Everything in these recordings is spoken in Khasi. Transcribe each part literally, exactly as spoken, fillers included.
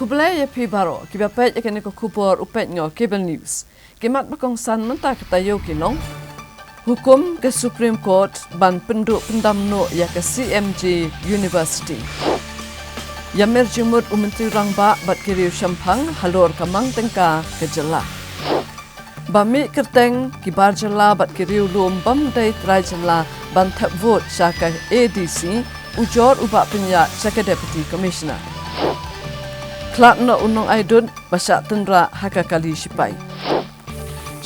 Khublei ïa phi baroh kiba peit ïa kane ka khubor u peit nga Cable News. Ki mat ba kongsan mynta ka taïew ki long: Hukum ka Supreme Court ban pynduh pyndam noh ïa ka C M J University. Ïamir jingmut u Myntri Rangbah bad ki riew shemphang halor ka mang tyngka ka jylla. Ba mih kyrteng ki bar jylla bad ki riew lum bym dei trai jylla ban thep vote sha ka A D C, ujor u Bah Pynïaid sha ka Deputy Commissioner. Khlad noh u nongai dud ba shah tynrah ha ka kali shipai.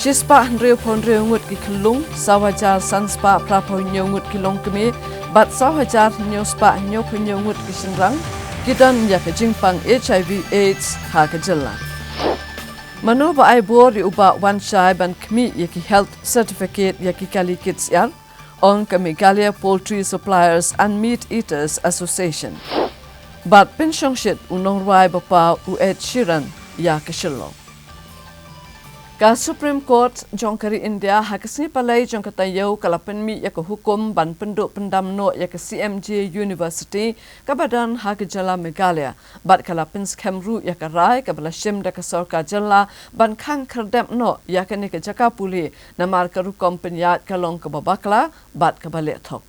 Shispah hynriewphew hynriew ngut ki khyllung, saw hajar san spah phraphew hynñiew ngut ki longkmie bad saw hajar hynñiew spah hynñiewphew hynñiew ngut ki shynrang ki don ïa ka jingpang H I V AIDS ha ka jylla. Mano ba ai bor ïa u Bah Wanshai ban khmih ïa ki health certificate ïa ki kali kit syiar? Ong ka Meghalaya Poultry Suppliers and Meat Eaters Association. Bad pynshongshit u nongrwai ba paw u Ed Sheeran ïa ka Shillong. Ka Supreme Court jong ka ri India ha ka sngi Palei jong ka taïew ka la pynmih ïa ka hukum ban pynduh pyndam noh ïa ka C M J University kaba don ha ka jylla Meghalaya, bad ka la pynskhem ruh ïa ka rai kaba la shim da ka sorkar jylla ban khang khyrdep noh ïa kane ka jaka pule, namar ka rukom pynïaid ka long kaba bakla bad kaba leh thok.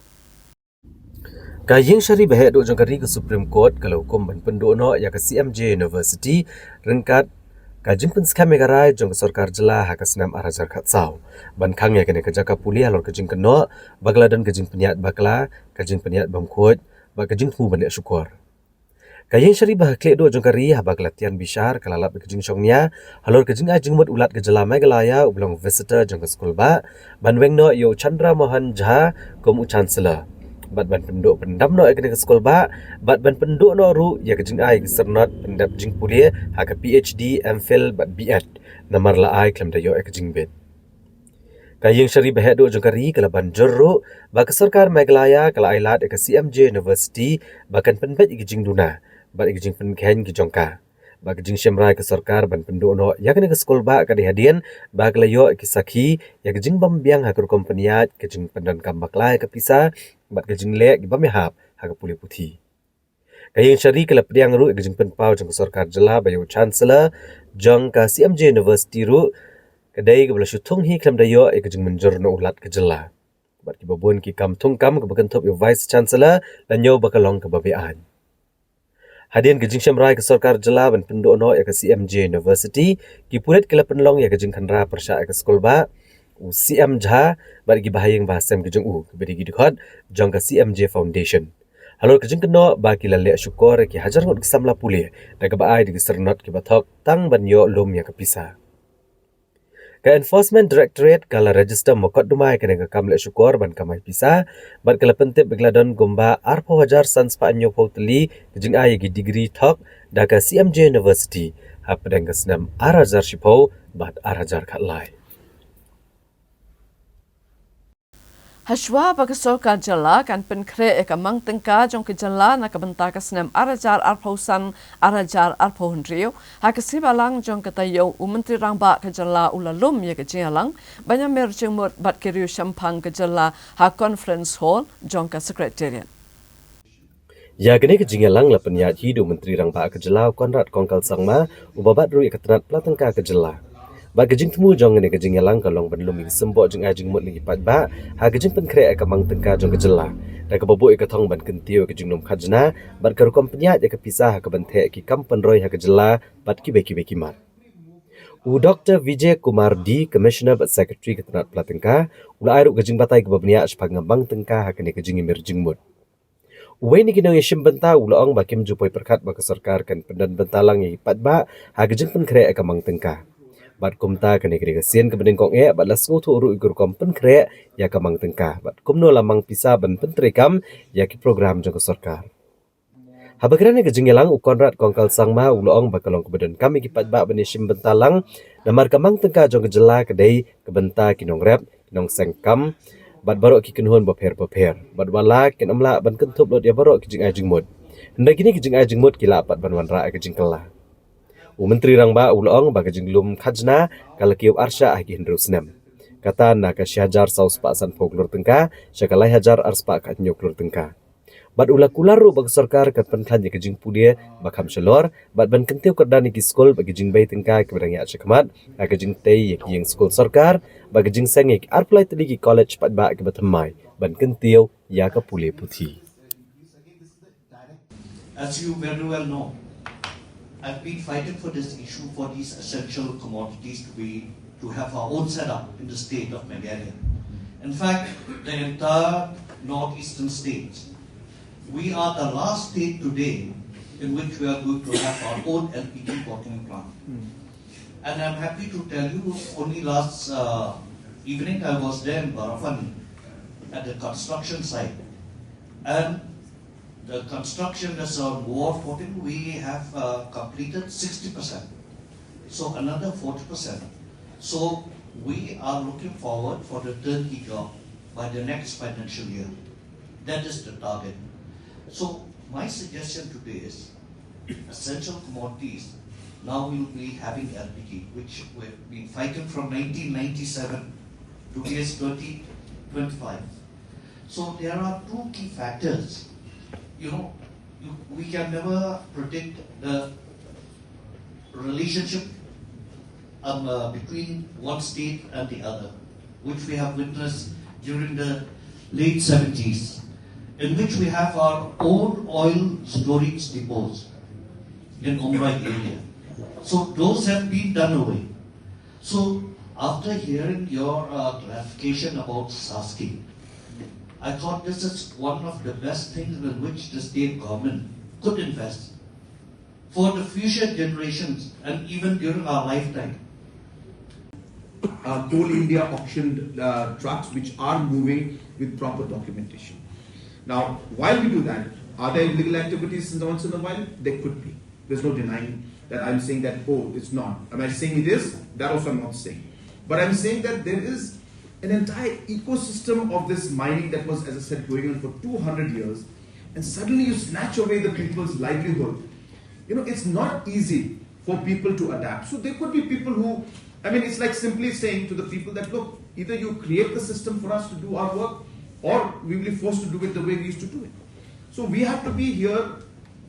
Ka ïing shari ba heh duh jong ka ri, ka Supreme Court, ka la hukum ban pynduh noh ïa ka C M J University ryngkat ka jingpynskhem ïa ka rai jong ka sorkar jylla ha ka snem ar hajar khatsaw ban khang ïa kane ka jaka pule halor ka jingkynnoh ba ka la don ka jingpynïaid bakla, ka jingpynïaid bymkhuid bad ka jingthmu ban leh shukor. Ka ïing shari ba ha khlieh duh jong ka ri, haba ka la tian bishar, ka la lap ïa ka jingshongnia halor ka jingai jingmut u Lat ka jylla Meghalaya uba long visitor jong ka skulbah, ban weng noh ïa u Chandra Mohan Jha kum u Chancellor, bad ban pynduh pyndam noh ïa kane ka skulbah, bad ban pynduh noh ruh ïa ka jingai ka syrnod pyndep jingpule ha ka P H D, M Phil bad B Ed, namar la ai khlem da ïoh ïa ka jingbit. Ka ïing shari ba heh duh jong ka ri ka la ban jur ruh ba ka sorkar Meghalaya ka la ai lad ïa ka C M J University ba kan pynbeit ïa ka jingduna bad ïa ka jingpynkheiñ ki jong ka. Ba ka jingshim rai ka sorkar ban pynduh noh ïa kane ka skulbah ka dei hadien ba ka la ïoh ïa ki sakhi ïa ka jingbym biang ha ka rukom pynïaid, ka jingpyndonkam bakla ïa ka pisa bad ka jingleh ki bym ïahap ha ka pule puthi. Ka ïing shari ka la pdiang ruh ïa ka jingpynpaw jong ka sorkar jylla ba ïa u Chancellor jong ka C M J University ruh ka dei kaba la shu thung hi khlem da ïoh ïa ka jingmynjur na u Lat ka jylla. Bad kiba bun ki kam thungkam kaba kynthup ïa u Vice Chancellor la ñiew ba ka long kaba beaiñ. Hadien ka jingshim rai ka sorkar jylla ban pynduh noh ïa ka C M J University, ki pulit ki la pynlong ïa ka jingkhynra pyrshah ïa ka skulbah u C M Jha bad ki bahaïing bahasem ki jong u, kiba dei ki dkhot jong ka C M J Foundation, halor ka jingkynnoh ba ki la leh shukor ïa ki hajar ngut ki samla pule da kaba ai da ki syrnod kiba thok tang ban ïoh lum ïa ka pisa. Ka Enforcement Directorate ka la register mukotduma ïa kane ka kam leh shukor ban kamai pisa, bad ka la pyntip ba ki la don kumba arphew hajar san spah hynñiewphew tylli ki jingai ïa ki degree thok da ka C M J University hapdeng ka snem ar hajar shiphew bad ar hajar khatlai. Hashwa ba ka sorkar jylla kan pynkhreh ïa ka mang tyngka jong ka jylla na ka bynta ka snem ar hajar arphew san, ar hajar arphew hynriew, ha ka sngi Balang jong ka taïew, u Myntri Rangbah ka jylla u la lum ïa ka jingïalang ban ïamir jingmut bad ki riew shemphang ka jylla ha Conference Hall jong ka Secretariat. Ïa kane ka jingïalang la pynïaid hi da u Myntri Rangbah ka jylla u Conrad Kongkal Sangma, uba bat ruh ïa ka tnat pla tyngka ka jylla. Bad ka jingthmu jong kane ka jingïalang ka long ban lum ïa ki symboh jingai jingmut na ki paidbah ha ka jingpynkhreh ïa ka mang tyngka jong ka jylla, da kaba buh ïa ka thong ban kyntiew ïa ka jinglum khajna bad ka rukom pynïaid ïa ka pisa ha kaban theh ïa ki kam pynroi ha ka jylla bad kiwei kiwei ki mat. U Doktor Vijay Kumar D, Commissioner bad Secretary ka tnat pla tyngka, u la ai ruh ka jingbatai kaba bniah shaphang ka mang tyngka ha kane ka jingïamir jingmut. Uwei na ki nongïashim bynta u la ong ba kim ju poi pyrkhat ba ka sorkar kan pyndon bynta lang ïa ki paidbah ha ka jingpynkhreh ïa ka mang tyngka. Bad kumta kane ka dei ka sien kaba nyngkong eh bad la sngewthuh ruh ïa ka rukom pynkhreh ïa ka mang tyngka bad kumno la mang pisa ban pyntreikam ïa ki program jong ka sorkar. Haba kren ha ka jingïalang, u Conrad Kongkal Sangma u la ong ba ka long kaba donkam ïa ki paidbah ban ïashim bynta lang, namar ka mang tyngka jong ka jylla ka dei ka bynta ki nongrep, ki nongseng kam bad baroh ki kynhun bapher bapher, bad wat la kin ym lah ban kynthup lut ïa baroh ki jingai jingmut, hynrei kine ki jingai jingmut ki lah pat ban wanrah ïa ka jingkylla. U Myntri Rangbah u la ong ba ka jinglum khajna ka la kiew arshah ha ki hynriew snem, kata na ka shi hajar saw spah sanphew klur tyngka sha ka lai hajar ar spah khathynñiew klur tyngka. Bad u la kular ruh ba ka sorkar kan pynkhlaiñ ïa ka jingpule ba kham shalor bad ban kyntiew kyrdan ïa ki skul bad ki jingbei tyngka kiba dang ïaid shakhmat ha ka jingtei ïa ki ïing skul sorkar bad ka jingseng ïa ki arphew lai tylli ki college paidbah kiba thymmai ban kyntiew ïa ka pule puthi. As you very well know, I've been fighting for this issue for these essential commodities to be to have our own setup in the state of Meghalaya. In fact, the entire northeastern states, we are the last state today in which we are going to have our own L P G bottling plant. And I'm happy to tell you, only last uh, evening I was there in Barafani at the construction site. And the construction that's on War fourteen, we have uh, completed sixty percent. So another forty percent. So we are looking forward for the turnkey job by the next financial year. That is the target. So my suggestion today is essential commodities. Now we'll be having L P G, which we've been fighting from nineteen ninety-seven to twenty twenty-five. So there are two key factors. You know, you, we can never predict the relationship um, uh, between one state and the other, which we have witnessed during the late seventies, in which we have our own oil storage depots in Umrai area. So those have been done away. So after hearing your uh, clarification about Saski, I thought this is one of the best things in which the state government could invest for the future generations and even during our lifetime. Uh, Coal India auctioned uh, trucks which are moving with proper documentation. Now, while we do that, are there illegal activities once in a while? There could be. There's no denying that I'm saying that, oh, it's not. Am I saying it is? That also I'm not saying. But I'm saying that there is an entire ecosystem of this mining that was, as I said, going on for two hundred years, and suddenly you snatch away the people's livelihood. You know, it's not easy for people to adapt. So there could be people who, I mean, it's like simply saying to the people that, look, either you create the system for us to do our work, or we will be forced to do it the way we used to do it. So we have to be here,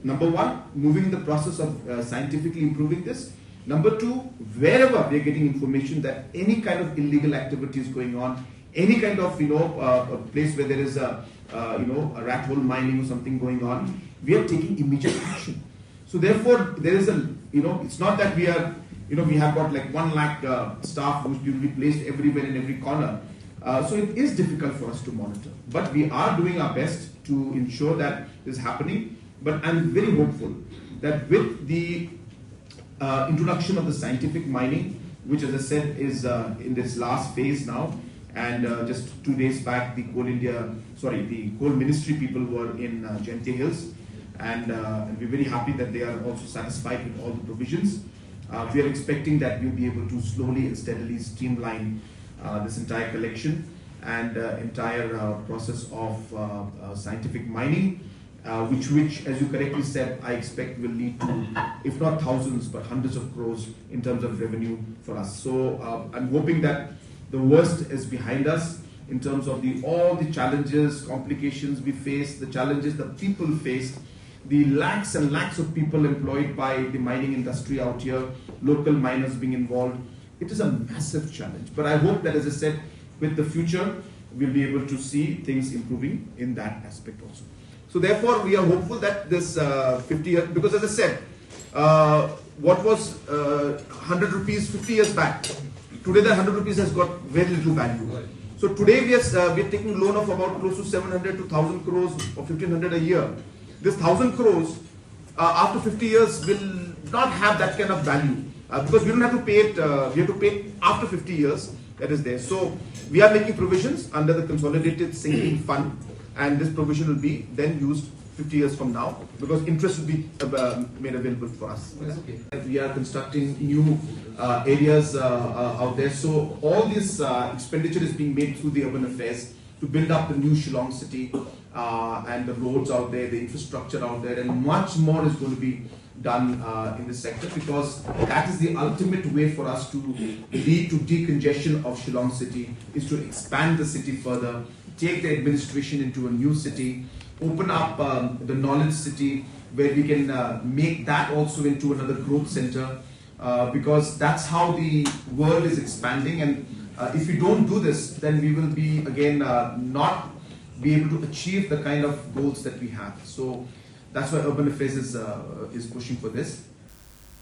number one, moving the process of uh, scientifically improving this. Number two, wherever we are getting information that any kind of illegal activity is going on, any kind of, you know, uh, a place where there is a, uh, you know, a rat hole mining or something going on, we are taking immediate action. So therefore, there is a, you know, it's not that we are, you know, we have got like one lakh uh, staff who will be placed everywhere in every corner. Uh, so it is difficult for us to monitor. But we are doing our best to ensure that this is happening. But I'm very hopeful that with the uh, introduction of the scientific mining, which, as I said, is uh, in this last phase now. And uh, just two days back, the Coal India, sorry, the Coal Ministry people were in uh, Jaintia Hills, and, uh, and we're very happy that they are also satisfied with all the provisions. Uh, we are expecting that we'll be able to slowly and steadily streamline uh, this entire collection and uh, entire uh, process of uh, uh, scientific mining, uh, which, which, as you correctly said, I expect will lead to, if not thousands, but hundreds of crores in terms of revenue for us. So uh, I'm hoping that the worst is behind us in terms of the all the challenges, complications we face, the challenges that people face, the lakhs and lakhs of people employed by the mining industry out here, local miners being involved. It is a massive challenge. But I hope that, as I said, with the future, we'll be able to see things improving in that aspect also. So therefore, we are hopeful that this uh, fifty years, because as I said, uh, what was uh, one hundred rupees fifty years back, today the one hundred rupees has got very little value. So today we are, uh, we are taking loan of about close to seven hundred to one thousand crores or fifteen hundred a year. This one thousand crores uh, after fifty years will not have that kind of value uh, because we don't have to pay it, uh, we have to pay it after fifty years that is there. So we are making provisions under the consolidated sinking fund, and this provision will be then used fifty years from now because interest will be uh, made available for us. That's okay. We are constructing new uh, areas uh, uh, out there. So all this uh, expenditure is being made through the urban affairs to build up the new Shillong city uh, and the roads out there, the infrastructure out there, and much more is going to be done uh, in this sector because that is the ultimate way for us to lead to decongestion of Shillong city, is to expand the city further, take the administration into a new city, open up um, the knowledge city where we can uh, make that also into another growth center uh, because that's how the world is expanding. And uh, if we don't do this, then we will be again uh, not be able to achieve the kind of goals that we have. So that's why Urban Affairs is, uh, is pushing for this.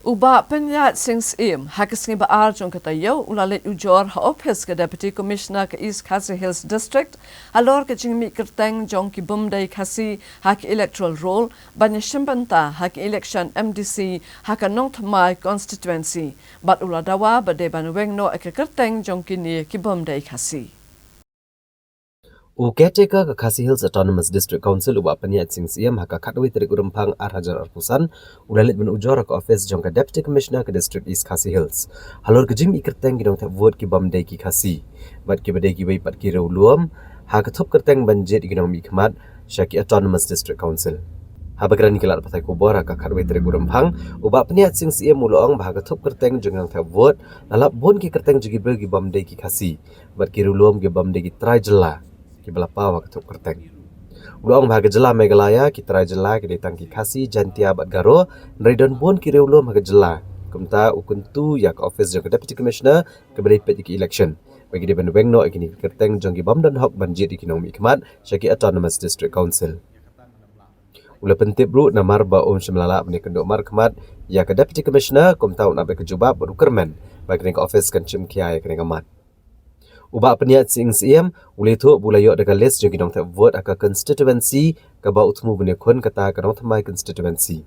U Bah Pynïaid Sing Syiem, ha ka sngi ba ar jong ka taïew, u la leit ujor ha ophis ka Deputy Commissioner ka East Khasi Hills District, halor ka jingmih kyrteng jong ki bym dei Khasi ha ki electoral roll, ban ïashim bynta ha ki election M D C ha ka Nongthymmai constituency, bad u la dawa ba dei ban weng noh ïa ka kyrteng jong kine ki bym dei Khasi. U caretaker ka Khasi Hills Autonomous District Council u Bah Pynïaid Sing Syiem ha ka khatwei tarik u Rymphang ar hajar arphew san, u la leit ban ujor ha ka ophis jong ka Deputy Commissioner ka District East Khasi Hills, halor ka jingmih kyrteng ki nongthep vote ki bym dei ki Khasi, bad kiba dei kiwei pat ki riewlum ha ka thup kyrteng ban jied ïa ki nongmihkhmat sha ki Autonomous District Council. Haba kren ïa ki lad pathai khubor ha ka khatwei tarik u Rymphang, u Bah Pynïaid Sing Syiem u la ong ba ha ka thup kyrteng jong ki nongthep vote la lap bun ki kyrteng jong ki briew ki bym dei ki Khasi, bad ki riewlum ki bym dei ki trai jylla kiba la paw ha ka thup kyrteng. U la ong ba ha ka jylla Meghalaya ki trai jylla ki dei tang ki Khasi, Jaintia bad Garo, hynrei don bun ki riewlum ha ka jylla. Kumta u kyntu ïa ka ophis jong ka Deputy Commissioner kaba dei peit ïa ki election ba ki dei ban weng noh ïa kine ki kyrteng jong ki bym don hok ban jied ïa ki nongmihkhmat sha ki Autonomous District Council. U la pyntip ruh namar ba um shym la lah ban ïakynduh markhmat ïa ka Deputy Commissioner, kumta un ap ïa ka jubab bad u kyrmen ba kane ka ophis kan shim khia ïa kane ka mat. U Bah Pynïaid Sing Syiem u la ïathuh ba u la ïoh da ka list jong ki nongthep vote ha ka constituency kaba u thmu ban ïakhun, kata ka Nongthymmai constituency.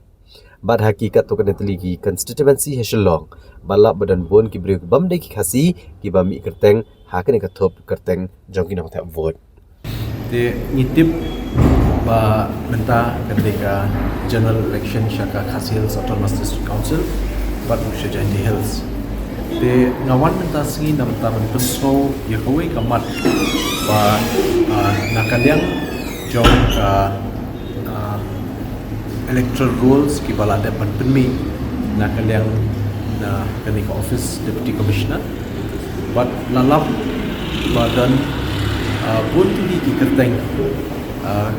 Bad ha ki katto katne tylli ki constituency ha Shillong, bad lap ba don bun ki briew ki bym dei ki Khasi kiba mih kyrteng ha kane ka thup kyrteng jong ki nongthep vote. Te ngi tip ba mynta ka dei ka general election sha ka Khasi Hills Autonomous District Council bad sha Jaintia Hills. Te nga wan mynta sngi na mynta ban pynsngew ïa kawei ka mat ba, ah, na ka liang jong ka, ah, electoral rolls kiba la dep ban pynmih na ka liang na kane ka office Deputy Commissioner. Bad la lap ba don, ah, bun tylli ki kyrteng, ah,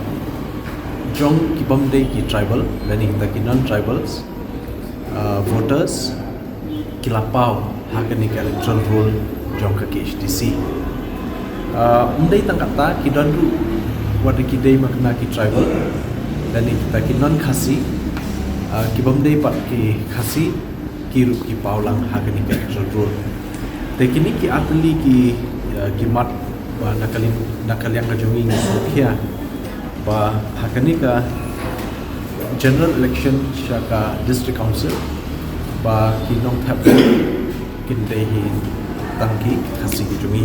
jong ki bym dei ki tribal, lane kita ki non-tribals, ah, voters, ki la paw ha kane ka electoral roll jong ka K H D C. Ah, ym dei tang kata, ki don ruh wat ki dei ma kane ki tribal, lane kita ki non-Khasi, ah, ki bym dei pat ki Khasi, ki ruh ki paw lang ha kane ka electoral roll. Te kine ki ar tylli ki, ah, ki mat ba na ka liang, na ka liang ka jong ngi ngi sngewkhia ba ha kane ka general election sha ka District Council ba ki nongthep vote kin dei hi tang ki Khasi ki jong ngi.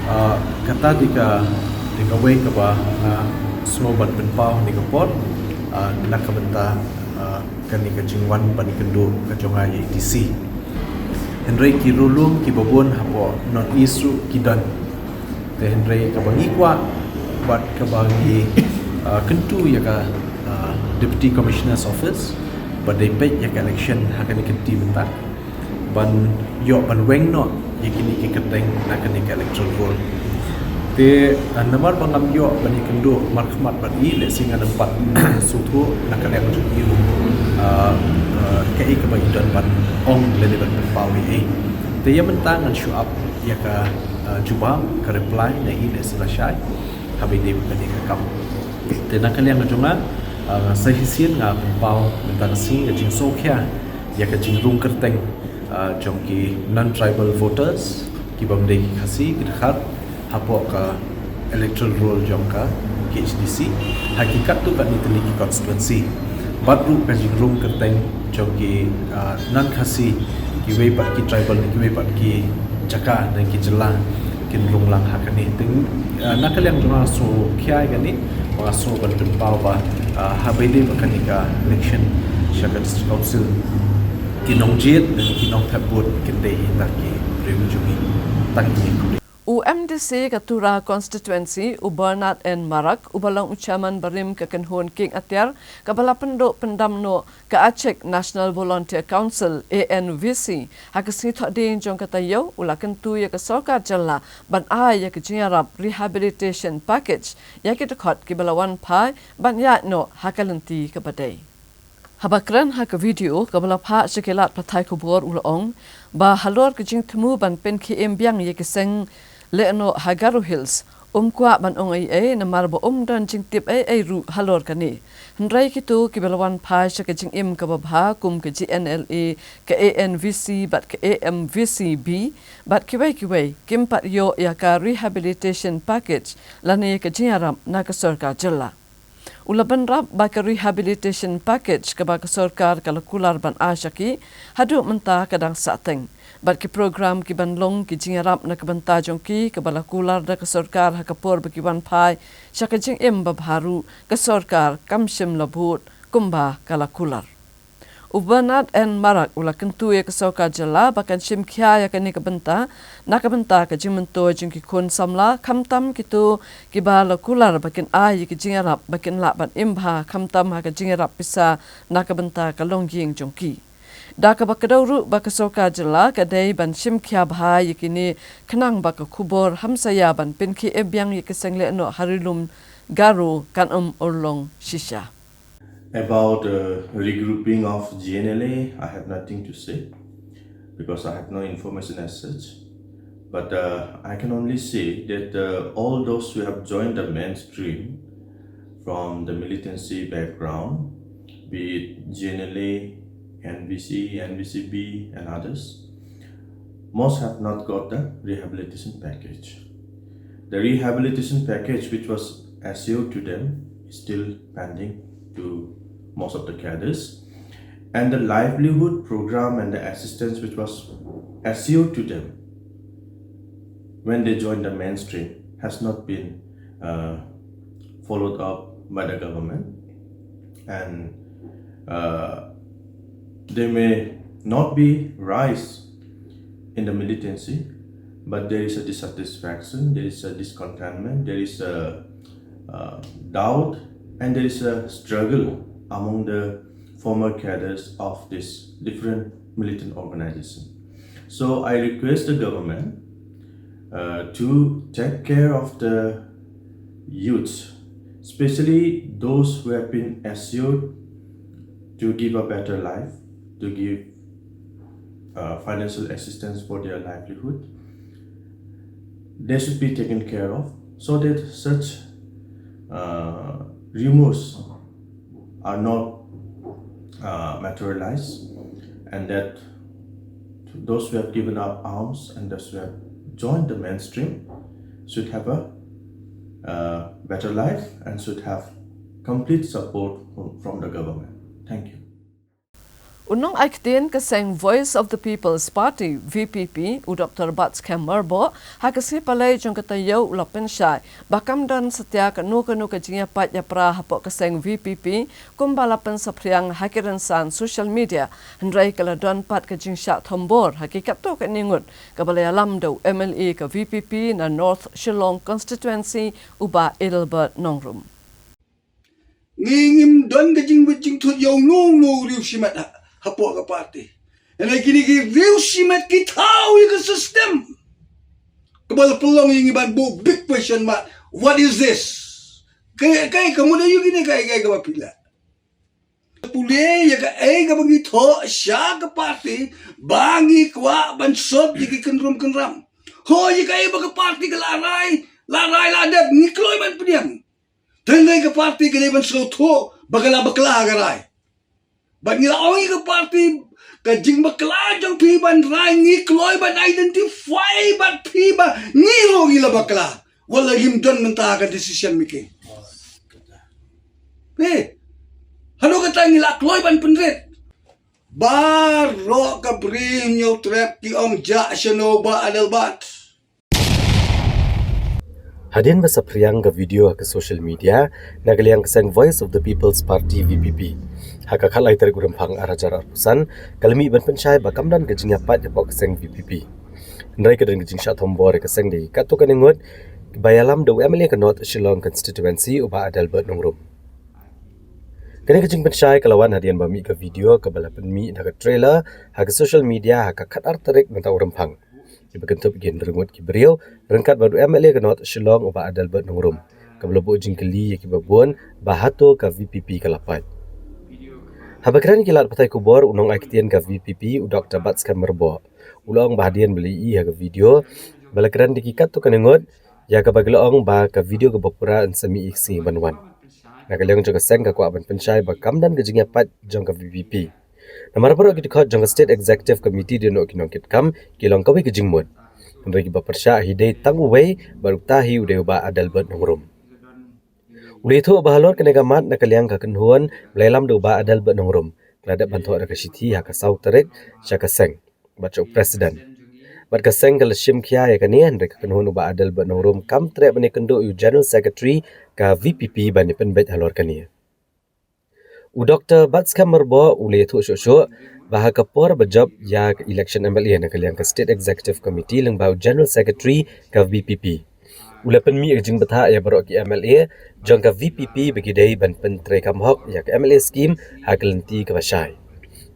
Ah, kata dei ka, dei kawei kaba nga sngew ban pynpaw ha kane ka por, ah, na ka bynta, ah, kane ka jingwan ban ïakynduh ka jong nga ïa i D C. Hynrei ki riewlum kiba bun hapoh North East ruh ki don. Te hynrei kaba ngi kwah bad kaba ngi, ah, kyntu ïa ka, ah, Deputy Commissioner's Office ba dei peit ïa ka election ha kane ka kynti mynta ban ïoh ban weng noh ïa kine ki kyrteng na kane ka electoral roll. Te, ah, namar ba ngam ïoh ban ïakynduh markhmat bad i, lehse ngan ym pat sngewthuh na ka liang jong i ruh, ah, ah, kaei kaba i don ban ong lane ban pynpaw ïa i. Te ïa mynta ngan shu ap ïa ka, ah, jubab, ka reply na i lehse lashai haba i dei bad kane ka kam. Te na ka liang ka jong nga, ah, sa shisien nga pynpaw mynta ka sngi ka jingsngewkhia ïa ka jingrung kyrteng, ah, jong ki non-tribal voters, ki bym dei ki Khasi, ki dkhar hapoh ka electoral roll jong ka K H D C ha ki katto katne tylli ki constituency. Bad ruh ka jingrung kyrteng jong ki, ah, non-Khasi, kiwei pat ki tribal, kiwei pat ki jaka ne ki jylla kin rung lang ha kane. Te, ah, na ka liang jong nga sngewkhia ïa kane, ba nga sngew ban pynpaw ba, ah, haba ïadei bad kane ka election sha ka District Council, ki nongjied ne ki nongthep vote kin dei hi tang ki briew jong ngi, tang ki khun. U MDC ka Tura Constituency, u Bernard N Marak, uba long u Chairman barim ka kynhun Kieng Atiar, kaba la pynduh pyndam noh ka Achik National Volunteer Council, ANVC, ha ka sngi Thohdieng jong ka taïew, u la kyntu ïa ka sorkar jylla ban ai ïa ka jingïarap rehabilitation package ïa ki dkhot kiba la wan phai ban ïaid noh ha ka lynti kaba dei. Haba kren ha ka video kaba la phah sha ki lad pathai khubor, u la ong ba halor ka jingthmu ban pynkhie im biang ïa ki seng lehnoh ha Garo Hills, um kwah ban ong ei ei namar ba um don jingtip ei ei ruh halor kane. Hynrei kito kiba la wan phai sha ka jingim kaba bha kum ka GNLA, ka ANVC bad ka AMVC B bad kiwei kiwei, kim pat ïoh ïa ka rehabilitation package lane ka jingïarap na ka sorkar jylla. U la bynrap ba ka rehabilitation package kaba ka sorkar ka la kular ban ai sha ki, haduh mynta ka dang sahteng. Bad ki program kiban long ki jingïarap na ka bynta jong ki kaba la kular da ka sorkar ha ka por ba ki wan phai sha ka jingim babha ruh, ka sorkar kam shym la bud kumba ka la kular. U Bernard N Marak u la kyntu ïa ka sorkar jylla ba kan shim khia ïa kane ka bynta na ka bynta ka jingmyntoi jong ki khun samla, khamtam kito kiba la kular ba kin ai ïa ki jingïarap ba kin lah ban im bha, khamtam ha ka jingïarap pisa na ka bynta ka longïing jong ki. Da kaba kdew ruh ba ka sorkar jylla ka dei ban shim khia bha ïa kine, khnang ba ka khubor hamsaïa ban pynkhie im biang ïa ki seng lehnoh ha ri lum Garo kan ym urlong shisha. About uh, regrouping of GNLA, I have nothing to say because I have no information as such. But uh, I can only say that uh, all those who have joined the mainstream from the militancy background, be it GNLA, NVC, NVCB, and others, most have not got the rehabilitation package. The rehabilitation package which was assured to them is still pending to most of the cadres. And the livelihood program and the assistance which was assured to them when they joined the mainstream has not been uh, followed up by the government. And uh, they may not be rise in the militancy, but there is a dissatisfaction, there is a discontentment, there is a uh, doubt, and there is a struggle among the former cadres of this different militant organization. So I request the government uh, to take care of the youths, especially those who have been assured to give a better life, to give uh, financial assistance for their livelihood. They should be taken care of so that such uh, rumors are not uh, materialized, and that those who have given up arms and those who have joined the mainstream should have a uh, better life and should have complete support from, from the government. Thank you. U nongai ktien ka seng Voice of the People's Party, VPP, u Dr Batskhem Myrboh, ha ka sngi Palei jong ka taïew u la pynshai ba kam don satia kano kano ka jingïapait ïapra hapoh ka seng VPP, kumba la pynsaphriang ha ki rynsan social media, hynrei ka la don pat ka jingshah thombor ha ki katto katne ngut, kaba la ïalam da u MLA ka VPP na North Shillong Constituency, u Bah Adelbert Nongrum. Ngi ngim don ka jingwit jingthut ïa uno uno u riew shimet ha, hapoh ka party. Hynrei kine ki riew shimet ki thaw ïa ka system. Kaba la pynlong ïa ngi ban buh big question mark. What is this? Kaei, kaei, ka mut aïu kine, kaei, kaei kaba phi lah? Pule ïa kaei kaba ngi thoh sha ka party ba ngi kwah ban sop ïa ki kynrum kynram. Ho, ïa kaei ba ka party ka la rai, la rai la dep, ngi kloi ban pdiang. Tang dei ka party ka dei ban sngewthuh ba ka la bakla ha ka rai. Bad ngi la ong ïa ka party, ka jingbakla jong phi ban rai ngi kloi ban identify bad phi ba ngi ruh ngi la bakla. Wat la ngim don mynta ha ka decision making. Phi, haduh katta ngi la kloi ban pynrit. Baroh ka Bri Hynñiewtrep ki ong jah shano Bah Adelbert. Hadien ba saphriang ka video ha ka social media na ka liang ka seng Voice of the People's Party, VPP, ha ka khatlai tarik u Rymphang arhajar arphew san, ka la mih ban pynshai ba kam don ka jingïapait hapoh ka seng VPP. Hynrei ka don ka jingshah thombor ïa ka seng da katto katne ngut ba ïalam da u M L A ka North Shillong Constituency u Bah Adelbert Nongrum. Kane ka jingpynshai ka la wan hadien ba mih ka video kaba la pynmih da ka trailer ha ka social media ha ka khatar tarik mynta u Rymphang, kiba kynthup ïa ki hynriew ngut ki briew ryngkat bad u M L A ka North Shillong u Bah Adelbert Nongrum, kaba la buh jingkylli ïa kiba bun ba hato ka V P P ka la pait. Haba kren ïa ki lad pathai khubor, u nongai ktien ka V P P u Doktor Batskhem Myrboh u la ong ba hadien ba la ïohi ha ka video ba la kren da ki katto katne ngut, ïa kaba ki la ong ba ka video kaba pura yn sa mih ïa ka sngi ban wan. Na ka liang jong ka seng ka kwah ban pynshai ba kam don ka jingïapait jong ka V P P. Namar baroh ki dkhot jong ka State Executive Committee, don ki nongkitkam, ki long kawei ka jingmut. Hynrei kiba pyrshah hi dei tang uwei bad uta hi u dei u Bah Adelbert Nongrum. U la ïathuh ba halor kane ka mat, na ka liang ka kynhun ba la ïalam da u Bah Adelbert Nongrum ka la dep ban thoh da ka shithi ha ka saw tarik sha ka seng bad sha u president. Bad ka seng ka la shim khia ïa kane, hynrei ka kynhun u Bah Adelbert Nongrum kam treh ban ïakynduh ïa u general secretary ka V P P ban ïapynbeit halor kane. U Doktor Batskhem Myrboh u la ïathuh shuh shuh ba ha ka por ba jop ïa ka election M L A na ka liang ka State Executive Committee lyngba u general secretary ka V P P, u la pynmih ïa ka jingbthah ïa baroh ki M L A jong ka V P P ba ki dei ban pyntreikam hok ïa ka M L A scheme ha ka lynti kaba shai.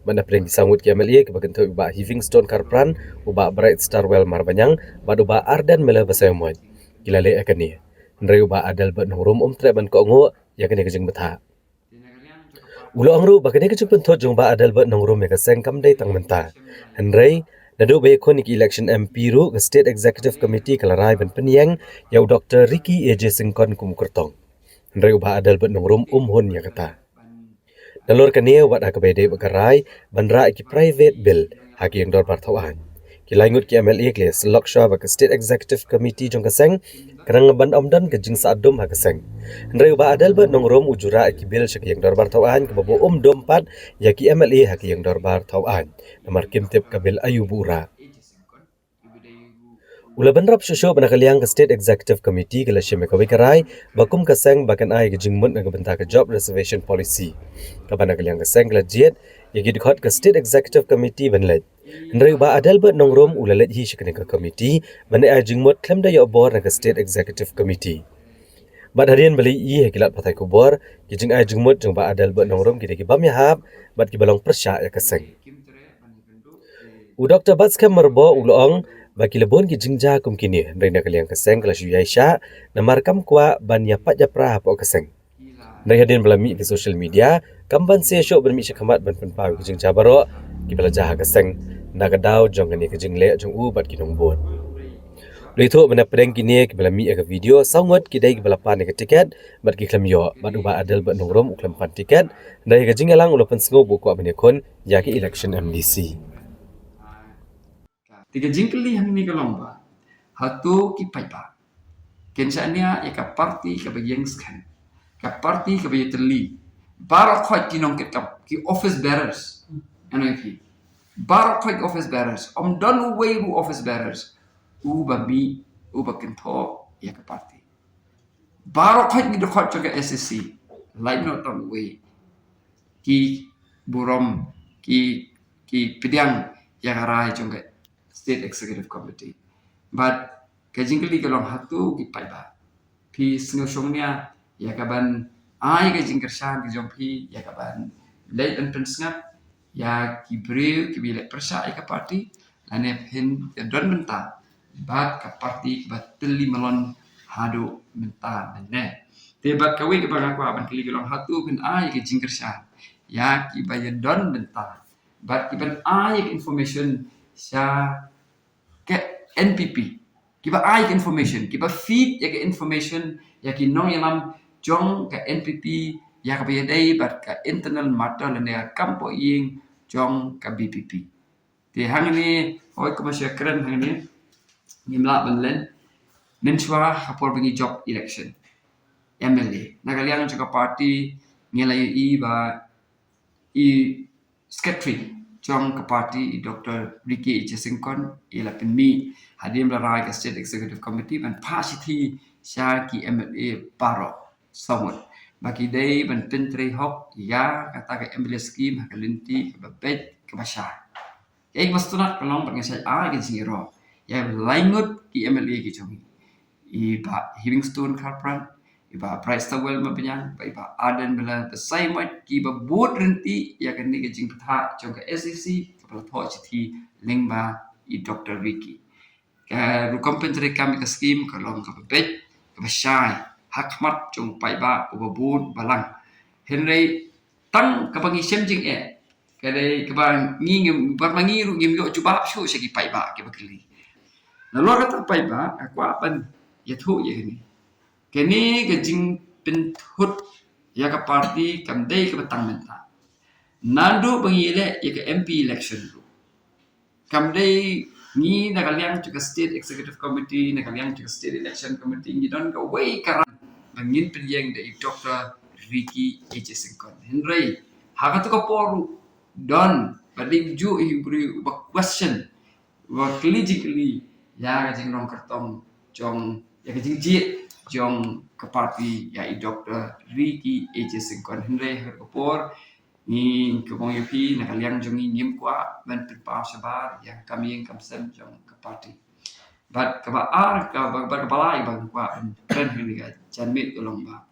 Bad na pdeng ki saw ngut ki M L A, kiba kynthup ïa u Bah Heavingstone Kharpran, u Bah Bright Starwell Marbaniang bad u Bah Ardent Miller Basaiawmoit, ki la leh ïa kane. Hynrei u Bah Adelbert Nongrum um treh ban kohnguh ïa kane ka jingbthah. U la ong ruh ba kane ka jingpynthut jong u Bah Adelbert Nongrum ïa ka seng kam dei tang mynta, hynrei naduh ba ïakhun ïa ka election M P ruh, ka State Executive Committee ka la rai ban pynïeng ïa u Doktor Ricky A J Syngkon kum u kyrtong. Hynrei u Bah Adelbert Nongrum um hun ïa kata. Nalor kane, wat ha kaba ïadei bad ka rai ban rah ïa ki private bill ha ki ïing dorbar thaw aiñ, ki lai ngut ki M L A ki la ïasyllok shuwa bad ka State Executive Committee jong ka seng, khnang ban ym don ka jingsah dum ha ka seng. Hynrei u Bah Adelbert Nongrum u ju rah ïa ki bill sha ki ïing dorbar thaw aiñ, kaba bun um dum pat ïa ki M L A ha ki ïing dorbar thaw aiñ, namar kim tip ka bill aïu ba u rah. U la bynrap shuh shuh ba na ka liang ka State Executive Committee ka la shim ïa kawei ka rai ba kum ka seng ba kan ai ka jingmut na ka bynta ka job reservation policy, kaba na ka liang ka seng ka la jied ïa ki dkhot ka State Executive Committee ban leit. Hynrei u Bah Adelbert Nongrum u la leit hi sha kane ka committee ban ai jingmut khlem da ïoh bor na ka State Executive Committee. Bad hadien ba la ïohi ha ki lad pathai khubor, ki jingai jingmut jong u Bah Adelbert Nongrum ki dei ki bym ïahap bad kiba long pyrshah ïa ka seng. U Doktor Batskhem Myrboh u la ong ba ki la bun ki jingjia kum kine, hynrei na ka liang ka seng ka la shu ïaishah namar kam kwah ban ïapait ïapra hapoh ka seng. Hynrei hadien ba la mih ha ki social media, kam banse shuh ban mih shakhmat ban pynpaw ïa ki jingjia baroh kiba la jia ha ka seng na ka daw jong kane ka jingleh jong u bad ki nongbud. U la ïathuh ba na pdeng kine kiba la mih ïa ka video, saw ngut ki dei kiba la pan ïa ka tiket bad ki khlem ïoh, bad u Bah Adelbert Nongrum u khlem pan tiket. Hynrei ha ka jingïalang u la pynsngew ba u kwah ban ïakhun ïa ka election M D C. Te ka jingkylli hangne ka long ba hato ki paidbah kin shaniah ïa ka party kaba ïeng skhem, ka party kaba ïatylli? Baroh khoit ki nongkitkam, ki office bearers, ano ki, baroh khoit ki office bearers, ym don uwei u office bearers uba mih, uba kynthoh ïa ka party. Baroh khoit ki dkhot jong ka S E C, lait noh tang uwei, ki burom, ki, ki pdiang ïa ka rai jong ka State Executive Committee. Bad ka jingkylli ka long, hato ki paidbah phi sngewshongnia ïa kaban ai ka jingkyrshan ka jong phi ïa kaban leit ban pynsngap ïa ki briew kiba leh pyrshah ïa ka party, lane phin ïa don bynta bad ka party kaba tylli malon haduh mynta mynne? Te bad kawei kaba nga kwah ban kylli ka long, hato phin ai ka jingkyrshan ïa kiba ïa don bynta bad kiban ai ka information sha ka N P P, kiba ai ka information, kiba feed ïa ka information ïa ki nongïalam jong ka N P P ïa kaba ïadei bad ka internal matter lane ka kam poh ïing jong ka V P P? Te hangne, hooid, kumba shu kren hangne, ngim lah ban len mynshuwa ha por ba ngi jop election M L A. Na ka liang jong ka party ngi la ïohi ba i secretary jong ka party, i Doktor Ricky H Syngkon, i la pynmih hadien ba la rai ka State Executive Committee ban phah shithi sha ki M L A baroh saw ngut ba ki dei ban pyntrei hok ïa kata ka M L A scheme ha ka lynti kaba beit kaba shai. Kaei kaba sngewtynnat ka long ba nga shait ai ka jingïaroh ïa laingut ki M L A ki jong ngi. I Bah Heavingstone Kharpran, i Bah Brightstarwell Mabaniang, bad i Bah Ardent Miller, bad sa ïa ki ba bud ryntih ïa kane ka jingpynthah jong ka S E C, kaba la thoh shithi lyngba i Doctor Ricky. Ka rukom pyntreikam ïa ka skim ka long kaba beit, kaba shai ha khmat jong u paidbah uba bun balang. Hynrei tang kaba ngi shem jingeh, ka dei kaba ngi ngim, bad ma ngi ruh ngim ïoh jubab shuh sha ki paidbah kiba kylli. Nalor kata paidbah, nga kwah ban ïathuh ïa kane. Kane ka jingpynthut ïa ka party kam dei kaba tang mynta. Naduh ba ngi leh ïa ka M P election ruh, kam dei ngi na ka liang jong ka State Executive Committee, na ka liang jong ka State Election Committee, ngi don kawei ka rang ba ngin pynïeng da i Doctor Ricky A J Syngkon. Hynrei ha katu ka por ruh don ba dei juh i briew ba question, ba kylli jingkylli ïa ka jinglong kyrtong jong, ïa ka jingjied jong ka party ïa i Doctor Ricky A J Syngkon. Hynrei ha katu ka por ngi kynmaw ïa phi, na ka liang jong ngi ngim kwah ban pynpaw shabar ïa ka kam ïing kam sem jong ka party. Bad kaba ar, kaba, bad kaba lai ba nga kwah ban kren ha kane ka janmiet ka long ba,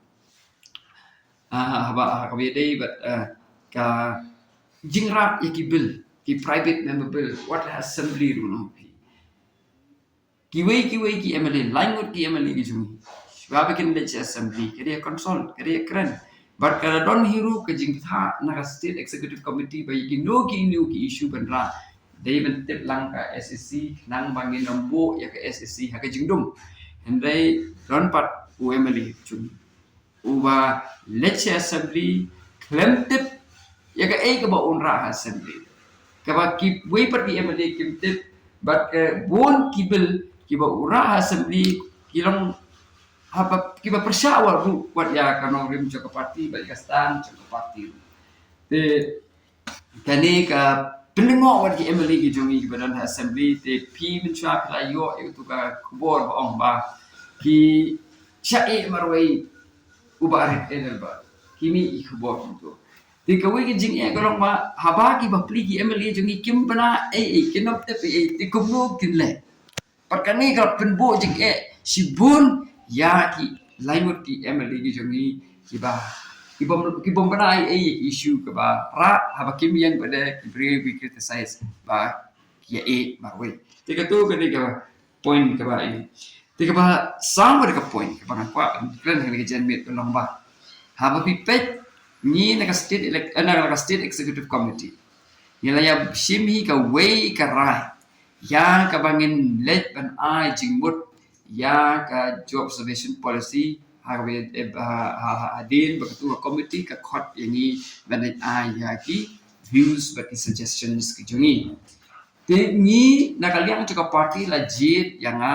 ah, haba, ah, kaba ïadei bad, ah, ka jingrah ïa ki bill, ki private member bill, wat la assembly ruh, nong phi. Kiwei kiwei ki M L A, laingut ki M L A ki jong ngi, shuwa ba kin leit sha assembly, ka dei ïa consult, ka dei ïa kren. Bad ka la don hi ruh ka jingpynthah na ka State Executive Committee ba ïa kino kino ki issue ban rah, dei ban tip lang ka S E C, khnang ba ngin ym buh ïa ka S E C ha ka jingdum. Hynrei don pat u M L A jong ngi uba leit sha assembly khlem tip ïa kaei kaba un rah ha assembly. Kaba kiwei pat ki M L A kim tip, bad ka bun ki bill kiba u rah ha assembly ki long haba, kiba pyrshah wat ruh wat ïa ka nongrim jong ka party bad ïa ka stand jong ka party. Te kane ka pynlyngngoh wat ki M L A ki jong ngi kiba don ha assembly, te phi mynshuwa phi la ïoh ïa utu ka khubor ba ong ba ki shah ïeh marwei u Bah Ardent Miller, ba ki mih ki khubor kumto. Te kawei ka jingeh ka long ba haba ki bapli ki M L A jong ngi kim bna ei ei, kin ym tip ei ei, te kumno kin leh. Bad kane ka pynbuh jingeh shibun ïa ki laingut ki M L A ki jong ngi kiba, ki bym, ki bym bna ei ei ïa ki issue kaba rah, haba kim ïeng pat de ki briew ki criticize ba ki ïa ïeh marwei. Te katu ka dei ka point kaba ïa. Te kaba saw bad ka point kaba nga kwah ban kren ha kane ka janmiet ka long ba haba phi peit ngi na ka State Elec-, eh, na ka State Executive Committee, ngi la ïa shim hi kawei ka rai ïa kaba ngin leit ban ai jingmut ïa ka Job Reservation Policy, ha kaba, eh, ha, ha, ha, hadien ba katu ka committee ka khot ïa ngi ban leit ai ïa ki views bad ki suggestions ki jong ngi. Te ngi na ka liang jong ka party la jied ïa nga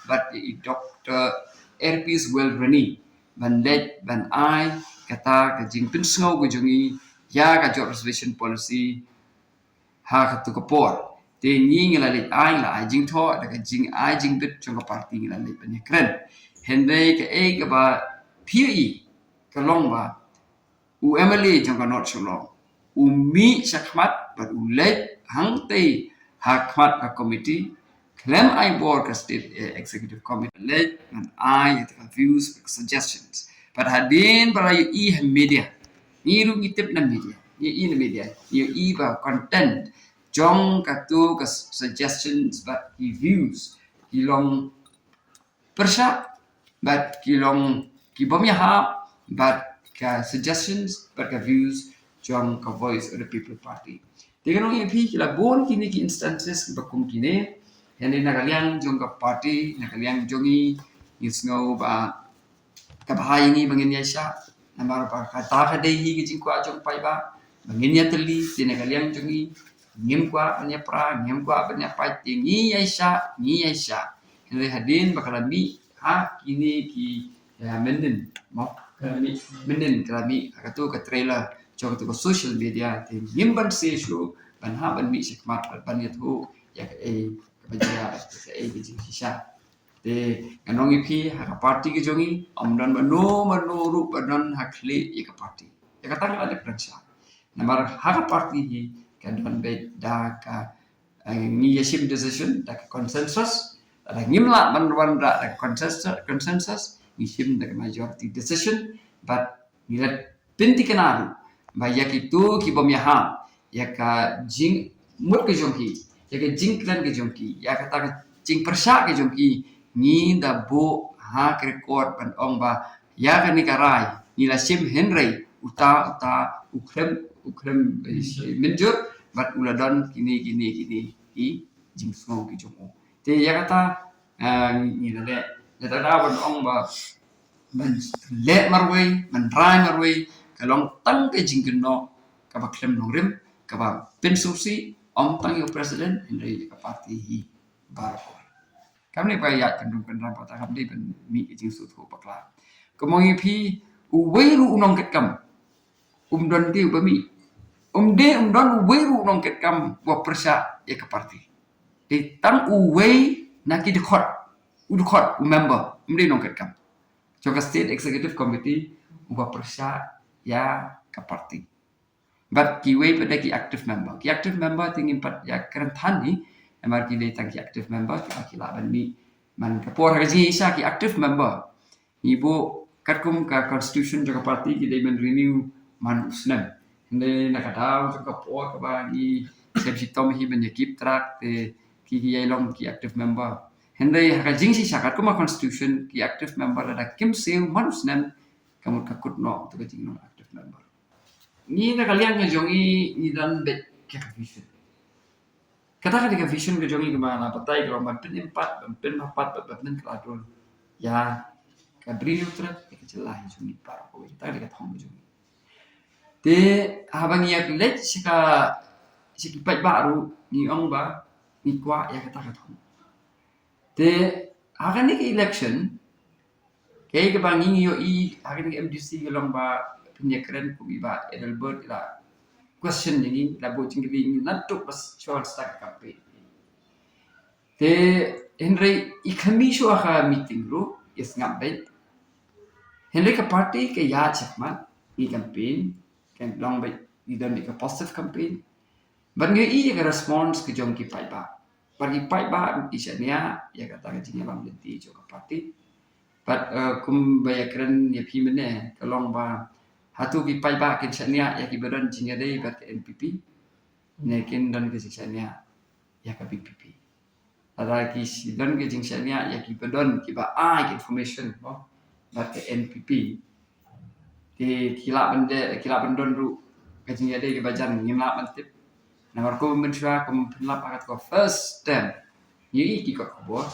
bad ïa i Doctor Erpis Welrani ban leit ban ai kata ka jingpynsngew ka jong ngi ïa ka Job Reservation Policy ha katu ka por. Te ngi ngi la leit ai, la ai jingthoh, da ka jingai jingbit jong ka party ngi la leit ban ïakren. Hynrei kaei kaba phi ïohi ka long ba u M L A jong ka North Shillong u mih shakhmat bad u leit hangtei ha khmat ka committee khlem ai bor ka State, eh, Executive Committee, leit ban ai ïa ka views, ka suggestions. Bad hadien ba la ïohi ha media, ngi ruh ngi tip na media, ngi ïohi na media, ngi ïohi ba content jong katu ka suggestions bad ki views ki long pyrshah bad ki long ki bym ïahap bad ka suggestions bad ka views jong ka Voice of the People Party. Te ka long ïa phi ki la bun kine ki instances kiba kum kine. Hynrei na ka liang jong ka party, na ka liang jong ngi, ngi sngew ba kaba ha ïa ngi ba ngin ïaishah, namar ba kata ka dei hi ka jingkwah jong paidbah ba ngin ïatylli. Te na ka liang jong ngi ngim kwah ban ïapra, ngim kwah ban ïapait, te ngi ïaishah, ngi ïaishah. Hynrei hadien ba ka la mih ha kine ki, eh, mynnin, mo, ka la mih mynnin, ka la mih ha katu ka trailer jong katu ka social media, te ngim banse shuh ban hap ban mih shakhmat ban ïathuh ïa kaei kaba jia, kaei ka jingshisha. Te ngan ong ïa phi, ha ka party ka jong ngi ym don mano mano ruh ba don ha khlieh ïa ka party. Ïa kata nga la dep kren sha. Namar ha ka party hi ka don beit da ka, Ngi ïa shim decision da ka consensus. Lada ngim lah ban wanrah da ka consensus, consensus, ngi shim da ka majority decision. Bad ngi la pynthikna ruh ba ïa kito ki bym ïahap ïa ka jingmut ka jong ki, ïa ka jingkren ka jong ki, ïa kata ka jingpyrshah ka jong ki, ngi da buh ha ka record ban ong ba ïa kane ka rai ngi la shim, hynrei uta uta u khlem, u khlem, eh, mynjur, bad u la don kine kine kine ki jingsngew ki jong u. Te ïa kata, eh, ngi la leh, lada da ban ong ba ban leh marwei, ban rai marwei, ka long tang ka jingkynnoh kaba khlem nongrim, kaba pynsngewsih, ym tang ïa u president, hynrei ïa ka party hi baroh. Kam dei ba ïa kynrum kynram, kata kam dei ban mih ka jingsngewthuh bakla. Kumba ngi phi, uwei ruh u nongkitkam um don te uba mih. Um dei, um don uwei ruh u nongkitkam uba pyrshah ïa ka party. Dei tang uwei na ki dkhot, u dkhot, u member, um dei nongkitkam jong ka State Executive Committee uba pyrshah ïa ka party. Bad kiwei pat de ki active member. Ki active member te ngim pat ïa kren than hi, namar ki dei tang ki active member, kiba ki lah ban mih man ka por. Ha ka jingshisha ki active member, ngi buh katkum ka constitution jong ka party ki dei ban renew man u snem. Hynrei na ka daw jong ka por kaba ngi shem shitom hi ban ïa keep track, te ki, ki ïai long ki active member. Hynrei ha ka jingshisha katkum ka constitution, ki active member lada kim siew man u snem, ka mut ka kut noh ïa ka jinglong active member. Ngi na ka liang ka jong ngi, ngi don beit ka vision. Kata ka dei ka vision ka jong ngi kaba nga la batai, ka long ban pynïaid pat, ban pynmih pat, ban pynkylla dur ïa ka Bri Hynñiewtrep, ïa ka jylla hi jong ngi baroh kawei. Kata ka dei ka thong ka jong ngi. Te haba ngi ïa leit sha ka, sha ki paidbah ruh, ngi ong ba ngi kwah ïa kata ka thong. Te ha kane ka election, kaei kaba ngi ïohi ha kane ka M D C ka long ba pynïakren kum i Bah Adelbert i la question ïa ngi, i la buh jingkylli ïa ngi naduh ba shuwa start ka campaign. Te hynrei i khmih shuwa ka meeting ruh, i sngap beit. Hynrei ka party ka ïaid shakhmat, ngi campaign, ka long beit, i don beit ka positive campaign. Bad ngi ïohi ïa ka response ka jong ki paidbah. Bad ki paidbah ruh ki shaniah ïa kata ka jingïalam lynti jong ka party. Bad, eh, kumba ïakren ïa phi mynne, ka long ba hato ki paidbah kin shaniah ïa kiba don jingïadei bad ka N P P, ne kin don ka jingshaniah ïa ka V P P. Lada ki don ka jingshaniah ïa kiba don, kiba ai ka information, mo, bad ka N P P, te ki lah ban de, ki lah ban don ruh ka jingïadei kaba jan, ngim lah ban tip. Namar kumba mynshuwa, kumba pynlap ha ka first term, ngi ïohi ki kot khubor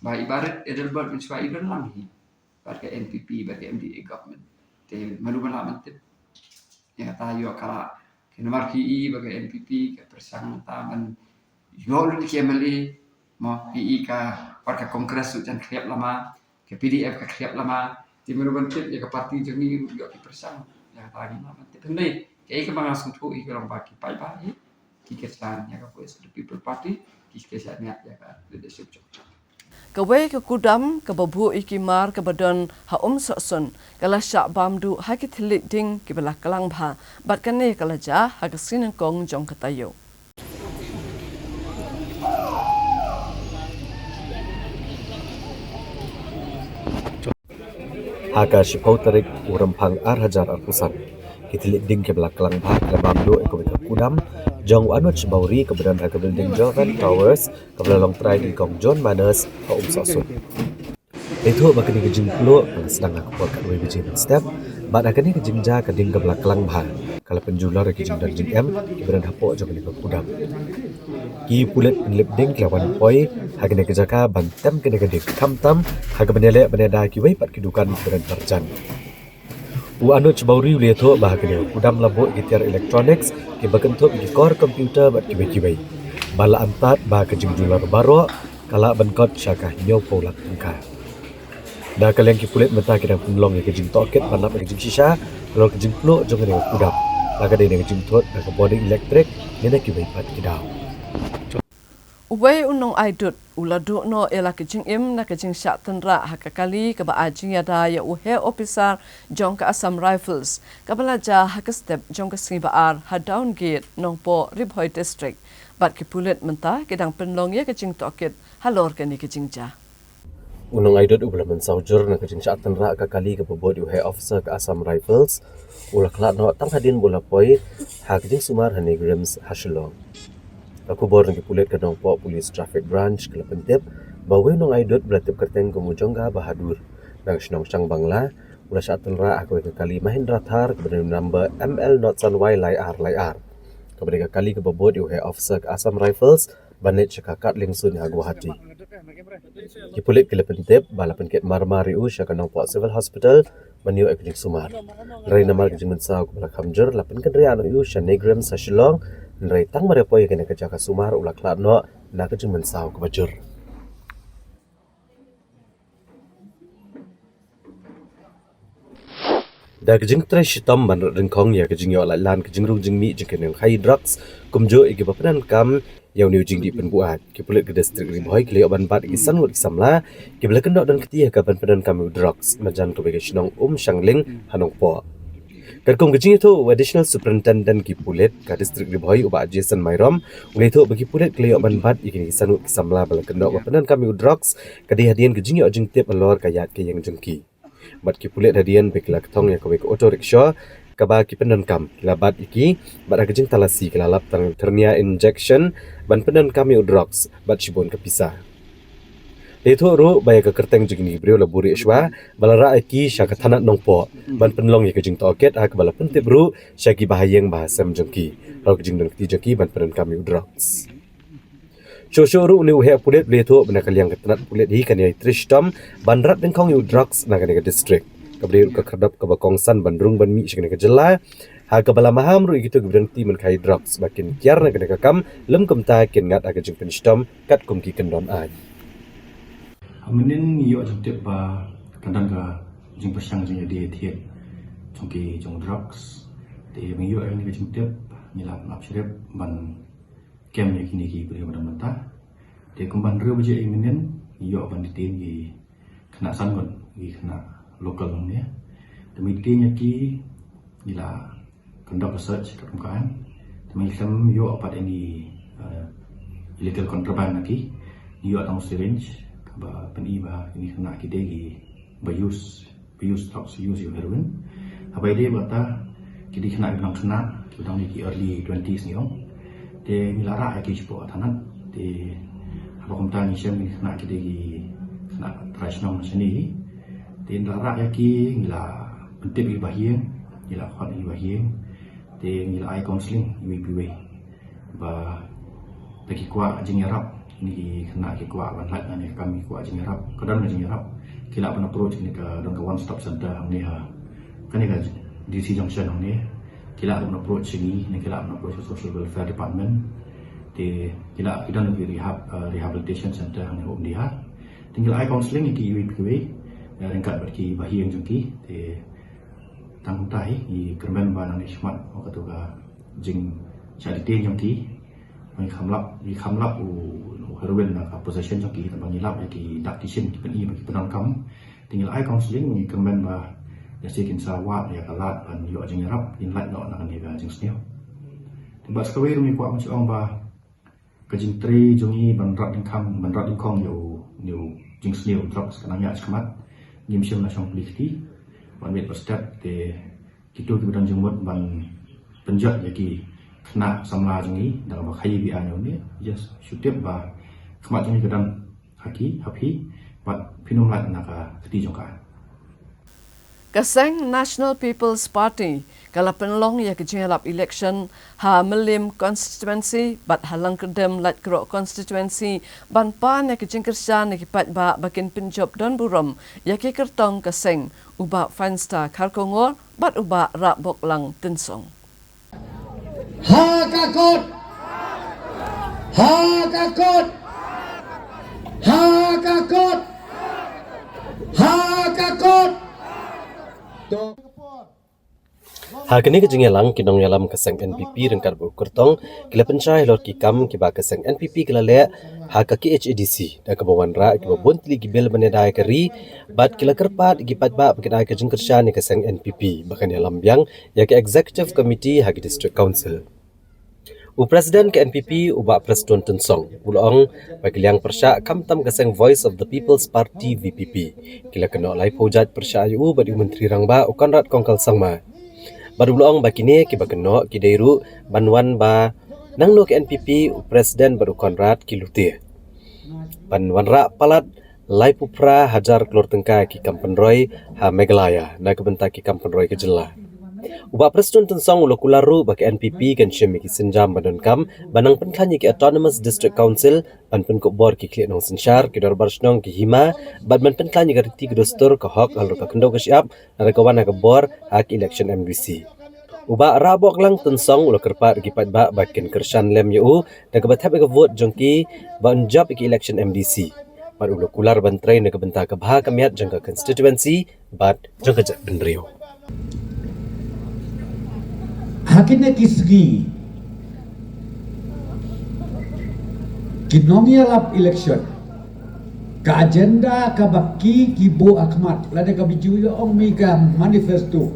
ba i Bah Adelbert mynshuwa i don lang hi bad ka N P P, bad ka M D A government. Te mano ban lah ban tip ïa kata, ïoh ka lah. Namar phi i ba ka N P P ka pyrshang mynta ban ïoh lut ki M L A, mo, phi i ka, wat ka Congress ruh jan khlieh lama, ka P D F ka khlieh lama. Te mano ban tip, ïa ka party jong ngi ruh ïoh ki pyrshang. Ïa kata ngim lah ban tip. Hynrei kaei kaba nga sngewthuh hi ka long ba ki paidbah hi ki kyrshan ïa ka Voice of the People Party, ki kyrshan ïa, ïa ka leadership jong ka. Kawei ka kudam kaba buh ïa ki mar kaba don ha Umsohsun ka la shah bam duh ha ki thylliej ding kiba la klang bha, bad kane ka la jia ha ka sngi nyngkong jong ka taïew. Ha ka shiphew tarik u Rymphang ar hajar arphew san, ki thylliej ding kiba la klang bha ki la bam duh ïa kawei ka kudam jong u Anuj Bawri kaba don ha ka building Jovan Towers, kaba la long trai nyngkong John Manners ha Umsohsun. La ïathuh ba kane ka jingpluh ka la sdang ha ka por khatwei baje mynstep, bad ha kane ka jingjia ka ding kaba la klang bha ka la pynjulor ïa ki jingdon jingem kiba don hapoh jong kane ka kudam. Ki pulit pynlip ding ki la wan poi ha kane ka jaka ban tem kane ka ding, khamtam ha kaba ïaleh ban ïada kiwei pat ki dukan kiba don marjan. U Anuj Bawri u la ïathuh ba ha kane ka kudam la buh ïa ki tiar electronics kiba kynthup ïa ki kor computer bad kiwei kiwei, ba la antad ba ka jingjulor baroh ka lah ban kot sha ka hynñiewphew lak tyngka. Na ka liang ki pulit mynta ki dang pynlong ïa ka jingtohkit ban lap ïa ka jingshisha halor ka jingpluh jong kane ka kudam, la ka dei na ka jingthut na ka bording elektrik ne na kiwei pat ki daw. Uwei u nongai dud u la duh noh ïa la ka jingim na ka jingshah tynrah ha ka kali kaba ai jingïada ïa u heh ophisar jong ka Assam Rifles, kaba la jia ha ka step jong ka sngi ba ar ha Downgate, Nongpoh, Ri Bhoi District. Bad ki pulit mynta ki dang pynlong ïa ka jingtohkit halor kane ka jingjia. U nongaidud uba la mynsaw jur na ka jingshah tynrah ka kali kaba bud ïa u heh officer ka Assam Rifles u la khlad noh tang hadien ba u la poi ha ka jingsumar ha NEIGRIHMS ha Shillong. Ka khubor na ki pulit ka Nongpoh Police Traffic Branch ka la pyntip ba uwei u nongaidud ba la tip kyrteng kum u Jongga Bahadur na ka shnong Shangbangla u la shah tynrah ha kawei ka kali Mahindra Thar kaba don number M L not san Y lai ar lai ar, kaba dei ka kali kaba bud ïa u heh officer ka Assam Rifles ban leit sha ka kad liengsuiñ ha Guwahati. Ki pulit ki la pyntip ba la pynkit marmar ïa u sha ka Nongpoh Civil Hospital ban ïoh ïa ka jingsumar. Hynrei namar ka jingmynsaw kaba la kham jur la pynkynriah noh ïa u sha NEIGRIHMS ha Shillong, hynrei tang mar ïa poi ïa kane ka jaka sumar u la khlad noh na ka jingmynsaw kaba jur. Da ka jingtrei shitom ban rat dyngkhong ïa ka jingïoh laitlan ka jingrung jingmih jong ki nongkhaïi drugs kumjuh ïa kiba pyndonkam ïa une u jingdih pynbuaid, ki pulit ka district Ri Bhoi ki la ïoh ban bat ïa ki san ngut ki samla kiba la kynnoh don kti ha ka ban pyndonkam ïa u drugs marjan kawei ka shnong Umshangling ha Nongpoh. Katkum ka jingïathuh u Additional Superintendent ki pulit ka district Ri Bhoi u Bah Jason Myrom u la ïathuh ba ki pulit ki la ïoh ban bat ïa kine ki san ngut ki samla ba la kynnoh ba pyndonkam ïa u drugs ka dei hadien ka jingïoh jingtip halor ka ïaid ka ïeng jong ki. Bad ki pulit hadien ba ki la kthong ïa kawei ka auto rickshaw kaba ki pyndonkam, ki la bat ïa ki bad ha ka jingtalasi ki la lap tang hernia injection ban pyndonkam ïa u drugs bad shibun ka pisa. La ïathuh ruh ba ïa ka kyrteng jong kine ki briew la buhrieh shuwa ba la rah ïa ki sha ka thanat Nongpoh ban pynlong ïa ka jingtohkit ha kaba la pyntip ruh sha ki bahaïing bahasem jong ki halor ka jingdon kti jong ki ban pyndonkam ïa u drugs. Shuh shuh ruh une u heh pulit u la ïathuh ba na ka liang ka tnat pulit hi kan ïai trei shitom ban rat dyngkhong ïa u drugs na kane ka district, kaba dei ruh ka khyrdop kaba kongsan ban rung ban mih sha kane ka jylla, ha kaba la maham ruh ïa kito kiba don kti ban khaïi drugs ba kin kiar na kane ka kam lym kumta kin ngat ha ka jingpynshitom katkum ki kyndon aiñ. Mynnin ngi ïoh jingtip ba ka don ka jingpyrshang jingïadie thied jong ki jong drugs. Te ba ngi ïoh ïa kane ka jingtip ngi la pynap shrip ban kem ïa kine ki briew ba dang mynta. Te kumba hynriew baje mynnin ngi ïoh ban detain ki khynnah san ngut, ki khynnah local hangne. Te mynta ïa ki ngi la conduct research katkum ka aiñ. Te mynta ïoh pat ïa ki, eh, illegal contraband na ki. Ngi ïoh tang syringe kaba pyni ba kine khynnah ki dei kiba use, ba use drugs, use ïa u heroin. Haba ïadei bad kata ki dei khynnah kiba dang khynnah, kiba dang ha ki early twenties ngi ong. Te ngi la rah ïa ki shapoh thanat. Te haba kumta ngi shem kine khynnah ki dei ki khynnah trai shnong shane. Te ngi la rah ïa ki, ngi la pyntip ïa ki bahaïing, ngi la khot ïa ki bahaïing. Te ngi la ai counselling iwei pa iwei. Ba lada ki kwah jingïarap, kine ki khynnah ki kwah ban lait na kane ka kam, ki kwah jingïarap, ka don ka jingïarap, ki lah ban approach kane ka, don ka one stop center hangne ha kane ka D C Junction hangne. Ki lah ban approach sha ngi ne ki lah ban approach social welfare department. Te ki lah, ki don ki rehab, eh, rehabilitation center hangne ha Umdihar. Te ngi la ai counselling ïa ki iwei pa iwei, eh, ryngkat bad ki bahaïing jong ki. Te tang kumta hi ngi kyrmen ba nangne shakhmat, ïa kato ka jingshah detain jong ki, ngi kham lap, ngi kham lap u, u heroin na ka possession jong ki, tangba ngi lap ïa ki dak ki shin ki pyni ba ki pyndonkam. Te ngi la ai counselling, ngi kyrmen ba lehse kin sa wad ïa ka lad ban ïoh jingïarap, kin lait noh na kane ka jingsniew. Te bad sa kawei ruh ngi kwah ban shu ong ba ka jingtrei jong ngi ban rat dyngkhang, ban rat dyngkhong ïa u, ïa u jingsniew drugs ka nang ïaid shakhmat. Ngim shym la shong plie kti, ban mih bad step. Te kito kiba don jingmut ban pynjot ïa ki khynnah samla jong ngi da kaba khaïi biang ïa une, just shu tip ba khmat jong ngi ka don ha ki, ha phi, bad phin ym lait na ka kti jong ka. Ka seng National People's Party ka la pynlong ïa ka jingïalap election ha Mylliem constituency bad ha Langkyrdem Laitkroh constituency ban pan ïa ka jingkyrshan ïa ki paidbah ba kin pynjop don burom ïa ki kyrtong ka seng, u Bah Fenster Kharkongor bad u Bah Rahboklang Tynsong. Ha ka kot! Ha ka kot! Ha ka kot! Ha ka kot! To. Ha kane ka jingïalang, ki nongïalam ka seng N P P ryngkat bad u kyrtong ki la pynshai halor ki kam kiba ka seng N P P ka la leh ha ka K H A D C, da kaba wanrah kiba bun tylli ki bill ban ïada ïa ka ri, bad ki la kyrpad ïa ki paidbah ba kin ai ka jingkyrshan ïa ka seng N P P ba kan ïalam biang ïa ka Executive Committee ha ki District Council. U President ka N P P, u Bah Prestone Tynsong, u la ong ba ki liang pyrshah khamtam ka seng Voice of the People's Party, V P P, ki la kynnoh laiphew jait pyrshah ïa u bad u Myntri Rangbah, u Conrad Kongkal Sangma. Bad u la ong ba kine kiba kynnoh ki dei ruh ban wan ba nangno ka N P P, u President bad u Conrad ki lute ban wanrah palat laiphew phra hajar klur tyngka ki kam pynroi ha Meghalaya na ka bynta ki kam pynroi ka jylla. U Bah Prestone Tynsong u la kular ruh ba ka N P P kan shim ïa ki sienjam ba donkam ban nang pynkhlaiñ ïa ki Autonomous District Council, ban pynkupbor ki khlieh nongsynshar, ki dorbar shnong, ki hima, bad ban pynkhlaiñ ïa ka riti ka dustur, ka hok halor ka khyndew ka shyiap, na ka wan ha ka bor ha ka election M D C. U Bah Rahboklang Tynsong u la kyrpad ïa ki paidbah ba kin kyrshan lem ïa u da kaba thep ïa ka vote jong ki ban jop ïa ka election M D C. Bad u la kular ban trei na ka bynta ka bha ka miat jong ka constituency bad jong ka jaitbynriew. Ha kine ki sngi ki nongïalap election, ka agenda kaba ki ki buh ha khmat lane kaba ju ïa ong mi ka manifesto.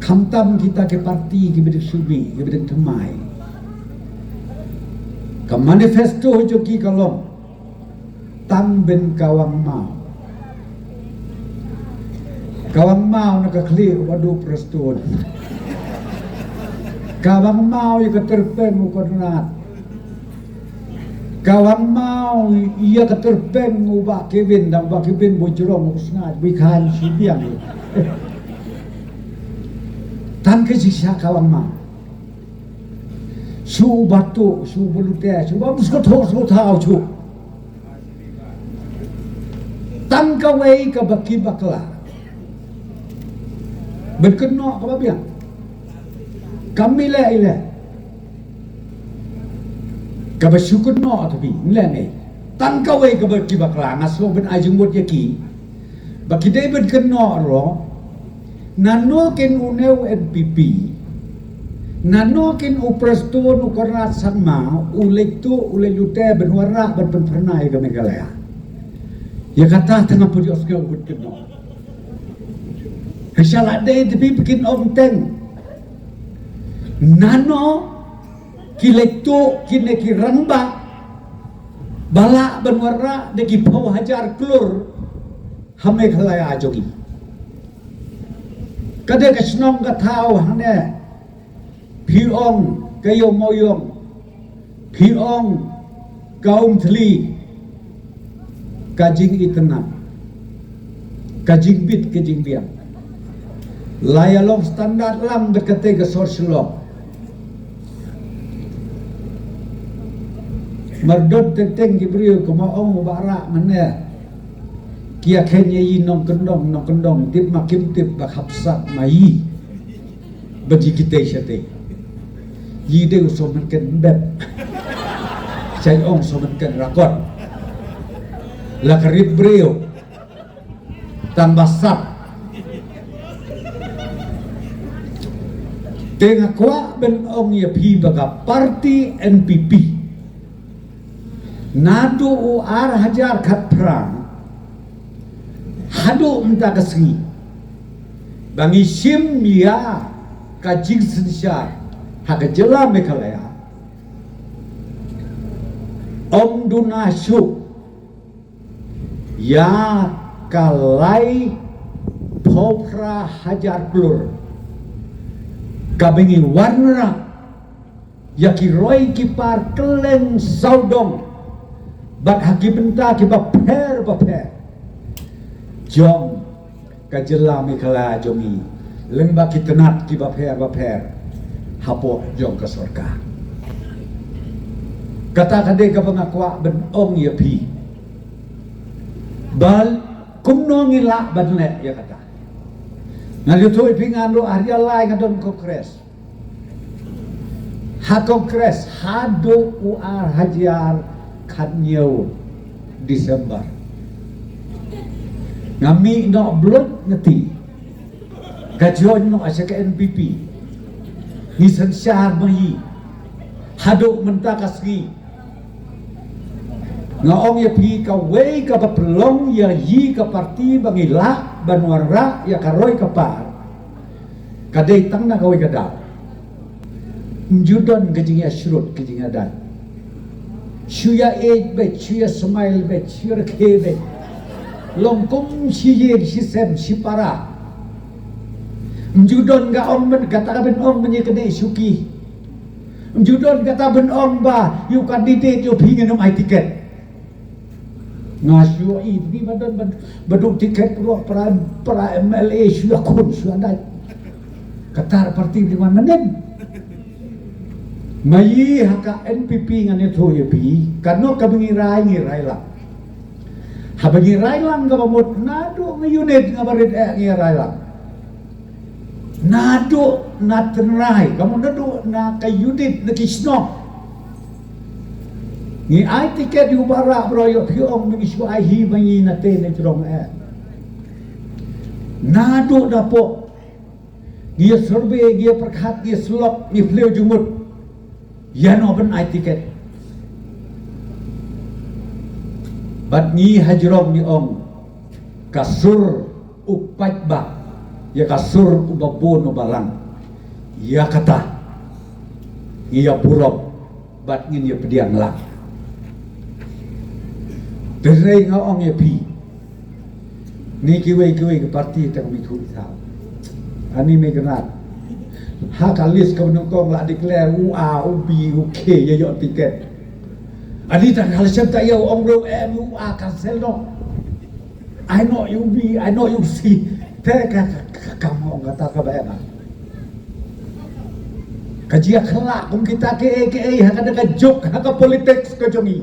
Khamtam kita ki parti kiba dang shu mih, kiba dang thymmai, ka manifesto jong ki ka long tang ban kawang maw. Kawang maw na ka khlieh u Bah Prestone. Kawang maw ïa ka tyrpeng u Conrad. Kawang maw ïa ka tyrpeng u Bah Kevin, da u Bah Kevin ba u jrong, u sngaid, u khan shi biang. Tang ka jingshisha kawang maw. Shu u Bah Tuh, shu u Bah Lute, shu u Bah Muskot, shu u Thaw, shu. Tang kawei kaba ki bakla ban kynnoh kaba biang. Kam ïaleh ïaleh kaba shu kynnoh, tapi ïaleh ne. Tang kawei kaba ki bakla, nga sngew ban ai jingmut ïa ki ba ki dei ban kynnoh ruh. Nano kin une u N P P, nano kin u Prestone, u Conrad Sangma, u leit tuh, u leit lute ban wanrah, ban pynphyrnai ïa ka Meghalaya. Ïa kata tang nga pyrshah ïohsngew ban kynnoh. Hynrei sha la dei te phi ba kin ong teng. Nano ki leit tuh kine ki rangbah ba lah ban wanrah da ki phew hajar klur ha Meghalaya jong ngi. Ka dei ka shnong ka thaw hangne, phi ong ka Ïew Mawïong, phi ong ka Umthli, ka jingitynnad, ka jingbit, ka jingbiang. La ïa long standard lang bad kata ka sor Shillong. Mar don teng teng ki briew kumba ong u Bah Rah mynne, ki ïa khein ïa i nongkyndong, nongkyndong, tip ma kim tip ba khapsat ma i. Ba ji kitei shatei. Yi dei u somen ken bet. Sai ong somen ken rakot. La ka rit briew. Tang ba sat. Te nga kwah ban ong ïa phi ba ka party N P P, naduh u ar hajar khatphra haduh mynta ka sngi, ba ngi shim ïa ka jingsynshar ha ka jylla Meghalaya, ym duna shuh ïa ka laiphew phra hajar klur kaba ngi wanrah ïa ki roi ki par kylleng sawdong bad ha ki bynta kiba pher bapher jong ka jylla Meghalaya jong ngi, lyngba ki tnat kiba pher bapher hapoh jong ka sorkar. Kata ka dei kaba nga kwah ban ong ïa phi ba kumno ngi lah ban leh ïa kata. Nga ïathuh ïa phi, nga naduh ar hajar lai nga don Congress. Ha Congress haduh u ar hajar khathynñiew December. Nga mih noh bluit nga ti. Nga join noh sha ka N P P. Ngi synshar ma i haduh mynta ka sngi. Nga ong ïa phi, kawei kaba pynlong ïa i ka party ba ngi lah ban wanrah ïa ka roi ka par, ka dei tang na kawei ka daw. Ym ju don ka jingïashrut, ka jingïadait. Shu ïa ej beit, shu ïa smile beit, shu ïa rkhie beit. Long kum shi ïing shi sem shi para. Ym ju don ka ong ban, kata ka ban ong ban ïa kane shuki. Ym ju don kata ban ong ba ïa u candidate ïa u phi ngin ym ai tiket. Nga shu ïohi ba don ba, ba duk tiket ruh para, para M L A shu ïakhun shu ïadait. Kata parti di wan manen. Maya ha ka N P P ngan ïathuh ïa phi, kano kaba ngi rai ngi rai lang. Haba ngi rai lang kaba mut naduh nga unit nga barit eh ngi rai lang. Naduh na tynrai, ka mut naduh na ka unit na ki shnong. Ngi ai tiket ïa u Bah Rabroh ïa phi ong ba ngi shu ai hi ba ngi na te na jrong eh. Naduh na pok. Ngi ïa survey, ngi ïa pyrkhat, ngi ïa slok, ngi plie jingmut. Ïa no ban ai tiket. Bad ngi ha jrong ngi ong ka sur u paidbah, ïa ka sur uba bun uba lang. Ïa kata ngi ïa burom bad ngin ïa pdiang lang. Te hynrei nga ong ïa phi, ni kiwei kiwei ki parti tang mi thu i thaw. Ani me kena ha ka list ka nyngkong la declare u A, u B, u K ïa ïoh tiket. Ani tang ha la shem ta ïa u ong ruh em u A cancel noh. Ai noh ïa u B, ai noh ïa u C. Te ka, ka, ka, ka mong kata kaba em. Ka jia khlak kum kita kiei kiei ha ka da ka juk ha ka politics ka jong i.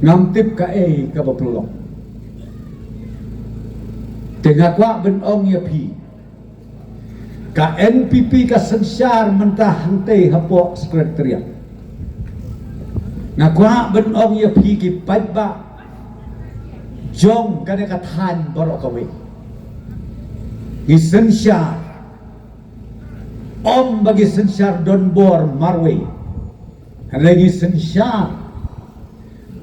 Ngam tip kaei kaba pynlong. Te nga kwah ban ong ïa phi. Ka N P P ka synshar mynta hangtei hapoh Secretariat. Nga kwah ban ong ïa phi ki paidbah jong kane ka thaiñ baroh kawei. Ngi synshar. Ym ba ngi synshar donbor marwei. Hynrei ngi synshar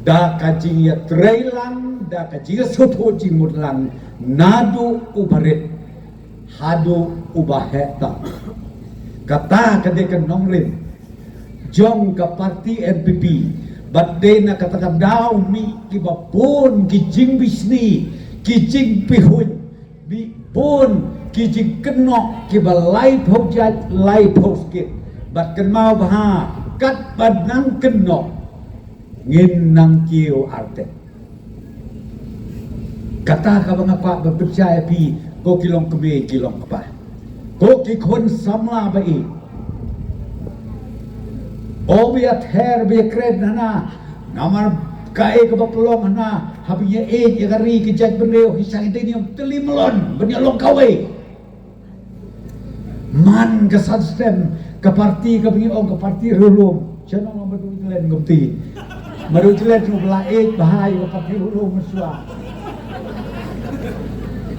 da ka jingïatreilang, da ka jingïasngewthuh jingmut lang, naduh uba rit haduh uba heh tam. Kata ka dei ka nongrim jong ka parti N P P. Bad dei na kata ka daw mih kiba bun ki jingbishni, ki jingpihuiñ, mih bun ki jingkynnoh kiba laiphew jait laiphew skit. Bad kynmaw bha katba nang kynnoh ngin nang kiew artep. Kata kaba nga kwah ban pynshai ïa phi, ko ki long kmie ki long kpa, ko ki khun samla ba ïeit. O ba ïather ba ïakren hana, namar kaei kaba pynlong hana, haba ïa ïeit ïa ka ri ka jaitbynriew ki shah ïa dei niam tylli mlon ban ïa long kawei. Man ka san stem ka parti kaba ngi ong ka parti riewlum. Sha nong Madu Jlen kumti. Madu Jlen tu ba la ïeit bha ïa ka parti riewlum mynshuwa.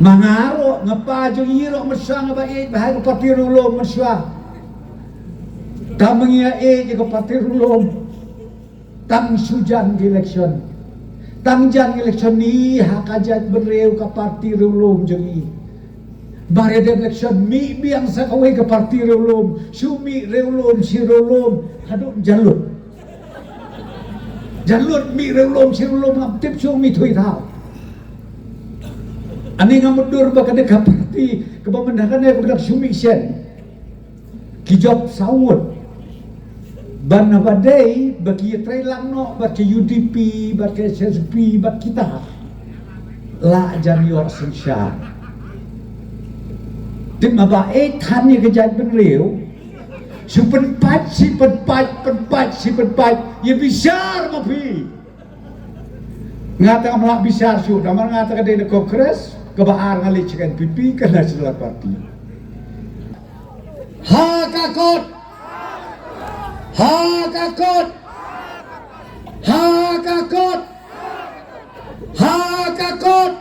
Ma nga ruh nga pa jong i ruh mynshuwa nga ba ïeit bha ïa ka parti riewlum mynshuwa. Tang ma ngi ïa ïeit ïa ka parti riewlum. Tang shu jan ka election. Tang jan ka election ni ha ka jaitbynriew ka parti riewlum jong i. Ba ïa dep election mih biang sa kawei ka parti riewlum, shu mih riewlum shi riewlum haduh jan lut. Jan lut mih riewlum shi riewlum ngam tip shu mih thui thaw. Ani ngam mutdur ba ka dei ka parti kaba mynta kane kaba dang shu mih shen. Ki jop saw ngut. Ban haba dei ba ki ïatreilang noh bad ki U D P bad ki H S P bad kita. La jan ïoh synshar. Te ma ba ïeit than ïa ka jaitbynriew. Shu pynpait shi pynpait, pynpait shi pynpait. Ïa bishar ma phi. Nga tang ngam lah bishar shuh namar nga tang ka dei na Congress, kaba ar nga leit sha ka N P P ka National Party. Ha ka kot! Ha ka kot! Ha ka kot! Ha ka kot!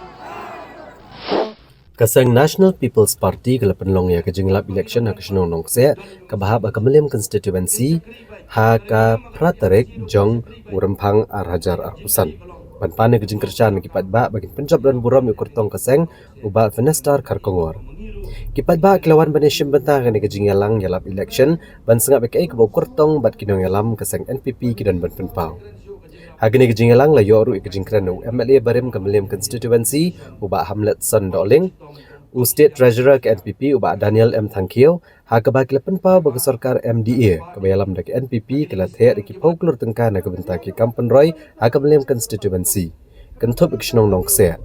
Ka seng National People's Party ka la pynlong ïa ka jinglap election ha ka shnong Nongkseh kaba hap ha ka Mylliem constituency ha ka phra tarik jong u Rymphang ar hajar arphew san. Ban pan ïa ka jingkyrshan na ki paidbah ba kin pynjop don burom ïa u kyrtong ka seng u Bah Fenester Kharkongor. Ki paidbah ki la wan ban ïashim bynta ha kane ka jingïalang ïalap election ban sngap ïa kaei kaba u kyrtong bad ki nongïalam ka seng N P P ki don ban pynpaw. Ha kane ka jingïalang la ïoh ruh ïa ka jingkren na u M L A barim ka Mylliem constituency, u Bah Hamletson Dohling, u State Treasurer ka N P P, u Bah Daniel M Thangkhiew, ha kaba ki la pynpaw ba ka sorkar M D A kaba ïalam da ka N P P ka la theh da ki phew klur tyngka na ka bynta ki kam pynroi ha ka Mylliem constituency, kynthup ïa ka shnong Nongkseh.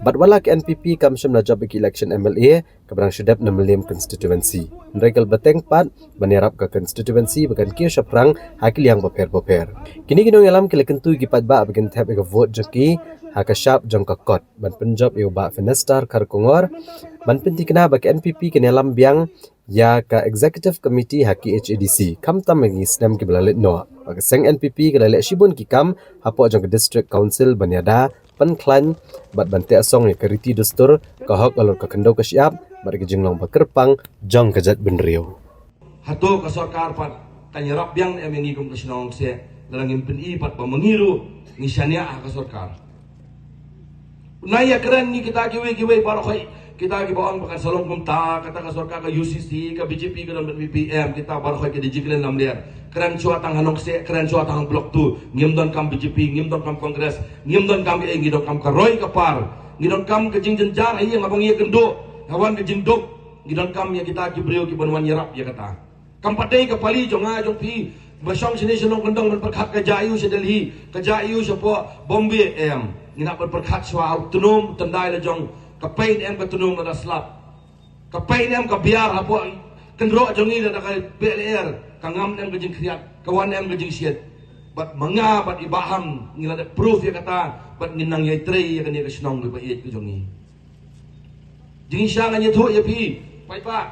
Bad wat la ka N P P kam shym la jop ïa ka election M L A kaba dang shu dep na Mylliem constituency, hynrei ka la bteng pat ban ïarap ka constituency ba kan kiew shaphrang ha ki liang bapher bapher. Kine ki nongïalam ki la kyntu ïa ki paidbah ba kin thep ïa ka vote jong ki ha ka shap jong ka kot ban pynjop ïa u Bah Fenester Kharkongor, ban pynthikna ba ka N P P kan ïalam biang ïa ka Executive Committee ha K H A D C, khamtam ha ki snem kiba la leit noh. Ba ka seng N P P ka la leh shibun ki kam hapoh jong ka District Council ban ïada, pynkhlaiñ bad ban teh song ïa ka riti dustur, ka hok halor ka khyndew ka shyiap bad ka jinglong ba kyrpang jong ka jaitbynriew. Hato ka sorkar pat kan ïarap biang em ïa ngi kum ka shnong Nongkseh? Lada ngim pyni pat ba ma ngi ruh ngi shaniah ha ka sorkar. Nai ïa kren ngi kita kiwei kiwei baroh khoit, kita kiba ong ba kan sa long kumta, kata ka sorkar ka U C C, ka B J P ka don bad V P M, kita baroh khoit ki da jingkren lamler. Kren shuwa tang ha Nongkseh, kren shuwa tang ha Block two. Ngim donkam B J P, ngim donkam Congress, ngim donkam ei, ngi donkam ka roi ka par. Ngi donkam ka jingjynjar ha ïing, haba ngi ïakynduh, ha wan ka jingduk, ngi donkam ïa kita ki briew kiban wan ïarap ïa kata. Kam pat dei ka pali jong nga jong phi ba shong shane sha nongkyndong ban pyrkhat ka jia aiu sha Delhi, ka jia aiu shapoh Bombay, em. Ngi hap ban pyrkhat shuwa ha u tnum tyndai la jong, ka pei ne em ka tnum lada slap, ka pei ne em ka biar hapoh kynroh jong ngi lada ka beh lyer, ka ngam ne em ka jingkhriat, ka wan ne em ka jingshit. Bad ma nga bad i Bah Ham ngi la dep proof ïa kata, bad ngin nang ïai trei ïa kane ka shnong kaba ïeit ka jong ngi. Jingshisha ngan ïathuh ïa phi, paidbah.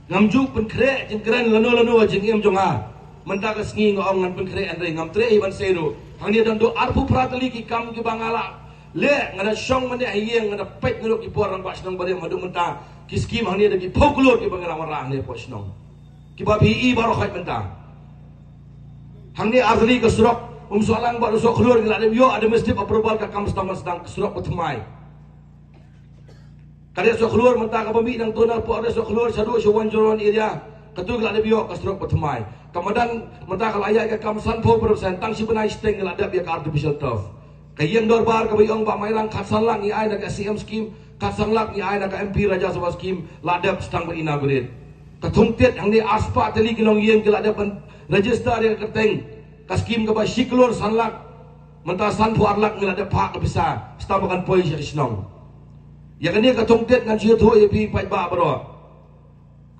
Ngam ju pynkhreh jingkren lano lano ha jingim jong nga. Mynta ka sngi nga ong ngan pynkhreh, hynrei ngam treh hi ban sei ruh. Hangne don duh arphew phra tylli ki kam kiba nga la leh, nga da shong mynne ha ïing, nga da peit naduh ki por rangbah shnong barim haduh mynta. Ki skim hangne da ki phew klur kiba nga la wanrah hangne hapoh shnong, kiba phi i baroh khoit mynta. Hangne ar tylli ka surok Umsohlang bad Sohkhlur ngi la dep ïoh administrative approval, ka kam sdang ban sdang, ka surok ba thymmai. Ka dei Sohkhlur mynta kaba mih nangta na pdeng Sohkhlur shaduh sha one zero one area. Katu ka la dep ïoh ka surok ba thymmai. Ka madan mynta ka la ïaid ka kam sanphew percent, tang shi bnai shiteng ka la dep ïa ka artificial turf. Ka ïing dorbar kaba ïong Bah Mairang, khatsan lak ngi ai na ka C M scheme, khatsan lak ngi ai na ka M P Rajya Sabha scheme, la dep sdang ban inaugurate. Ka Thungtit hangne arspah tylli ki longïing ki la dep ban register ïa ka kyrteng. Ka scheme kaba shi klur san lak, mynta sanphew ar lak ngi la dep phah ka pisa, sdang ba kan poi sha ka shnong. Ïa kane ka Thungtit ngan shu ïathuh ïa phi paidbah baroh.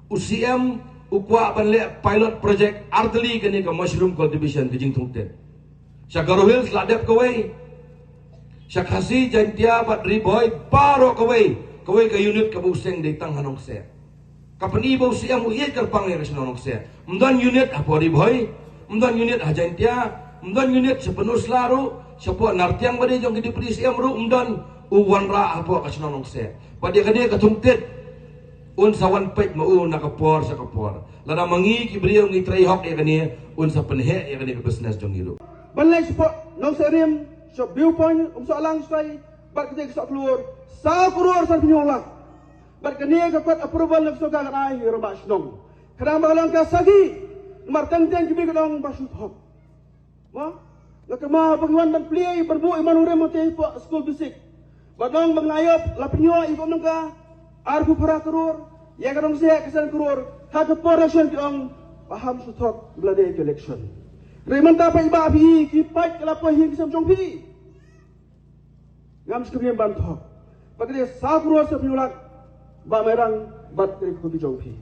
U C M u kwah ban leh pilot project ar tylli kane ka mushroom cultivation ka jingthungtit. Sha Garo Hills la dep kawei, sha Khasi, Jaintia bad Ri Bhoi baroh kawei, kawei ka unit kaba u seng dei tang ha Nongkseh. Ka pyni ba u C M u ïeit kyrpang ïa ka shnong Nongkseh. Ym don unit hapoh Ri Bhoi, ym don unit ha Jaintia, ym don unit sha Pynursla ruh, shapoh Nartiang ba dei jong ki Deputy C M ruh ym don, u wanrah hapoh ka shnong Nongkseh. Bad ïa kane ka Thungtit un sa wan peit ma u na ka por sha ka por. Lada ma ngi ki briew ngi trei hok ïa kane, un sa pynheh ïa kane ka business jong ngi ruh. Ban leit shapoh Nongkseh Rim, sha viewpoint Umsohlang shatai bad kata ka Sohkhlur, saw klur sanphew hynñiew lak. Bad kane ka kot approval na ka sorkar kan ai ïa u rangbah shnong. Khnang ba ka long ka sakhi, namar teng teng ki briew ki ong ba shu thok. Mo? Nga kynmaw ba ngi wan ban plie ban buh ïa man u rim hangtei hapoh skul basic. Ba ong ba nga la ïoh, la pynïoh ïa ka um nangka arphew phra klur, ïa ka Nongkseh ka san klur, ha ka por election ki ong ba ham shu thok ba la dei ka election. Hynrei mynta paidbah phi, ki paid ka la poi ha ïing ha sem jong phi. Ngam skhem ban thok. Ba ka dei saw klur sanphew hynñiew lak, Bah Mairang bad ka dei ka kmie jong phi.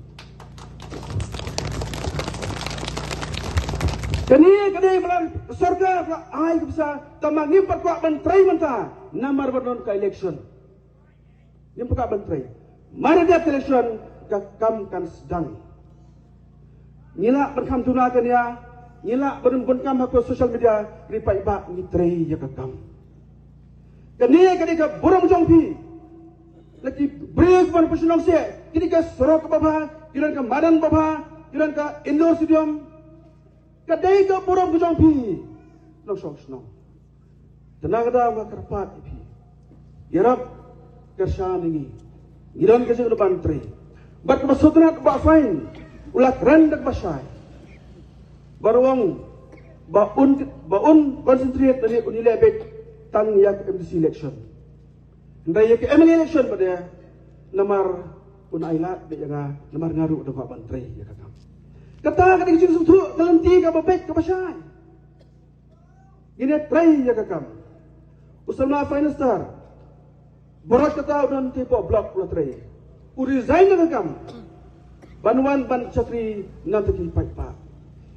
Kane ka dei ba la sorkar ka ai ka pisa, tangba ngim pat kwah ban trei mynta namar ba don ka election. Ngim pat kwah ban trei. Mar dep ka election ka kam kan sdang. Ngi lah ban kham duna kane, ngi lah ban bun kam ha ka social media, hynrei paidbah ngi trei ïa ka kam. Kane ka dei ka burom jong phi. La ki briew kiba na pynshong seh, ki dei ka surok kaba bha, ki don ka madan ba bha, ki don ka indoor stadium. Ka dei ka burom ka jong phi. Nongshong shnong. Te na ka daw nga kyrpad ïa phi, ïarap kyrshan ïa ngi. Ngi don ka jingdon ban trei. Bad kaba sngewtynnat, Bah Sain u la kren da kaba shai, ba u ong ba un, ba un concentrate lane un ïaleh beit tang ïa ka M D C election. Hynrei ïa ka M L A election pat de, namar un ailad beit ïa nga, namar nga ruh da kwah ban trei ïa ka kam. Kata ka dei ka jingsngewthuh ka lynti kaba beit kaba shai. Ngin ïa trei ïa ka kam. U samla Prime Minister baroh kata u don te hapoh block u la trei, u resign na ka kam ban wan ban shakri na ki paidbah.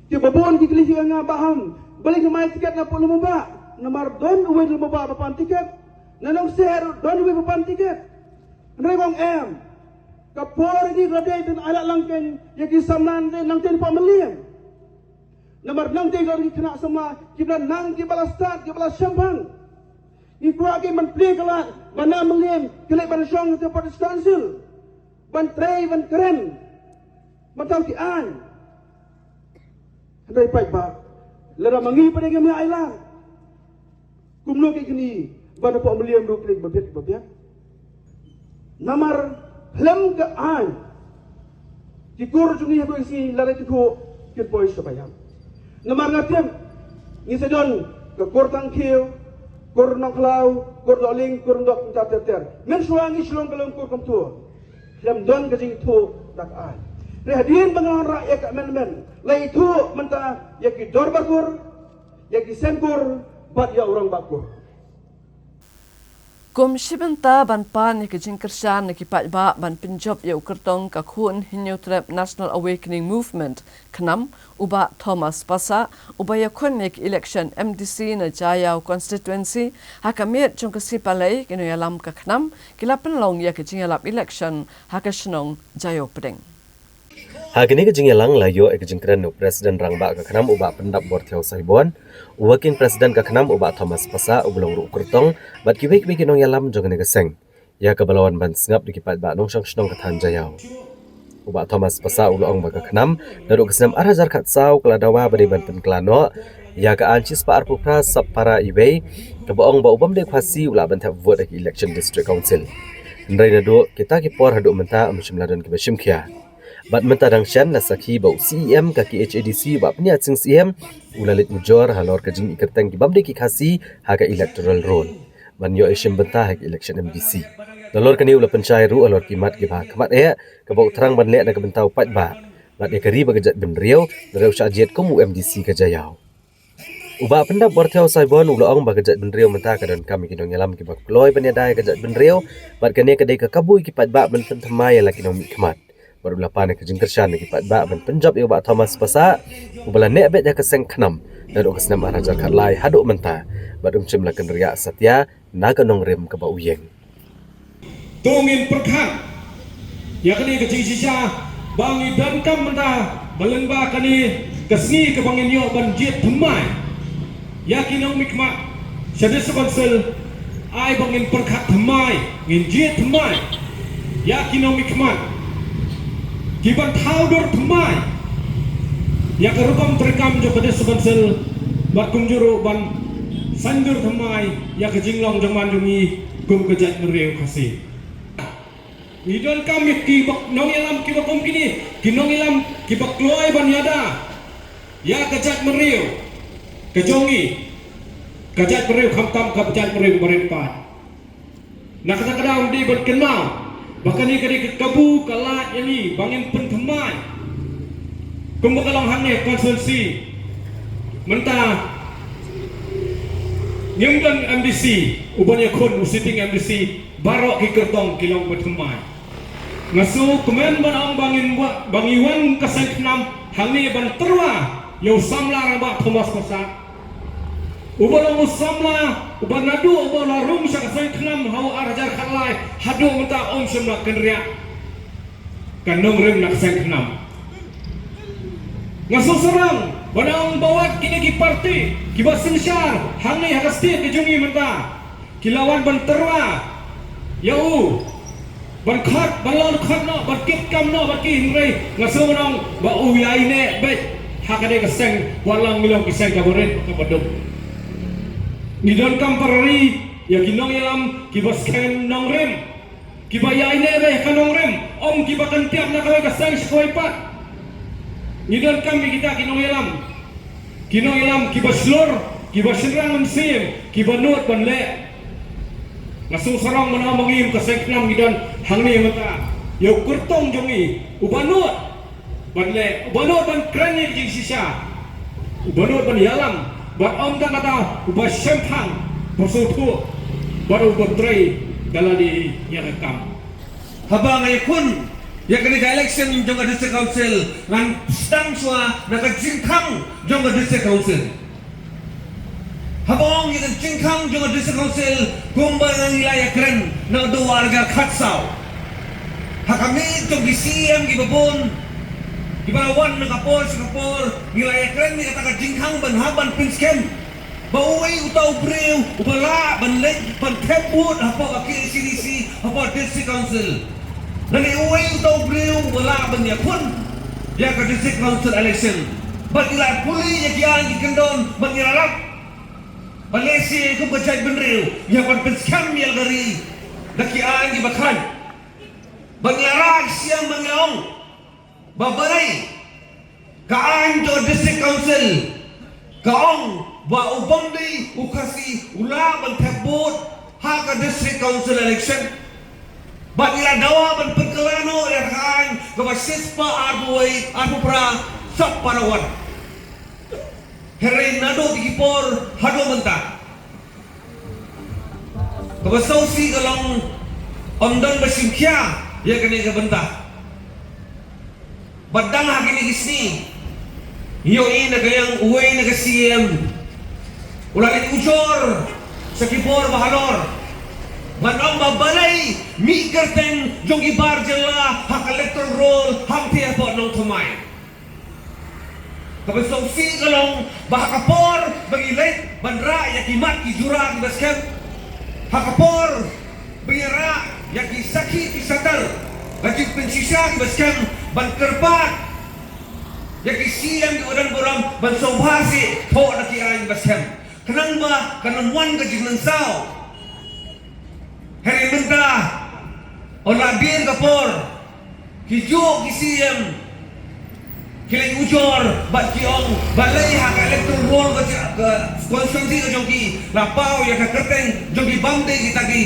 Kiba bun ki kylli ïa nga, Bah Ham, balei ngim ai tiket na hapoh Lumumba? Namar don uwei Lumumba ba pan tiket, na Nongsieh ruh don uwei ba pan tiket. Hynrei nga ong em, ka por ngi ka la dei ban ailad lang kein ïa ki samla nangtei hapoh Mylliem. Namar nangtei ka dei ki khynnah samla kiba la nang, kiba la stad, kiba la shemphang. Ngi kwah kein ban plie ka lad ba na Mylliem ki leit ban shong ha District Council, ban trei, ban kren, ban thaw ki aiñ. Hynrei paidbah, lada ma ngi pat de ngim ïa ailad, kumno kein kine ba na hapoh Mylliem ruh ki leit ba biang ba biang? Namar khlem ka aiñ, ki kur jong ngi ha kawei ka sngi lada ki thuh, kin poi sha ba ïap. Namar nga tip ngi sa don ka kur Tangkhiew, kur Nongkhlaw, kur Dohling, kur Mdok, kumta ter ter. Mynshuwa ngi shu long ka long kur kumto. Khlem don ka jingithuh da ka aiñ. Hynrei hadien ba nga wanrah ïa ka amendment, la ithuh mynta ïa ki dorbar kur, ïa ki seng kur bad ïa u rangbah kur. Kum shi bynta ban pan ïa ka jingkyrshan na ki paidbah ban pynjop ïa u kyrtong ka Khun Hynñiewtrep National Awakening Movement, KHNAM, u Bah Thomas Passah, uba ïakhun ïa ka election M D C na Jaïaw constituency, ha ka miet jong ka sngi Palei, ki nongïalam ka KHNAM ki la pynlong ïa ka jingïalap election ha ka shnong Jaïaw Pdeng. Ha kane ka jingïalang la ïoh ïa ka jingkren na u President Rangbah ka KHNAM, u Bah Pyndap Borthiaw Saibon, u Working President ka KHNAM, u Bah Thomas Passah, uba long ruh u kyrtong, bad kiwei kiwei ki nongïalam jong kane ka seng, ïa kaba la wan ban sngap da ki paidbah nongshong shnong ka thaiñ Jaïaw. U Bah Thomas Passah u la ong ba ka KHNAM naduh ka snem ar hajar khatsaw ka la dawa ba dei ban pynkylla noh ïa ka aiñ shispah arphew phra sub para iwei, kaba ong ba u bym dei Khasi u lah ban thep vote ha ka election District Council. Hynrei naduh kita ki por haduh mynta ym shym la don kiba shim khia. Bad mynta dang shen la sakhi ba u C E M ka K H A D C, u Bah Pynïaid Sing Syiem, u la leit ujor halor ka jingïakyrteng ki bym dei ki Khasi ha ka electoral roll ban ïoh ïashim bynta ha ka election M D C. Nalor kane u la pynshai ruh halor ki mat kiba ha khmat eh, kaba u thrang ban leh na ka bynta u paidbah bad ïa ka ri bad ka jaitbynriew, lada u shah jied kum u M D C ka Jaïaw. U Bah Pyndap Borthiaw Saibon u la ong ba ka jaitbynriew mynta ka donkam ïa ki nongïalam kiba kloi ban ïada ïa ka jaitbynriew, bad kane ka dei ka kabu ïa ki paidbah ban pynthymmai ïa la ki nongmihkhmat. Bad u la pan ïa ka jingkyrshan na ki paidbah ban pynjop ïa u Bah Thomas Passah, uba la neh beit ha ka seng KHNAM naduh ka snem ar hajar khatlai haduh mynta, bad um shym la kynriah satia na ka nongrim kaba u ïeng. To ngin pyrkhat ïa kane ka jingshisha ba ngi donkam mynta, ba lyngba kane ka sngi kaba ngin ïoh ban jied thymmai ïa ki nongmihkhmat sha District Council, ai ba ngin pyrkhat thymmai, ngin jied thymmai ïa ki nongmihkhmat kiban thaw dur thymmai ïa ka rukom treikam jong ka District Council, bad kumjuh ruh ban saiñdur thymmai ïa ka jinglong jong man jong ngi kum ka jaitbynriew Khasi. Ngi donkam ïa ki ba, nongïalam kiba kum kine, ki nongïalam kiba kloi ban ïada ïa ka jaitbynriew ka jong ngi, ka jaitbynriew khamtam ka jaitbynriew barit pat. Na kata ka daw ngi dei ban kynmaw ba kane ka dei ka kabu ka lad ïa ngi ba ngin pynthymmai. Kumba ka long hangne constituency mynta, ngim don M D C uban ïakhun, u sitting M D C, baroh ki kyrtong ki long ba thymmai. Nga sngewkmen ban ong ba ngin wa-, ba ngi wan ka seng KHNAM hangne ban tyrwa ïa u samla Rangbah Thomas Passah, uba long u samla uba naduh uba la rung sha ka seng KHNAM ha u ar hajar khatlai haduh mynta um shym la kynriah ka nongrim na ka seng KHNAM. Nga sngewsarong ban ong ba wat kine ki parti kiba synshar hangne ha ka state ka jong ngi mynta, ki la wan ban tyrwa ïa u, ban khot, ban long khot noh, ban kit kam noh bad ki, hynrei nga sngewsarong ba u ïaineh beit ha kane ka seng, wat la ngi long ki seng kaba rit kaba duk. Ngi donkam para ri ïa ki nongïalam kiba skhem nongrim, Kiba ïaineh beit ha ka nongrim, ym kiba kynthiap na kawei ka seng sha kawei pat. Ngi donkam ïa kita ki nongïalam. Ki nongïalam kiba shlur, kiba shynrang mynsiem, kiba nud ban leh. Nga sngewsarong mynno mynno ka seng khnam ngi don hangne mynta. Ïa u kyrtong jong ngi, uba nud ban leh, uba nud ban kren ïa ka jingshisha, uba nud ban ïalam, bad ym tang kata, uba shemphang, uba sngewthuh, bad uba trei da lade ïa ka kam. Haba nga ïakhun ïa kane ka election jong ka District Council, ngan sdang shuwa na ka jingkhang jong ka District Council. Haba ong ïa ka jingkhang jong ka District Council, kumba ngi la ïakren naduh ar hajar khatsaw, ha ka miet jong ki C E M kiba bun kiba la wan na ka por sha ka por, ngi la ïakren ïa kata ka jingkhang ban hap ban pynskhem ba uei uta u briew uba lah ban leit ban thep vote hapoh ka K H A D C, hapoh District Council. Lane uei uta u briew uba lah ban ïakhun ïa ka District Council election. Bad ngi la pule ïa ki aiñ ki kyndon bad ngi la lap ba lehse kum ka jaitbynriew ngi hap ban pynskhem ïa la ka ri da ki aiñ kiba khraw. Bad ngi la rah sha ki siem bad ngi la ong ba balei ka aiñ jong ka District Council ka ong ba u bym dei u Khasi u lah ban thep vote ha ka District Council election. Bad ngi la dawa ban pynkylla noh ïa ka aiñ kaba shispah arphew wei, arphew phra, sub para wan. Hynrei naduh ki por haduh mynta, kaba sngewsih ka long, ym don ba shim khia ïa kane ka bynta. Bad dang ha kine ki sngi, ngi ïohi na ka liang uwei na ka C E M u la leit ujor sha ki bor ba halor ban ong ba balei mih kyrteng jong ki bar jylla ha ka electoral roll hangtei hapoh Nongthymmai. Kaba sngewsih ka long ba ha ka por ba ngi leit ban rah ïa ki mat ki jura kiba skhem, ha ka por ba ngi rah ïa ki sakhi ki shatar, ka jingpynshisha kiba skhem, ban kyrpad ïa ki C E M kiba don burom ban sngewbha seh thoh da ki aiñ ba skhem, khnang ba kan ym wan ka jingnangsau. Hynrei mynta, ynda la biang ka por, kijuh ki C E M ki leit ujor bad ki ong balei ha ka electoral roll ka, ka constituency ka jong ki la paw ïa ka kyrteng jong ki bym dei kita ki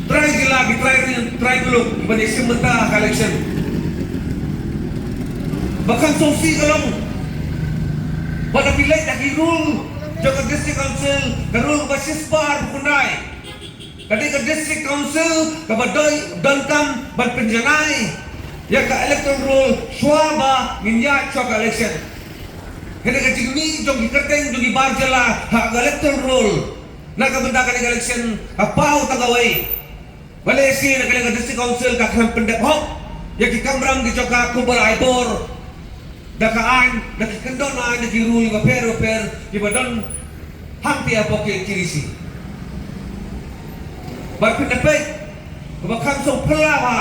trai jylla, ki trai ri, trai muluk kiban ïashim bynta ha ka election. Ba kham sngewsih ka long ba lada phi leit ha ki rule jong ka District Council, ka rule ba shispah arphew khyndai, ka dei ka District Council kaba dei donkam ban pynjanai ïa ka electoral roll shuwa ba ngin ïaid shuwa ka election. Hynrei ka jingmih jong ki kyrteng jong ki bar jylla ha ka electoral roll na ka bynta kane ka election ka paw tang kawei. Balei shi na ka liang ka District Council ka khlem pyndep hok ïa ki kamram ki jong ka kumba la ai bor da ka aiñ, da ki kyndon aiñ, da ki rule bapher bapher kiba don hangtei hapoh K H A D C. Bad pynthikna peit kaba kham sngewphylla bha,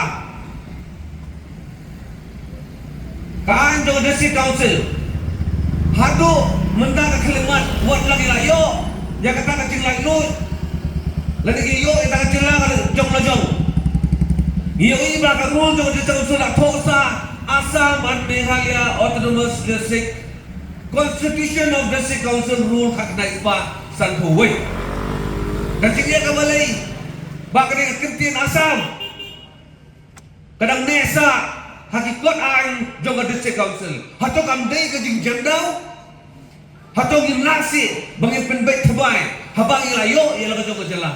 ka aiñ jong ka District Council haduh mynta ka khyllipmat wat la ngi la ïoh ïa kata ka jinglaitluid lane ngi ïoh ïa kata ka jingla ka jong la jong. Ngi ïohi ba ka rule jong ka District Council la thoh sha Assam and Meghalaya Autonomous District. Constitution of District Council rule khatkhyndai spah sanphew wei. Ka jingeh ka balei ba kane ka kyntien Assam ka dang neh sah ha ki kot aiñ jong ka District Council? Hato kam dei ka jingjamdaw? Hato ngim lah shuh ba ngin pynbeit thymmai haba ngi la ïoh ïa la ka jong ka jylla?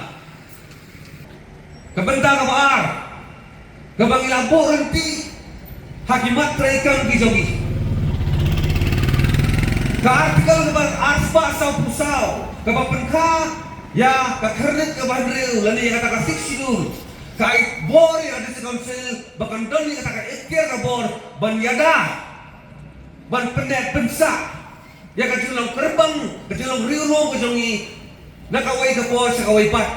Ka bynta kaba ar, kaba ngi la buh ryntih ha ki mat treikam ki jong ngi, ka Article kaba arspah sawphew saw kaba pynkha ïa ka khyrnit kaba hynriew lane ïa kata ka Sixth Schedule, ka ai bor ïa ka District Council ba kan don ïa kata ka iktiar ka bor ban ïada, ban pynneh pynsah ïa ka jinglong kyrpang, ka jinglong riewlum ka jong ngi na kawei ka por sha kawei pat.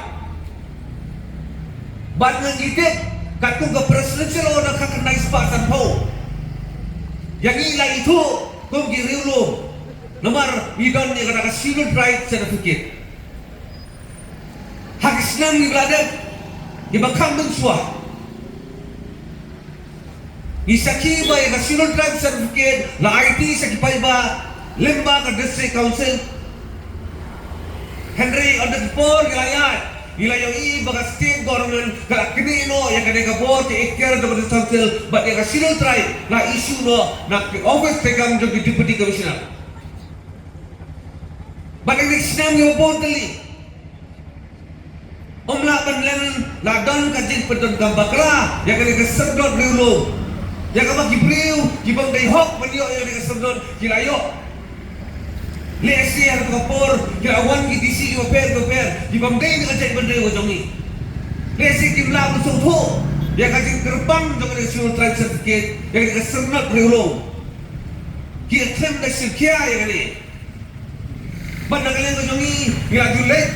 Bad ngi tip katkum ka Presidential Order khatkhyndai spah sanphew, ïa ngi la ithuh kum ki riewlum namar ngi don ïa kata ka Scheduled Tribe Certificate. Ha ki snem kiba la dep, kiba kham mynshuwa, Ngi sakhi ba ïa ka Scheduled Tribe certificate la aiti sha ki paidbah lyngba ka District Council. Hynrei ynda ka por ngi la ïaid, ngi la ïohi ba ka state government ka la knieh noh ïa kane ka bor ka ikhtiar jong ka District Council bad ïa ka Scheduled Tribe la issue noh na ka office treikam jong ki Deputy Commissioner. Bad ïa kane ka snem ngi bun tylli. Ym lah ban len, la don ka jingpyndonkam bakla ïa kane ka syrnod riewlum. Ïa kaba ki briew ki bym dei hok ban ïoh ïa kane ka syrnod ki la ïoh. Lehse ha ka por ki la wan ki D C kiba pher kiba pher, ki bym dei na ka jaitbynriew ka jong ngi. Lehse kim lah ban sngewthuh ïa ka jingkyrpang jong kane ka Scheduled Tribe certificate, ïa kane ka syrnod riewlum. Ki khlem da shim khia ïa kane. Bad na ka liang ka jong ngi, ngi la ju leit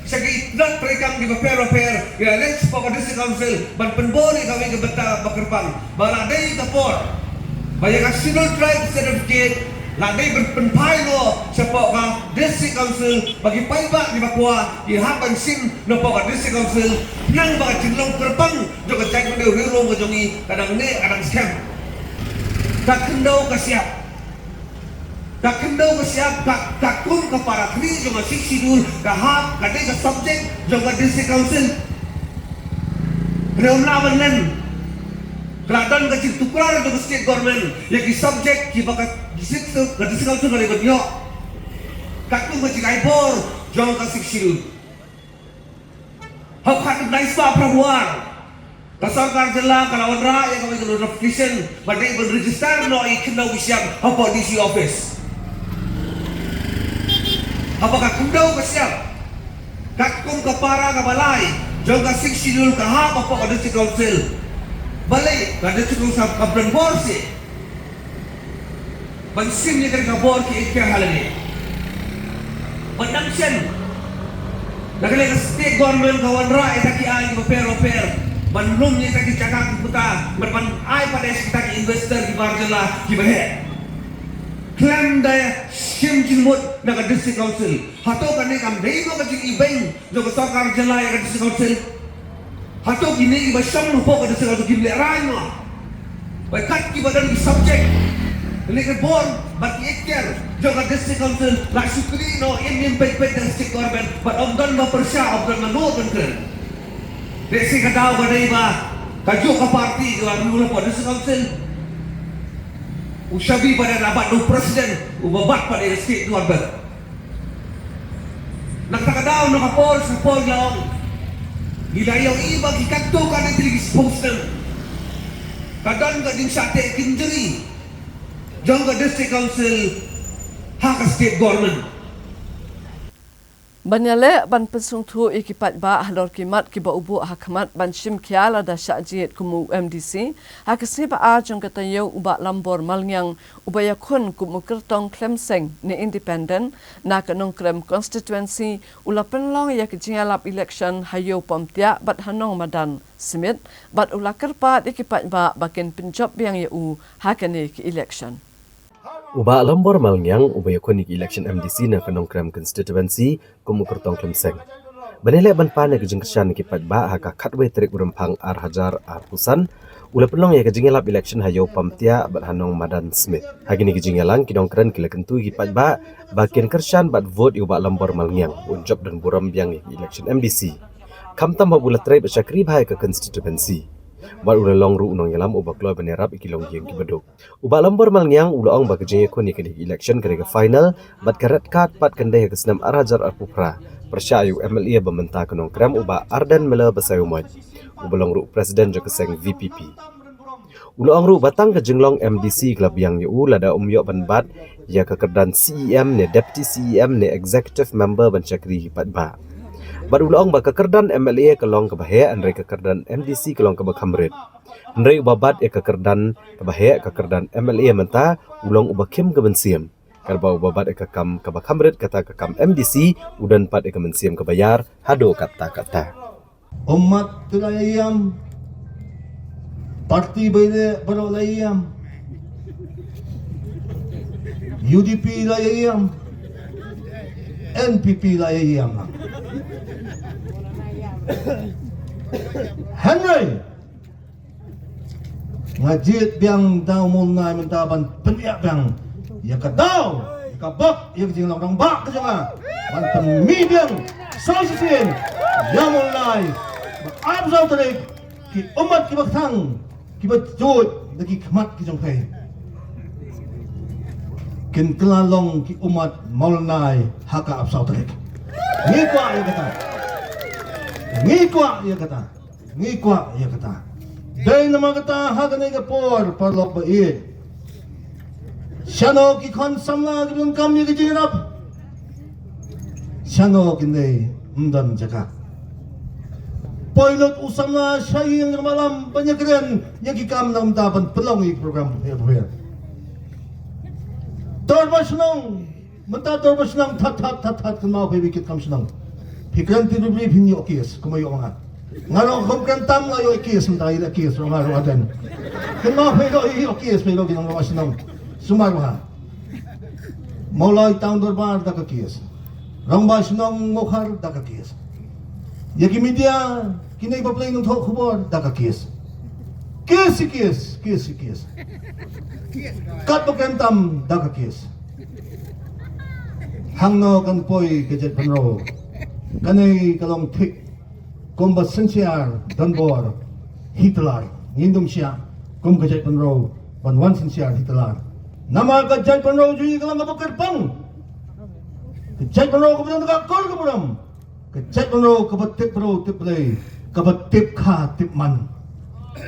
sha ki tnat treikam kiba pher bapher, ngi la leit shapoh ka District Council ban pynbor ïa kawei ka bynta ba kyrpang ba la dei ka por ba ïa ka Scheduled Tribe certificate la dei ban pynphai noh shapoh ka District Council ba ki paidbah kiba kwah ki hap ban shim napoh ka District Council, khnang ba ka jinglong kyrpang jong ka jaitbynriew riewlum ka jong ngi ka dang neh ka dang skhem. Ka khyndew ka shyiap. Ka khyndew ka shyiap, ka, ka kum ka para khlieh jong ka Sixth Schedule ka hap, ka dei ka subject jong ka District Council. Hynrei ym lah ban len. Ka la don ka jingtuklar jong ka state government ïa ki subject kiba ka District, ka District Council ka dei ban ïoh. Ka kum ka jingai bor jong ka Sixth Schedule. Haba ka khyndai spah phra phew ar, ka sorkar jylla ka la wanrah ïa kawei ka notification ba dei ban register noh ïa ki khyndew ki shyiap hapoh D C office. Haba ka khyndew ka shyiap, katkum ka para kaba lai jong ka Sixth Schedule ka hap hapoh ka District Council. Balei ka District Council kam don bor shuh ban shim ïa kane ka bor ki ikhtiar ha lade? Bad nang shen, na kane ka state government ka wanrah ïa kita ki aiñ kiba pher bapher ban lum ïa kita ki jaka ki puta, bad ban ai pat ïa kita ki investor kiba jylla kiba heh. Khlem da shim jingmut na ka District Council. Hato kane kam dei mo ka jingibeiñ jong ka sorkar jylla ïa ka District Council? Hato kine kiba shong hapoh ka District Council kim lehraiñ mo? Ba kat kiba don ki subject, kane ka bor bad ki ikhtiar jong ka District Council la shu knieh noh im im peit peit da ka state government bad ym don ba pyrshah, ym don ba nud ban kren. Te shi ka daw ba dei ba kajuh ka party ka la rule hapoh District Council. U shabi ba dei la bat u president uba bat pat ïa ka state government. Na kata ka daw, na ka por sha por ngi la ong, ngi la ïohi ba ki katto katne tylli ki spokesman ka don ka jingshah teh kynjri jong ka District Council ha ka state government. Ban ïaleh ban pynsngewthuh ïa ki paidbah halor ki mat kiba u buh ha khmat ban shim khia lada shah jied kum u M D C, ha ka sngi ba ar jong ka taïew, u Bah Lambor Malngiang, uba ïakhun kum u Kyrtong Khlem Seng ne Independent na ka Nongkrem Constituency, u la pynlong ïa ka jingïalap election ha Ïew Pamtiah bad ha Nongmadan Smit, bad u la kyrpad ïa ki paidbah ba kin pynjop biang ïa u ha kane ka election. U Bah Lambor Malngiang, uba ïakhun ïa ka election M D C na ka Nongkrem Constituency kum u Kyrtong Khlem Seng, ban ïaleh ban pan ïa ka jingkyrshan ïa ki paidbah ha ka khatwei tarik u Rymphang ar hajar arphew san, u la pynlong ïa ka jingïalap election ha Ïew Pamtiah bad ha Nongmadan Smit. Ha kine ki jingïalang, ki nongkren ki la kyntu ïa ki paidbah ba kin kyrshan bad vote ïa u Bah Lambor Malngiang, un jop don burom biang ïa ka election M D C. Khamtam haba u la trei bad shakri bha ïa ka constituency, bad u la long ruh u nongïalam uba kloi ban ïarap ïa ki longïing kiba duk. U Bah Lambor Malngiang u la ong ba ka jingïakhun ïa kane ka election ka dei ka final, bad ka red card pat kan dei ha ka snem ar hajar arphew phra, pyrshah ïa u M L A ba mynta ka Nongkrem, u Bah Ardent Miller Basaiawmoit, uba long ruh president jong ka seng V P P. U la ong ruh ba tang ka jinglong M D C ka la biang ïa u lada um ïoh ban bat ïa ka kyrdan C E M ne Deputy C E M ne Executive Member ban shakri ïa ki paidbah. Bad u la ong ba ka kyrdan M L A ka long kaba heh, hynrei ka kyrdan M D C ka long kaba kham rit. Hynrei uba bat ïa ka kyrdan kaba heh, ka kyrdan M L A mynta, u long uba khim ka mynsiem. Katba uba bat ïa ka kam kaba kham rit, kata ka kam M D C, u don pat ïa ka mynsiem kaba ïar haduh katta katta. Ummat te la ïa ïam. Parti ba ïaleh baroh la ïa ïam. U D P la ïa ïam. N P P la ïa ïam. Hynrei Nga jied biang da u Mawlynnai mynta ban pynïaid biang ïa ka daw, ïa ka bok, ïa ka jinglong rangbah ka jong nga ban pynmih biang sa shisien ïa u Mawlynnai. Ba arphew saw tarik ki ummat kiba kthang, kiba juid da ki khmat ki jong phi, kin kylla long ki ummat Mawlynnai ha ka arphew saw tarik. Ngi kwah ïa kata. Ngi kwah ïa kata. Ngi kwah ïa kata. Dei namar kata ha kane ka por, paralok ba ïeit, shano ki khun samla kiba donkam ïa ka jingïarap? Shano kine ym don jaka? Poi lut u samla sha ïing ïa ka malam ban ïakren ïa ki kam na ka bynta ban pynlong ïa ki program pher pher. Dorbar shnong, mynta dorbar shnong, that that that that, kynmaw phi ba kit kam shnong. Phi kren ti ribri phin ïoh case, kumba ïoh ma nga. Nga ruh kum kren tam nga ïoh case mynta, ïa case ruh nga ruh aden. Kynmaw phi ruh ïoh case, phi ruh ki nongdorbar shnong. Sumar bha. Mawlai Town Dorbar da ka case. Rangbah shnong Mawkhar da ka case. Ïa ki media, kine ba pynlong nongthoh khubor da ka case. Case, case, case, case. Katba kren tam da ka case. Hangno kan poi ka jaitbynriew? Kane ka long thik kumba synshar donbor hi tlar. Ngin ym shah kum ka jaitbynriew ban wan synshar hi tlar. Namar ka jaitbynriew jong ngi ka long kaba kyrpang. Ka jaitbynriew kaba don ka kur ka burom. Ka jaitbynriew kaba tip briew tip Blei, kaba tip kha tip man.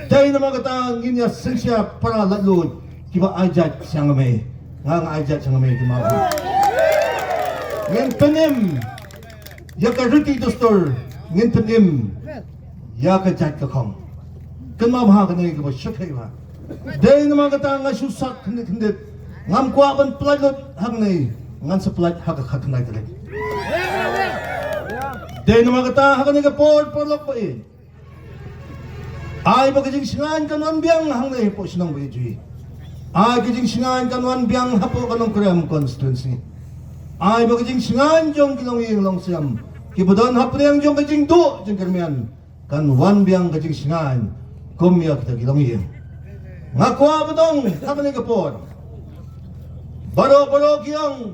Dei namar kata ngin ïa synshar para laitluid kiba ai jait sha nga mei. Nga nga ai jait sha nga mei, kynmaw. Ngin pynim ïa ka riti dustur, ngin pynim ïa ka jait ka khong. Kynmaw bha kane kaba shyrkhei bha. Dei namar kata nga shu sak khyndiat khyndiat. Ngam kwah ban pyllait lut hangne, ngan sa pyllait ha ka khatkhyndai tarik. Dei namar kata ha kane ka por, paralok ba ïeit, ai ba ka jingshngaiñ kan wan biang hangne hapoh shnong ba ïeit jong ngi. Ai ka jingshngaiñ kan wan biang hapoh ka Nongkrem constituency. Ai ba ka jingshngaiñ jong ki longïing longsiam kiba don hapdeng jong ka jingduh jingkyrmen, kan wan biang ka jingshngaiñ kum ïa kita ki longïing. Nga kwah ban ong ha kane ka por, baroh baroh ki ong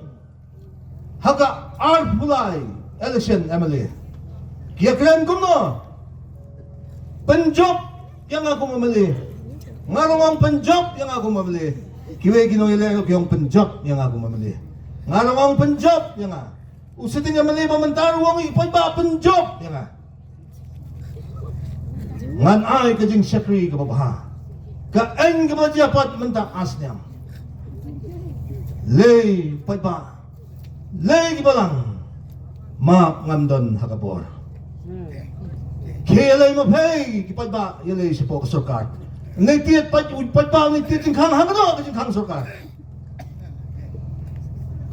ha ka arphew lai election M L A ki ïakren kumno? Pynjop ïa nga kum M L A. Nga ruh ong pynjop ïa nga kum M L A. Kiwei ki nongïaleh ruh ki ong pynjop ïa nga kum M L A. Nga ruh ong pynjop ïa nga. U sitting M L A ba mynta ruh u ong ïa ki paidbah pynjop ïa nga. Ngan ai ka jingshakri kaba bha, ka aiñ kaba jia pat mynta ar snem. Lei paidbah, lei ki balang, map ngam don ha ka bor. Khie ïalei ma phi ki paidbah, ïalei shapoh ka sorkar. Ngi tied paid, paidbah ngi tied jingkhang ha kano ka jingkhang sorkar?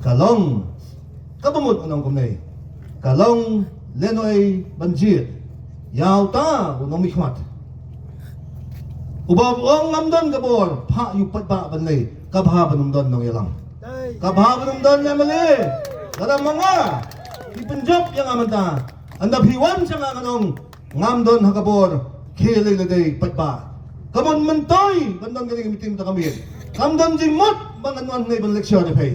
Ka long kaba mut ngan ong kumne. Ka long lehnohei ban jied ïa uta u nongmihkhmat uba u ong ngam don ka bor, phah ïa u paidbah ban leh. Ka bha ban ym don nongïalam. Ka bha ban ym don M L A. Lada ma nga, phi pynjop ïa nga mynta, ynda phi wan sha nga ngan ong ngam don ha ka bor, khie lei lade paidbah. Ka mon myntoi ban don kane ka meeting mynta ka miet. Kam don jingmut ba ngan wan hangne ban lecture ïa phi.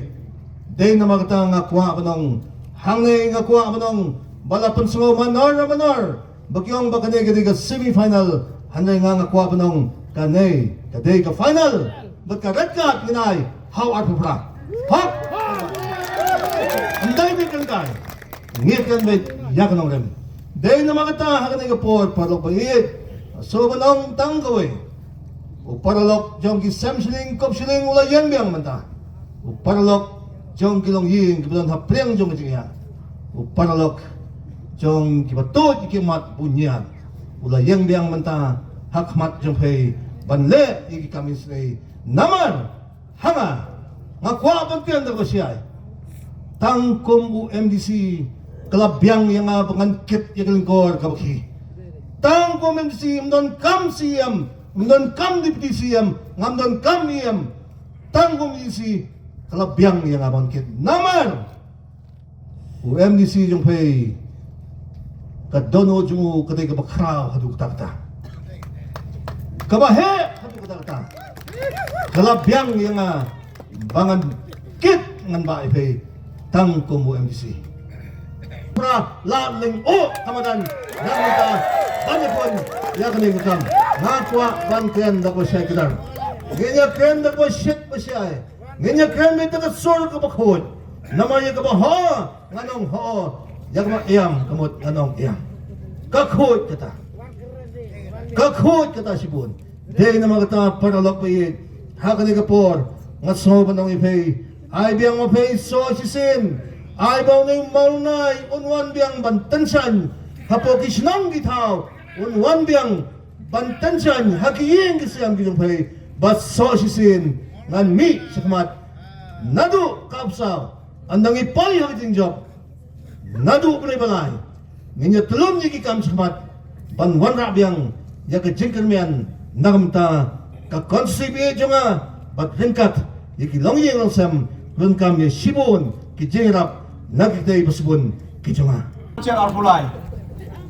Dei namar kata nga kwah ban ong, hangne nga kwah ban ong, ba la pynsngew manor manor ba ki ong ba kane ka dei ka semi final. Hynrei nga, nga kwah ban ong kane ka dei ka final. Bad ka red card ngin ai ha u arphew phra. Hok. Ym dei ba kren kai. Ngi kren beit ïa ka nongrim. Dei namar kata ha kane ka por, paralok ba ïeit, sngewbha ban ong tang kawei. U paralok jong ki sem shilling kop shilling u la ïeng biang mynta. U paralok jong ki longïing kiba don ha pdeng jong ka jingïaid, u paralok jong kiba tuid ki khmat bun ñiad, u la ïeng biang mynta ha khmat jong phi ban leh ïa ki kam isynei. Namar ha nga, nga kwah ban kren da kaba shai. Tang kum u M D C ka la biang ïa nga ba ngan kit ïa ka lyngkor kaba khih. Tang kum M D C, ym don kam C M, ym don kam Deputy C M, ngam don kam E M. Tang kum M D C ka la biang ïa nga ba ngan kit. Namar u M D C jong phi, ka dohnud jong u ka dei kaba khraw haduh katta katta. Kaba heh haduh katta katta ka la biang ïa nga ba ngan kit ngan bah ïa phi tang kum u M D C. Pra la ling u ka madan na mynta ban ïa pun ïa kane ka kam. Nga kwah ban kren da kaba shai kdar. Ngin ïa kren da kaba shit ba shai. Ngin ïa kren beit da ka sur kaba khuid. Namar ïa kaba ho ngan ong ho, ïa kaba ïam ka mut ngan ong ïam. Ka khuid kata. Ka khuid kata shibun. Dei namar kata para lok ba ïeit, ha kane ka por nga sngew ban ong ïa phi, ai biang ma phi sa shisien. Ai ba une u Mawnai un wan biang ban tynshaiñ hapoh ki shnong ki thaw, un wan biang ban tynshaiñ ha ki ïing ki sem ki jong phi, ba sa shisien ngan mih shakhmat. Naduh ka bsaw, ynda ngi poi ha ka jingjop, naduh bnai ba lai, ngin ïa tlum ïa ki kam shakhmat ban wanrah biang ïa ka jingkyrmen na ka bynta ka constituency jong nga bad ryngkat ïa ki longïing longsem, ryngkat ïa shibun ki jingïarap na kitei ba shibun ki jong nga. Chair arphew lai.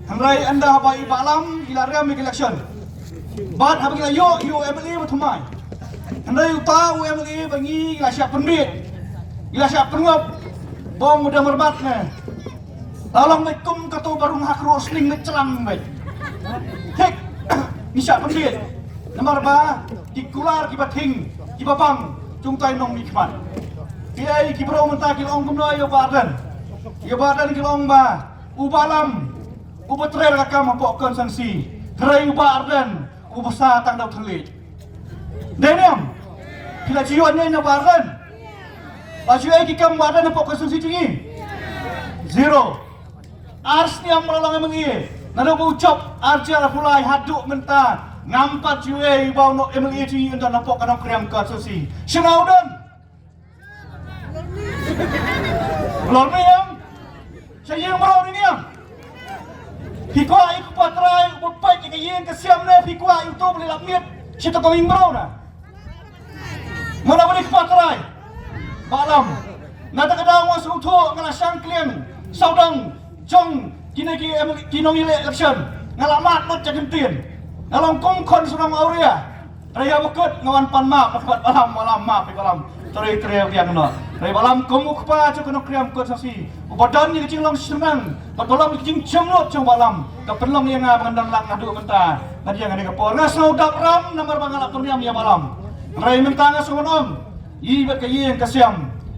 Hynrei ynda haba i Bah Lam i la rem ïa ka election, bad haba ngi la ïoh ïa u M L A ba thymmai, hynrei uta u M L A ba ngi la shah pynbit, ngi la shah pynngop, ba ong u dang myrbat ne. La long beit kum kato ba rung ha kru sning beit, chlang beit. Thik, ngi shah pynbit. Namar ba ki kular kiba thing, kiba bang, jong tai nongmihkhmat. Ki ei ki briew mynta ki la ong kumno ïa u Bah Ardent? Ïa u Bah Ardent ki la ong ba u Bah Lam uba trei ka kam hapoh constituency. Trei u Bah Ardent uba sa tang da u thylliej. Dei ne em? Phi la ju ïoh ne na u Bah Ardent? La ju ïoh ki kam u Bah Ardent hapoh constituency jong ngi? Zero. Ar snem ba la long M L A, naduh ba u jop ar hajar arphew lai haduh mynta ngam pat ju ïohi ba u M L A jong ngi un don hapoh ka Nongkrem constituency. Shano u don? Lor ne em? Sha ïing mraw ne em? Phi kwah ïa u kpa trai uba peit ïa ka ïing ka sem ne phi kwah ïa uto ba leh lap miet sha ka ïing mraw na? Mano ba dei kpa trai? Bah Lam. Na kata ka daw nga sngewthuh nga la shang kliang sawdong jong kine ki em, ki nongïaleh election. Nga la mad lut ja kyntien. Nga long kum khun shnong Awria. Hynrei ïa ba kut nga wan pan map, nga kut Bah Lam, Bah Lam map, Bah Lam. Trei trei biang noh. Hynrei Bah Lam kum u kpa jong ka Nongkrem constituency. Uba don ïa ka jinglong shynrang bad ba long ïa ka jingjemnud jong Bah Lam, ka pynlong ïa nga ba ngan don lang haduh mynta. Ngan ïeng ha kane ka por nga sngew dap ram namar ba nga la pynriam ïa Bah Lam. Hynrei mynta nga sngew ong ïa bad ka ïing ka sem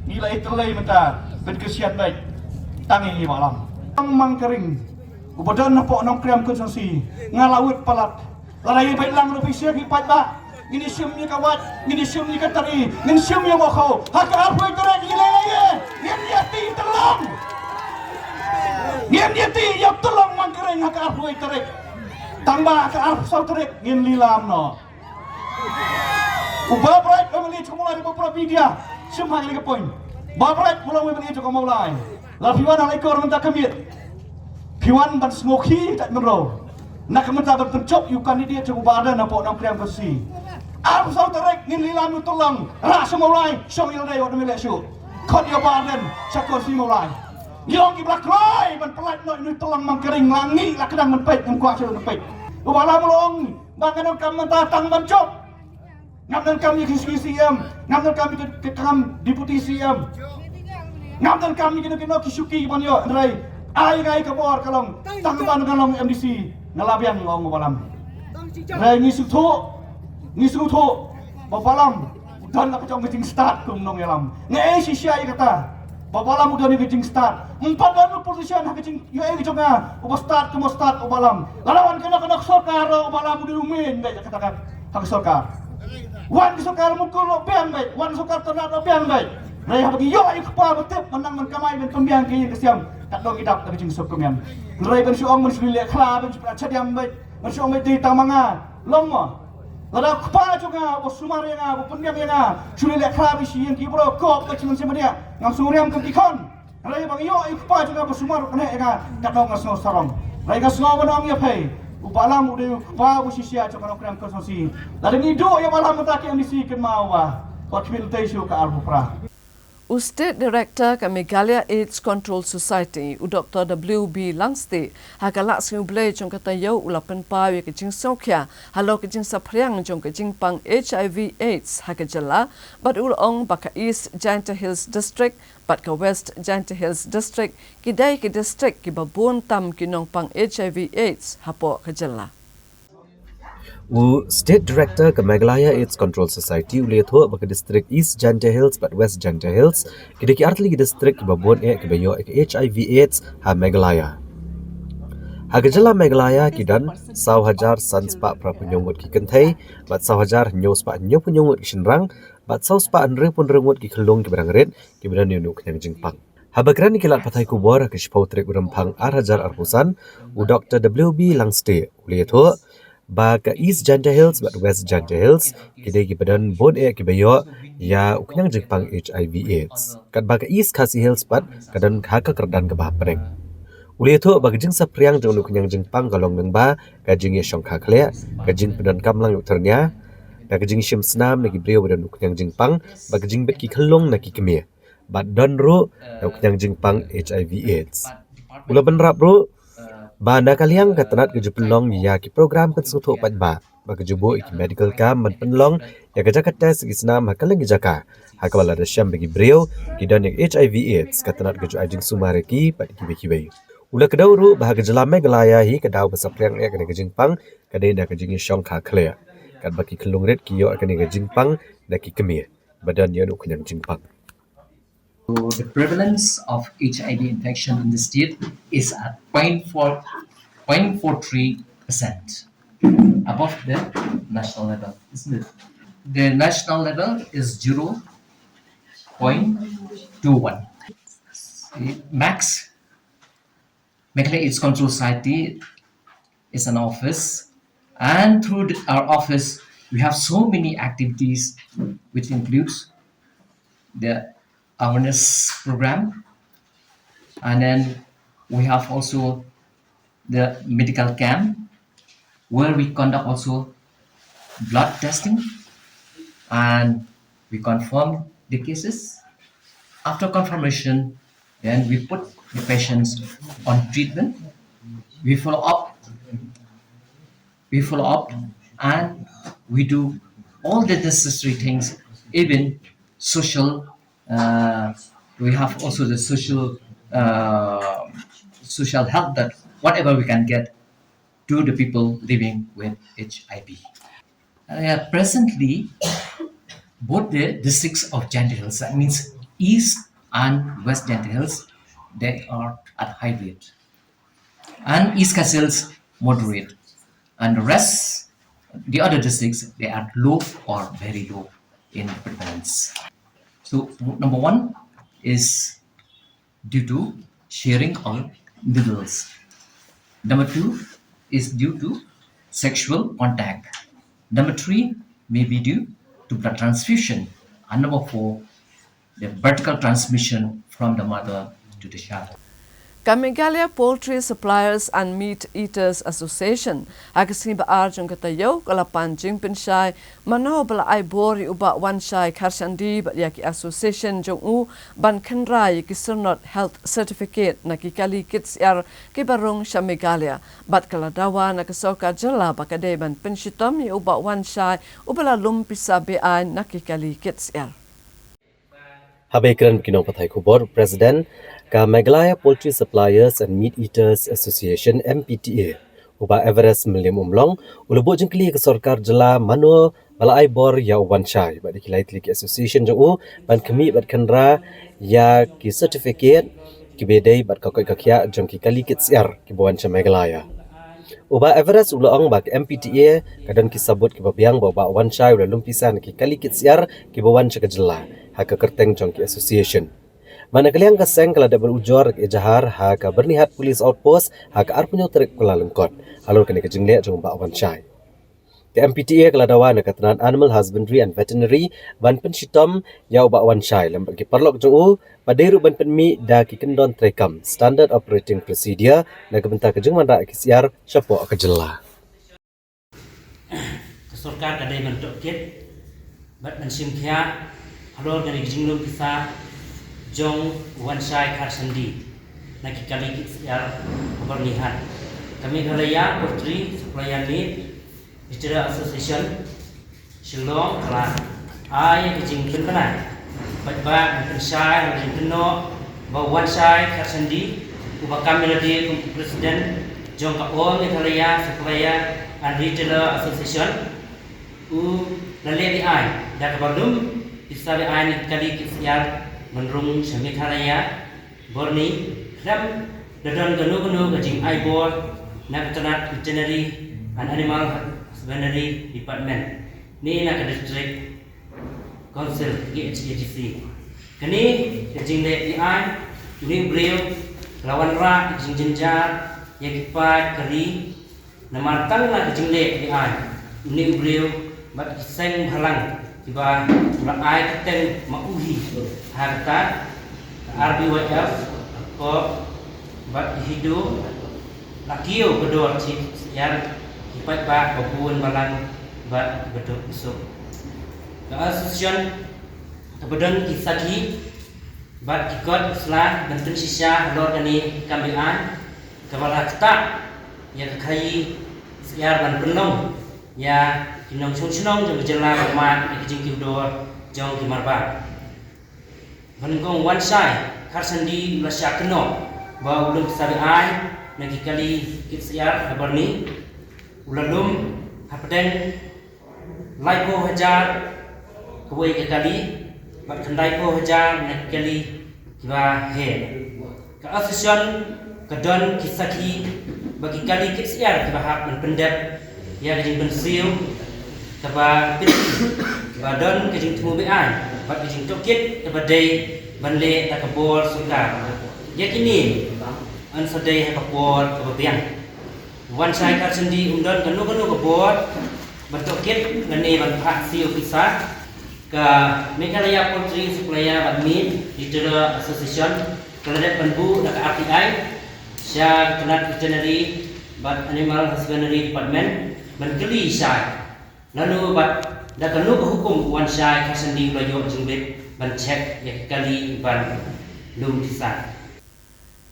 ngi la ïatrei mynta bad ka sian bad tang ïa Bah Lam. Tang Mangkering uba don hapoh Nongkrem constituency nga la wit palat. Lada ïa beit lang ruh phi sngewthuh ki paidbah. Ngin ïa shim ïa ka wait, ngin ïa shim ïa ka tari, ngin shim ïa ka khaw. Ha ka arphew tarik ïa lei lei ïa. Ngin ïa tih tyllong. Ngin ïa tih ïa tyllong Mangkering ha ka arphew tarik. Tang ba ha ka arphew saw tarik ngin lilam noh. U Bah Bright family chumulai u Bah Bright media. Shim ha ka point. Bah Bright pulong family chumulai. La phi wan ha lai kor mynta ka miet. Phi wan ban sngewkhih tat mynro. Na ka mynta ban pynjop ïa u candidate jong u Bah Ardent hapoh Nongkrem constituency. Arphew saw tarik ngin lilam ïa u tyllong. Rah sha Mawlai shong ïa lade wat ym leh shuh. Khot ïa u Bah Ardent sha constituency Mawlai. Ngi ong ki ba la kloi ban pyllait noh ïa u tyllong Mangkering la ngi la kdang ban peit ngam kwah shuh ban peit. U Bah Lam u la ong ba nga donkam mynta tang ban jop. Ngam donkam ïa ka C E M, ngam donkam ïa ka kam deputy C E M. Ngam donkam ïa kino kino ki shuki ban ïoh, hynrei ai ngi ka bor ka long tang ban nga long M D C nga la biang, ong u Bah Lam. Hynrei ngi sngewthuh, ngi sngewthuh ba u Bah Lam u don la ka jong ka jingstad kum nongïalam. Nga ai shisha ïa kata ba u Bah Lam u don ïa ka jingstad. Ym pat don u politician ha ka jing Ïohi jong nga, uba stad kumba stad u Bah Lam. Lada wan kano kano ka sorkar ruh u Bah Lam u dei u main beit ha kata ka, ha ka sorkar. Wan ka sorkar Mukul ruh biang beit, wan ka sorkar Tyrnat ruh biang beit. Hynrei haba ngi ïoh ïa u kpa ba tip ban nang ban kamai ban pynbiang ka ïing ka sem, kat dong ngi dap da ka jingsuk ka mian. Hynrei ban shu ong ban shu leh khla ban shu pynat shadiam beit, ban shu ong beit dei tang ma nga. Long mo. Lada u kpa jong nga uba sumar ïa nga, uba pynbiang ïa nga, shu leh khla beit sha ïing ki bro, kop beit sha mynsiem bniah, ngam sngewriam kum ki khon. Hynrei ba ngi ïoh ïa u kpa jong nga ba sumar u kane ïa nga, katno nga sngew sarong. Hynrei nga sngew ban ong ïa phi, u Bah Lam u dei u kpa uba shisha jong ka Nongkrem constituency. Lada ngi duh ïa u Bah Lam mynta ki M D C kynmaw ba wat khmih lynti shuh ka arphew phra. U State Director ka Meghalaya AIDS Control Society, u Doktor W B Langstieh, ha ka Lad Sngi U Blei jong ka taïew u la pynpaw ïa ka jingsngewkhia halor ka jingsaphriang jong ka jingpang HIV AIDS ha ka jylla, bad u la ong ba ka East Jaintia Hills District bad ka West Jaintia Hills District ki dei ki district kiba bun tam ki nongpang HIV AIDS hapoh ka jylla. U State Director ka Meghalaya AIDS Control Society u la ïathuh ba ka district East Jaintia Hills bad West Jaintia Hills ki dei ki artylli ki district kiba bun eh kiba ïoh ïa ka HIV AIDS ha Meghalaya. Ha ka jylla Meghalaya ki don saw hajar san spah phra phew hynñiew ngut ki kynthei, bad saw hajar hynñiew spah hynñiew phew hynñiew ngut ki shynrang, bad saw spah hynriew phew hynriew ngut ki khyllung kiba dang rit kiba don ïa une u khñiang jingpang. Haba kren ïa ki lad pathai khubor ha ka shiphew tarik u Rymphang ar hajar arphew san, u Doktor W B Langstieh u la ïathuh ba ka East Jaintia Hills bad West Jaintia Hills ki dei kiba don bun eh kiba ïoh ïa u khñiang jingpang HIV AIDS. Katba ka East Khasi Hills pat ka don ha ka kyrdan kaba hapdeng. U la ïathuh ba ka jingsaphriang jong u khñiang jingpang ka long lyngba ka jingïashongkha khlieh, ka jingpyndonkam lang ïa u thyrnia, da ka jingshim snam na ki briew ba don u khñiang jingpang, bad ka jingbit ki khyllung na ki kmie. Bad don ruh da u khñiang jingpang HIV AIDS. U la bynrap ruh ba na ka liang ka tnat ka ju pynlong ïa ki program pynsngewthuh paidbah, bad ka ju buh ïa ki medical camp ban pynlong ïa ka jaka test ïa ki snam ha kylleng ki jaka, ha kaba lada shem ba ki briew ki don ïa HIV AIDS, ka tnat ka ju ai jingsumar ïa ki bad ïa kiwei kiwei. U la kdew ruh ba ha ka jylla Meghalaya hi ka daw ba saphriang eh kane ka jingpang ka dei da ka jingïashongkha khlieh, katba ki khyllung rit ki ïoh ïa kane ka jingpang da ki kmie ba don ïa une u khñiang jingpang. So the prevalence of HIV infection in the state is at zero point four, zero point four three percent above the national level, isn't it? The national level is zero point two one. Max, Meghalaya AIDS Control Society is an office, and through the, our office, we have so many activities, which includes the awareness program, and then we have also the medical camp, where we conduct also blood testing, and we confirm the cases. After confirmation, then we put the patients on treatment. We follow up. We follow up, and we do all the necessary things, even social. Uh, we have also the social, uh, social help, that whatever we can get to the people living with HIV. Uh, presently, both the districts of Jaintia Hills, that means East and West Jaintia Hills, they are at high rate. And East Khasi Hills, moderate. And the rest, the other districts, they are low or very low in prevalence. So, number one is due to sharing of needles. Number two is due to sexual contact. Number three may be due to blood transfusion. And number four, the vertical transmission from the mother to the child. Ka Meghalaya Poultry Suppliers and Meat Eaters Association ha ka sngi ba ar jong ka taïew ka la pan jingpynshai mano ba la ai bor ïa u Bah Wanshai Kharshandi bad ïa ki association jong u ban khynra ïa ki syrnod health certificate na ki kali kit syiar kiba rung sha Meghalaya, bad ka la dawa na ka sorkar jylla ba ka dei ban pynshitom ïa u Bah Wanshai uba la lum pisa beaiñ na ki kali kit syiar. Haba ïakren bad ki nongpathai khubor, President ka Meghalaya Poultry Suppliers and Meat Eaters Association, M P T A, u Bah Everest Mylliem Umlong, u la buh jingkylli ïa ka sorkar jylla mano ba la ai bor ïa u Wanshai bad ïa ki lai tylli ki association jong u ban khmih bad khynra ïa ki certificate kiba dei bad ka koit ka khiah jong ki kali kit syiar kiba wan sha Meghalaya. U Bah Everest u la ong ba ka M P T A ka don ki sabut kiba biang ba u Bah Wanshai u la lum pisa na ki kali kit syiar kiba wan sha ka jylla ha ka kyrteng jong ki association. Bad na ka liang ka seng ka la dep ban ujor ïa ka ejahar ha ka Byrnihat Police Outpost ha ka arphew hynñiew tarik Kyllalyngkot halor kane ka jingleh jong u Bah Wanshai. Ka M P T A ka la dawa na ka tnad Animal Husbandry and Veterinary ban pynshitom ïa u Bah Wanshai lem bad ki paralok jong u, bad dei ruh ban pynmih da ki kyndon treikam, Standard Operating Procedure, na ka bynta ka jingwanrah ïa ki syiar shapoh ka jylla. Ka sorkar ka dei ban tohkit bad ban shim khia halor kane ka jinglum pisa jong u Wanshai Kharshandi na ki kali ki syiar ha Byrnihat. Ka Meghalaya Poultry Supplier Meat Retailer Association, Shillong ka la ai ka jingpynbna paidbah ban pynshai ha ka jingkynnoh ba u Wanshai Kharshandi uba kam ïa lade kum u President jong ka All Meghalaya Supplier and Retailer Association u la leh beaiñ da kaba lum pisa beaiñ na ki kali ki syiar ban rung sha Meghalaya Byrni, khlem da don kano kano ka jingai bor na ka tnat Veterinary and Animal Husbandry Department ne na ka District Council, K H A D C. Kane ka jingleh beaiñ, une u briew la wanrah ka jingjynjar ïa ki paid ka ri namar tang na ka jingleh beaiñ, une u briew bad ki seng bhalang kiba u la ai kyrteng ma u hi ha kata ka R B Y F ko bad ki HITO la kiew ka dor syiar ki paidbah ba bun balang bad ba duk suk. Ka association kaba don ki sakhi bad ki kot sla ban pynshisha halor kane ka kam beaiñ kaba la ktah ïa ka khaïi syiar ban pynlong ïa ki nongshong shnong jong ka jylla ban mad ïa ka jingkiew dor jong ki marbar. Ba nyngkong u Wanshai Kharshandi u la shah kynnoh ba u lum pisa beaiñ na ki kali ki syiar ha Byrni, u la lum hapdeng laiphew hajar kawei ka kali bad khyndaiphew hajar na ki kali kiba heh. Ka association ka don ki sakhi ba ki kali ki syiar kiba hap ban pyndep ïa ka jingpynsiew kaba pynti ba don ka jingthmu beaiñ bad ka jingtohkit kaba dei ban leh da ka bor sorkar. Ïa kine yn sa dei ha ka por kaba biang. U Wanshai Kharshandi um don kano kano ka bor ban tohkit lane ban phah siew pisa. Ka Meghalaya Poultry Supplier bad Meat Retailer Association ka la dep ban buh da ka R T I sha ka tnat Veterinary bad Animal Husbandry Department ban kylli shai lano bad da kano ka hukum u Wanshai Kharshandi u la ïoh jingbit ban check ïa ki kali ban lum pisa.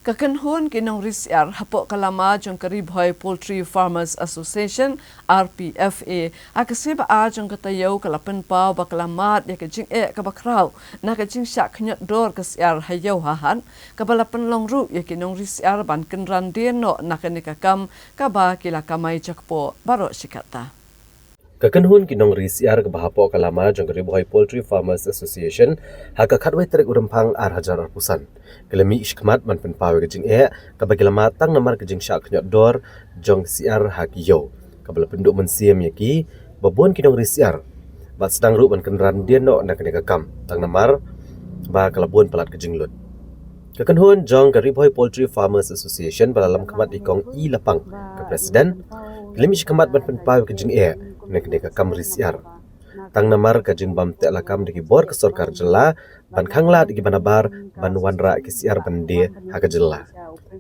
Ka kynhun ki nongri syiar hapoh ka lama jong ka Ri Bhoi Poultry Farmers Association, R P F A, ha ka sngi ba ar jong ka taïew ka la pynpaw ba ka la mad ïa ka jingeh kaba khraw na ka jingshah khñiot dor ka syiar ha ïew ha hat, kaba la pynlong ruh ïa ki nongri syiar ban kynran dien noh na kane ka kam kaba ki la kamai jakpoh baroh shi katta. Ka kynhun ki nongri syiar kaba hapoh ka lama jong ka Ri Bhoi Poultry Farmers Association ha ka khatwei tarik u Rymphang ar hajar arphew san ka la mih shakhmat ban pynpaw ïa ka jingeh kaba ki la mad tang namar ka jingshah khñiot dor jong ki syiar ha ki ïew, kaba la pynduh mynsiem ïa ki ba bun ki nongri syiar bad sdang ruh ban kynran dien noh na kane ka kam tang namar ba ka la bun palat ka jinglut. Ka kynhun jong ka Ri Bhoi Poultry Farmers Association ba la lam khmat da i Kong E. Lapang, ka President, ka la mih shakhmat ban pynpaw ïa ka jingeh na kane ka kam ri syiar tang namar ka jingbym teh lakam da ki bor ka sorkar jylla ban khanglad ïa ki ba nabar ban wanrah ki syiar ban die ha ka jylla.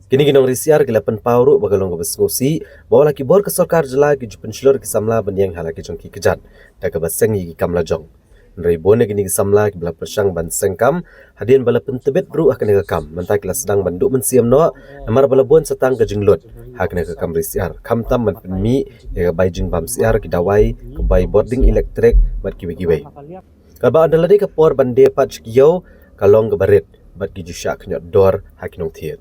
Kine ki nongri syiar ki la pynpaw ruh ba ka long kaba sngewsih ba wat la ki bor ka sorkar jylla ki ju pynshlur ki samla ban ïeng ha la ki jong ki kjat da kaba seng ïa ki kam la jong. Hynrei bun na kine ki samla kiba la pyrshang ban seng kam hadien ba la pyntbit ruh ha kane ka kam, mynta ki la sdang ban duh mynsiem noh namar ba la bun sa tang ka jinglut ha kane ka kam ri syiar, khamtam ban pynmih ïa ka bai jingbam syiar, ki dawai, ka bai bording elektrik bad kiwei kiwei. Kaba ynda la dei ka por ban die pat sha ki ïew ka long kaba rit bad ki ju shah khñiot dor ha ki nongthied.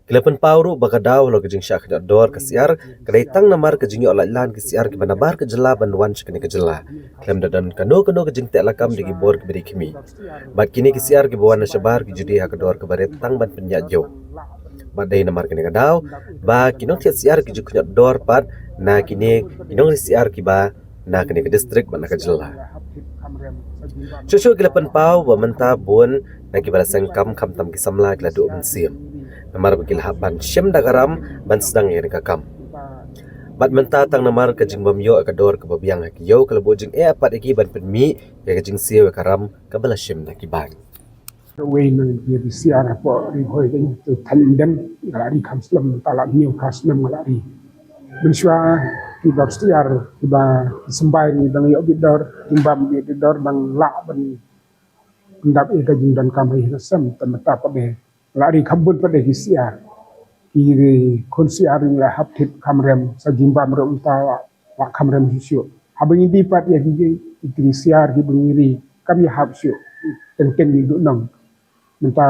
Ki la pynpaw ruh ba ka daw halor ka jingshah khñiot dor ka syiar ka dei tang namar ka jingïoh laitlan ki syiar kiba nabar ka jylla ban wan sha kane ka jylla, khlem da don kano kano ka jingteh lakam da ki bor kiba dei khmih. Bad kine ki syiar kiba wan na shabar ki ju die ha ka dor kaba rit tang ban pynïaid ïew. Bad dei namar kane ka daw ba ki nongthied syiar ki ju khñiot dor pat na kine ki nongri syiar kiba na kane ka district bad na ka jylla. Shuh shuh ki la pynpaw ba mynta bun na kiba la seng kam khamtam ki samla ki la duh mynsiem namar ba ki la hap ban shim da ka ram ban sdang ïa kane ka kam. Bad mynta tang namar ka jingbym ïoh ka dor kaba biang ha ki ïew ka la buh jingeh pat ïa ki ban pynmih ïa ka jingsiew ïa ka ram kaba la shim da ki bank. Wei nang ki ri syiar hapoh Ri Bhoi ka ïa tu than dem nga la ri kham slem, ta la hynñiew phra snem nga la ri. Mynshuwa ki dor syiar kiba symbai ni dang ïoh bit dor, jingbam ïoh bit dor dang lah ban pyndap ïa ka jingdonkam ha ïing ha sem, te mynta pat de la ri kham bun pat de ki syiar. Ki ri khun syiar ri la hap thied kham rem, sa jingbam ruh mynta la kham rem shuh shuh. Haba ngi die pat ïa ki, ki, ki syiar kiba ngi ri kam ïahap shuh. Teng teng ngi duh nong. Mynta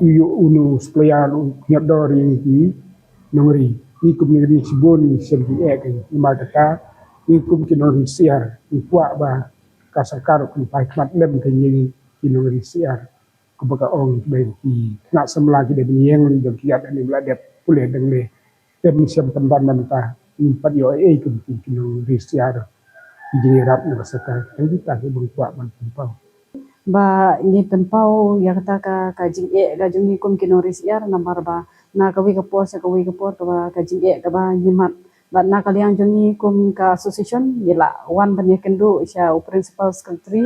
ïoh uno supplier u pynïap dor ïa ngi ki nongri. Ngi kum ngi ri shibun ngi shem ki eh ka ngi, namar kata ngi kum ki nongri syiar ngi kwah ba ka sorkar kan pynkhmat lem ka ngi ki nongri syiar. Kaba ka ong kiba ki khynnah samla ki dei ban ïeng lei jong ki ïa dang la dep pule dang lei. Te mynsiem pynban na mynta ngim pat ïoh ei ei kum ki, ki nongri syiar. Ki jingïarap na ka sorkar, te kita ki bym kwah ban pynpaw. Ba ngi pynpaw ïa kata ka, ka jingeh ka jong ngi kum ki nongri syiar, namar ba na kawei ka por sha kawei ka por kaba ka jingeh kaba ngi mad. Bad na ka liang jong ngi kum ka association ngi la wan ban ïakynduh sha u principal secretary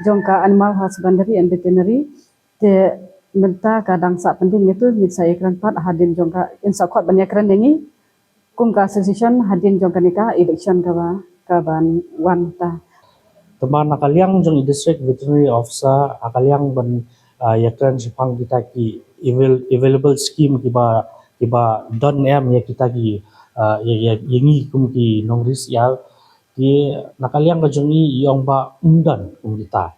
jong ka Animal Husbandry and Veterinary. Te mynta ka dang sah pending ïa tu, ngin sa ïakren pat hadien jong ka, in sa khot ban ïakren ïa ngi kum ka association hadien jong kane ka election kaba, kaban wan ta. Te ma na ka liang jong i District Veterinary Officer, ha ka liang ban, ah, ïakren shaphang kita ki avail-, available scheme kiba, kiba don em ïa kita ki, ah, ïa, ïa, ïa ngi kum ki nongri syiar, ki na ka liang ka jong i i ong ba ym don kum kita.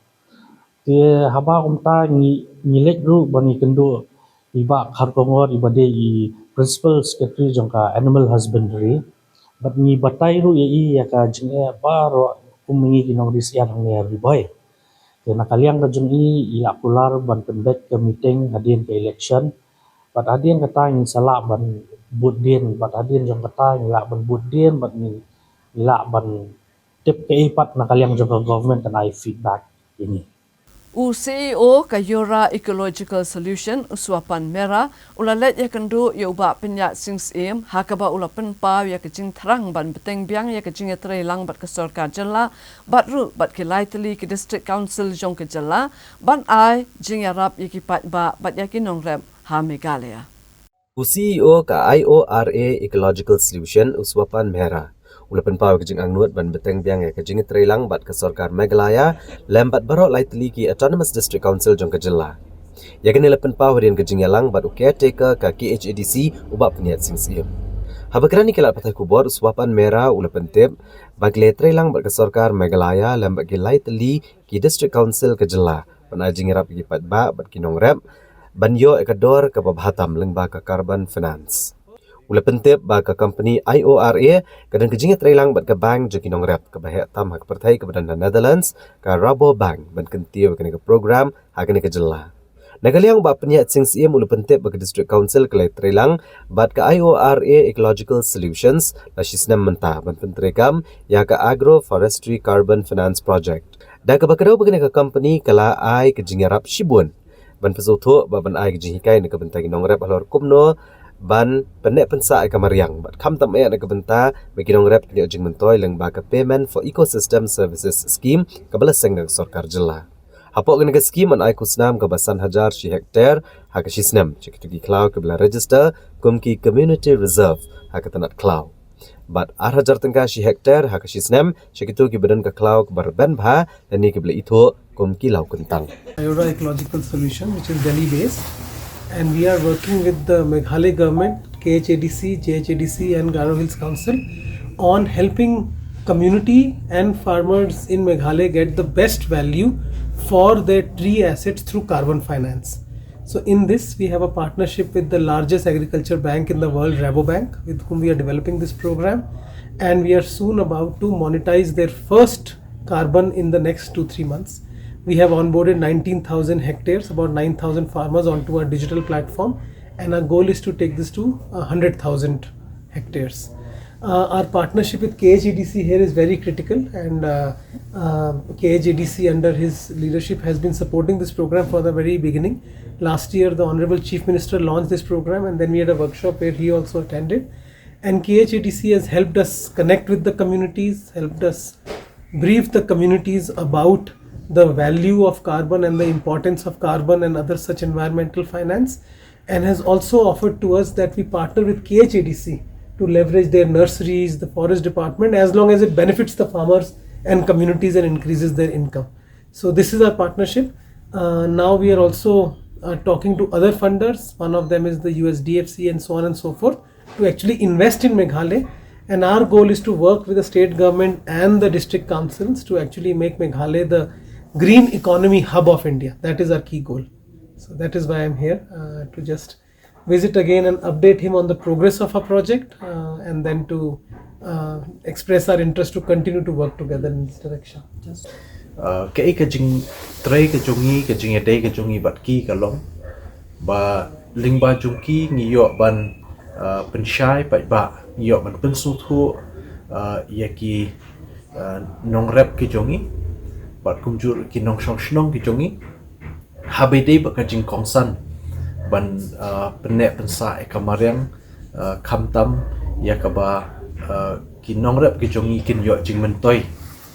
Te haba kumta ngi, ngi leit ruh ban ïakynduh i Bah Kharkongor iba dei i Principal Secretary jong ka Animal Husbandry. Bad ngi batai ruh ïa i ïa ka jingeh baroh kum ngi ki nongri syiar hangne ha Ri Bhoi. Te na ka liang ka jong i i la kular ban pynbeit ka meeting hadien ka election. Bad hadien kata ngi sa lah ban bud dien, bad hadien jong kata ngi lah ban bud dien, bad ngi, ngi lah ban tip kaei pat na ka liang jong ka government kan ai feedback ïa ngi. U C E O ka Yura Ecological Solution, u Swapan Mehra, u la leit ïakynduh ïa u Bah Pynïaid Sing Syiem, ha kaba u la pynpaw ïa ka jingthrang ban bteng biang ïa ka jingïatreilang bad ka sorkar jylla, bad ruh bad ki lai tylli ki District Council jong ka jylla, ban ai jingïarap ïa ki paidbah bad ïa ki nongrep ha Meghalaya. U C E O ka I O R A Ecological Solution, u Swapan Mehra, u la pynpaw ka jingangnud ban bteng biang ïa ka jingïatreilang bad ka sorkar Meghalaya lem bad baroh lai tylli ki Autonomous District Council jong ka jylla. Ïa kane la pynpaw hadien ka jingïalang bad u caretaker ka K H A D C, u Bah Pynïaid Sing Syiem. Haba kren ïa ki lad pathai khubor, u Swapan Mehra u la pyntip ba ki la ïatreilang bad ka sorkar Meghalaya lem bad ki lai tylli ki District Council ka jylla ban ai jingïarap ïa ki paidbah bad ki nongrep ban ïoh ïa ka dor kaba bha tam lyngba ka carbon finance. U la pyntip ba ka company I O R A ka don ka jingïatreilang bad ka bank jong ki nongrep kaba heh tam ha ka pyrthei kaba don ha Netherlands, ka Rabobank, ban kyntiew ïa kane ka program ha kane ka jylla. Na ka liang u Bah Pynïaid Sing Syiem u la pyntip ba ka District Council ka la ïatreilang bad ka I O R A Ecological Solutions la shi snem mynta ban pyntreikam ïa ka Agroforestry Carbon Finance Project. Da kaba kdew ba kane ka company ka la ai ka jingïarap shibun ban pynsngewthuh bad ban ai ka jinghikai na ka bynta ki nongrep halor kumno ban pynneh pynsah ïa ka mariang bad khamtam eh na ka bynta ba ki nongrep kin ïoh jingmyntoi lyngba ka Payment for Ecosystem Services Scheme kaba la seng na ka sorkar jylla. Hapoh kane ka scheme yn ai khusnam kaba san hajar shi hektar ha ka shi snem sha kito ki khlaw kiba la register kum ki community reserve ha ka tnat khlaw. Bad ar hajar tyngka shi hektar ha ka shi snem sha kito kiba don ka khlaw kaba rben bha lane kiba la ithuh kum ki law kyntang. Ayura Ecological Solution, which is Delhi based, and we are working with the Meghalaya government, K H A D C, J H A D C, and Garo Hills Council on helping community and farmers in Meghalaya get the best value for their tree assets through carbon finance. So in this, we have a partnership with the largest agriculture bank in the world, Rabobank, with whom we are developing this program. And we are soon about to monetize their first carbon in the next two, three months. We have onboarded nineteen thousand hectares, about nine thousand farmers onto our digital platform. And our goal is to take this to a hundred thousand hectares. Uh, our partnership with K H A D C here is very critical, and uh, uh, K H A D C under his leadership has been supporting this program from the very beginning. Last year, the Honorable Chief Minister launched this program, and then we had a workshop where he also attended. And K H A D C has helped us connect with the communities, helped us brief the communities about the value of carbon and the importance of carbon and other such environmental finance, and has also offered to us that we partner with K H A D C to leverage their nurseries, the forest department, as long as it benefits the farmers and communities and increases their income. So this is our partnership. Uh, now we are also uh, talking to other funders. One of them is the U S D F C and so on and so forth, to actually invest in Meghalaya. And our goal is to work with the state government and the district councils to actually make Meghalaya the green economy hub of India. That is our key goal. So that is why I'm here, uh, to just visit again and update him on the progress of our project, uh, and then to uh, express our interest to continue to work together in this direction. Just Uh, kaei ka jingtrei ka jong ngi, ka jingïadei ka jong ngi bad ki ka long ba lyngba jong ki ngi ïoh ban, uh, pynshai paidbah, ngi ïoh ban pynsngewthuh, uh, ïa ki, uh, nongrep ki jong ngi bad kumjuh ki nongshong shnong ki jong ngi ha ba ïadei bad ka jingkongsan ban, uh, pynneh pynsah ïa ka mariang, uh, khamtam ïa kaba, uh, ki nongrep ki jong ngi kin ïoh jingmyntoi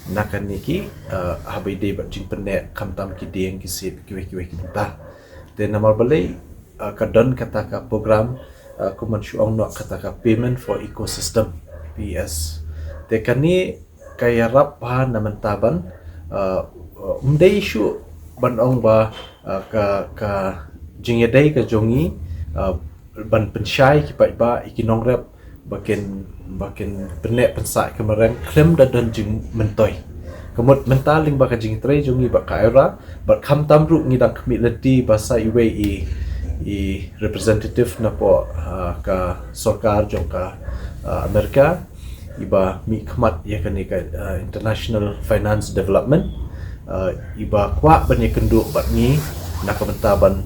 na kane ki, uh, ha ba ïadei bad jingpynneh khamtam ki dieng ki siej kiwei kiwei ki bynta. Te namar balei, uh, ka don kata ka program, uh, kumban shu ong noh kata ka Payment for Ecosystem, P E S. Te kane ka ïarap bha na mynta ban, uh, uh, ym dei shuh ban ong ba, uh, ka, ka jingïadei ka jong ngi, uh, ban pynshai ki paidbah, ïa ki nongrep ba kin, ba kin pynneh pynsah ka mariang khlem da don jingmyntoi. Ka mut mynta lyngba ka jingtrei jong ngi bad ka IRA bad khamtam ruh ngi dang khmih lynti ba sa iwei i, i representative napoh, uh, ka sorkar jong ka, uh, America iba mih khmat ïa kane ka, uh, international finance development, uh, iba kwah ban ïakynduh bad ngi na ka bynta ban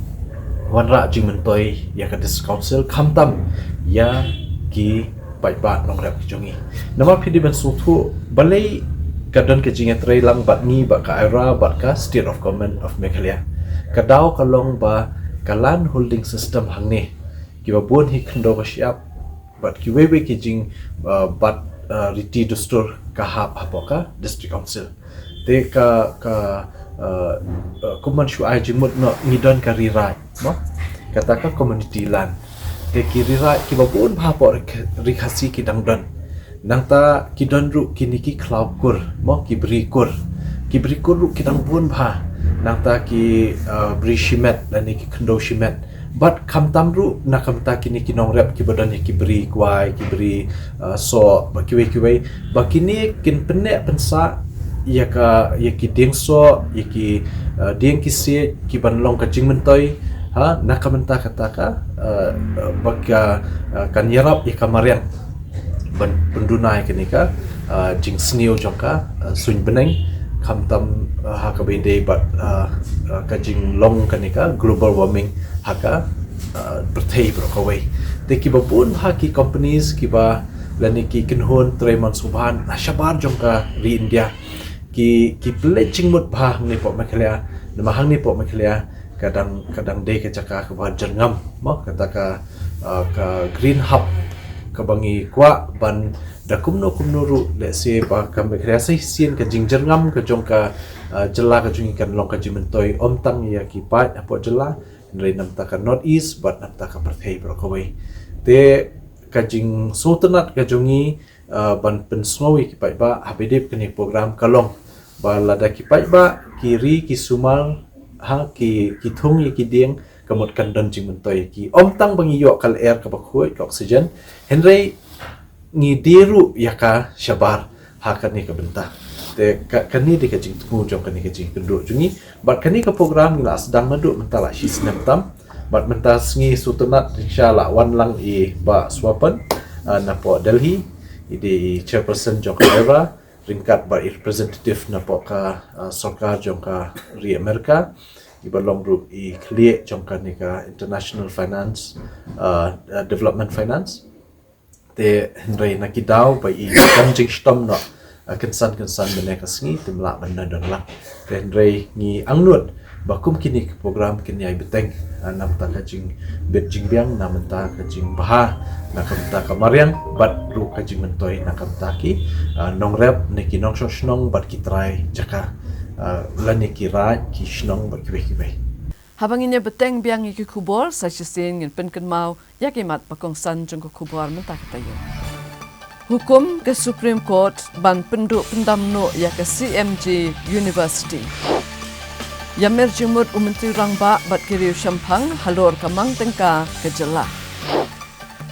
wanrah jingmyntoi ïa ka District Council khamtam ïa ki paidbah nongrep ki jong ngi. Namar phi dei ban sngewthuh balei ka don ka jingïatreilang bad ngi bad ka IRA bad ka State of Government of Meghalaya. Ka daw ka long ba ka land holding system hangne kiba bun hi khyndew ka shyiap bad kiwei wei ki jing, uh, bad, uh, riti dustur ka hap hapoh ka District Council. Te ka, ka, uh, uh, kumban shu ai jingmut noh ngi don ka ri raid, mo? Kata ka community land. Te ki ri raid kiba bun bha hapoh ri Kh-, ri Khasi ki dang don. Nangta ki don ruh kine ki khlaw kur, mo, ki bri kur. Ki bri kur ruh ki dang bun bha. Nangta ki, uh, bri shimet lane ki khyndew shimet. Bad khamtam ruh na ka bynta kine ki nongrep kiba don ïa ki bri kwai, ki bri, uh, soh, bad kiwei kiwei. Ba kine kin pynneh pynsah ïa ka, ïa ki dieng soh, ïa ki, uh, dieng ki siej, ki ban long ka jingmyntoi, ha, na ka bynta kata ka, uh, uh, ba ka, uh, kan ïarap ïa ka mariang ban pynduna ïa kane ka, uh, jingsniew jong ka, uh, suiñ bneng, khamtam, uh, ha kaba ïadei bad, uh, uh, ka jinglong kane ka global warming ha ka, uh, pyrthei baroh kawei. Te kiba bun ha ki companies kiba lane ki kynhun trei mon sngewbha na shabar jong ka ri India ki, ki pynleit jingmut bha hangne hapoh Meghalaya, namar hangne hapoh Meghalaya ka dang, ka dang dei ka jaka kaba jyrngam, mo, kata ka, uh, ka green hub kaba ngi kwah ban da kumno kumno ruh, let's say, ba ka Meghalaya sa shisien ka jingjyrngam ka jong ka, uh, jylla ka jong ngi kan long ka jingmyntoi ym tang ïa ki paid hapoh jylla, hynrei na bynta ka North East bad na bynta ka pyrthei baroh kawei. Te ka jingsngewtynnat ka jong ngi, uh, ban pynsngew ïa ki paidbah ha ba ïadei bad kane ka program ka long ba lada ki paidbah ki ri ki sumar, ha, ki, ki thung ïa ki dieng, ka mut kan don jingmyntoi ïa ki. Ym tang ba ngi ïoh ka lyer kaba khuid, ka oxygen, hynrei ngi die ruh ïa ka shabar ha kane ka bynta. Te ka, kane dei ka jingthmu jong kane ka jingïakynduh jong ngi. Bad kane ka program ngi la sdang naduh mynta la shi snem tam. Bad mynta sngi sngewtynnat jingshisha la wan lang i Bah Swapan, uh, napoh Delhi, i dei i chairperson jong ka IRA, ryngkat bad i representative napoh ka, uh, sorkar jong ka ri America, iba long ruh i khlieh jong kane ka international finance, uh, uh, development finance. Te hynrei na ki daw ba i kam jingshitom noh, uh, kynsan kynsan mynne ka sngi, te ym lah ban ïadon lang. Te hynrei ngi angnud ba kum kine ki program kin ïai bteng, uh, na bynta ka jingbit jingbiang, na bynta ka jingbha, na ka bynta ka mariang, bad ruh ka jingmyntoi na ka bynta ki, uh, nongrep ne ki nongshong shnong bad ki trai jaka, uh, lane ki raid, ki shnong bad kiwei kiwei. Haba ngin ïa bteng biang ïa ki khubor, sa shisien ngin pynkynmaw ïa ki mat ba kongsan jong ka khubor mynta ka taïew. Hukum ka Supreme Court ban pynduh pyndam noh ïa ka C M G University. Ïamir jingmut u Myntri Rangbah bad ki riew shemphang halor ka mang tyngka ka jylla.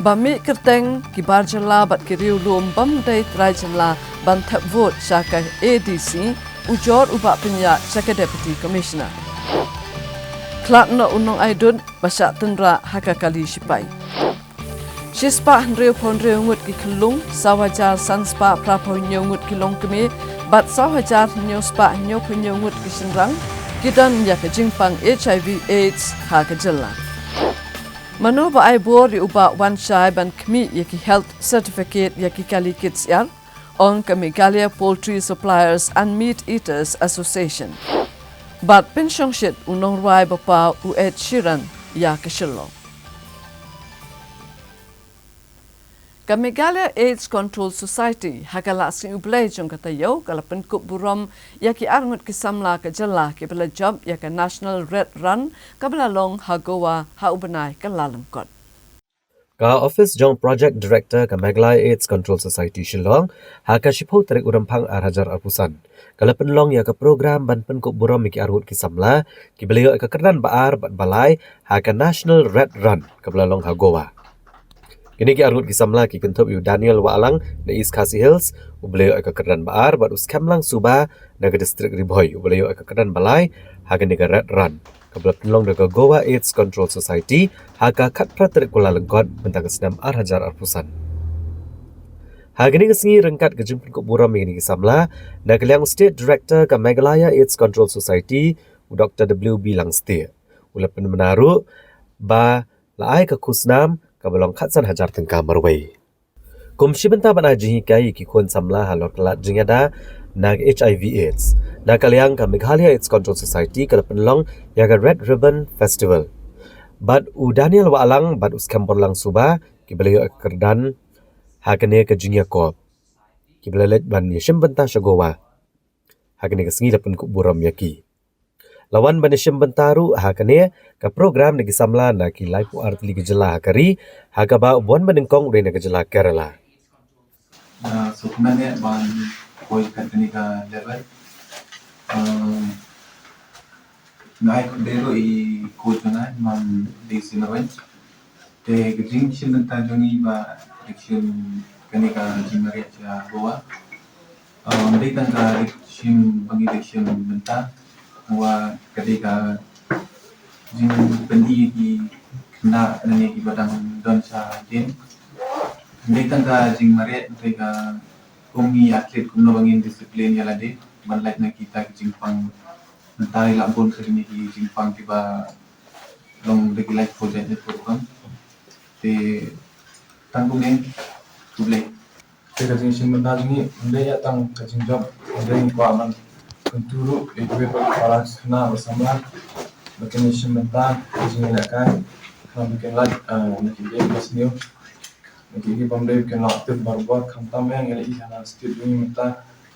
Ba mih kyrteng ki bar jylla bad ki riewlum bym dei trai jylla ban thep vote sha ka A D C, ujor u Bah Pynïaid sha ka Deputy Commissioner. Khlad noh u nongai dud ba shah tynrah ha ka kali shipai. Shispah hynriewphew hynriew ngut ki khyllung, saw hajar san spah phraphew hynñiew ngut ki longkmie bad saw hajar hynñiew spah hynñiewphew hynñiew ngut ki shynrang ki don ïa ka jingpang H I V AIDS ha ka jylla. Mano ba ai bor ïa u Bah Wanshai ban khmih ïa ki health certificate ïa ki kali kit syiar? Ong ka Meghalaya Poultry Suppliers and Meat Eaters Association. Bad pynshongshit u nongrwai ba paw u Ed Sheeran ïa ka Shillong. Ka Meghalaya AIDS Control Society ha ka la sngi U Blei jong ka taïew ka la pynkup burom ïa ki arngut ki samla ka jylla kiba la jop ïa ka National Red Run kaba la long ha Goa ha u bnai ka la lyngkot. Ka office jong Project Director ka Meghalaya AIDS Control Society Shillong ha ka shiphew tarik u Rymphang ar hajar arphew san ka la pynlong ïa ka program ban pynkup burom ïa ki arngut ki samla kiba la ïoh ïa ka kyrdan ba ar bad ba lai ha ka National Red Run kaba la long ha Goa. Kine ki arngut ki samla ki kynthup ïa u Daniel Wahlang na East Khasi Hills uba la ïoh ïa ka kyrdan ba ar bad u Skhem Langsuba na ka district Ri Bhoi uba la ïoh ïa ka kyrdan ba lai ha kane ka Red Run kaba la pynlong da ka Goa AIDS Control Society ha ka khatphra tarik Kyllalyngkot mynta ka snem ar hajar arphew san. Ha kane ka sngi ryngkat ka jingpynkup burom ïa kine ki samla na ka liang u State Director ka Meghalaya AIDS Control Society u Doktor W B Langstieh u la pynbna ruh ba la ai ka khusnam kaba long khatsan hajar tyngka marwei. Kum shi bynta ban ai jinghikai ïa ki khun samla halor ka lad jingïada na ka H I V AIDS, na ka liang ka Meghalaya AIDS Control Society ka la pynlong ïa ka Red Ribbon Festival. Bad u Daniel Wahlang bad u Skhem Borlang Suba kiba la ïoh ïa ka kyrdan ha kane ka jingïakop kiba la leit ban ïashim bynta sha Goa. Ha kane ka sngi la pynkup burom ïa ki. La wan ban ïashim bynta ruh ha kane ka program na ki samla na ki laiphew ar tylli ki jylla ha ka ri, ha kaba u bun banyngkong u dei na ka jylla Kerala. Ah, so kumne ban poi kat kane ka level. Um, nga ai khublei ruh ïa i coach jong nga, Mam Dei Sinawen. Te ka jingshim bynta jong ngi ba dei shim kane ka jingmareh sha Goa. Um, dei tang ka dei shim ba ngi dei shim bynta. Wa ka dei ka jingpyni ki khynnah lane kiba dang don sha ïing. Dei tang ka jingmareh, dei ka kum ngi athlete kumno ba ngin discipline ïa lade ban lait na kita ki jingpang. Mynta i la bun sa kine ki jingpang kiba long da ki life project ne program. Te tang kumne, khublei. Te ka jingshim bynta jong ngi ym dei ïa tang ka jingjop, ym dei, ngi kwah ban kyntu ruh ïa kiwei pat ki para khynnah ba samla ba kin ïashim bynta ka jingïalehkai, khnang ba kin lait, eh, na ki lieng ba sniew, na ki, ki bym dei, ba kin long active barabor. Khamtam ïa ngi la ïohi ha state jong ngi mynta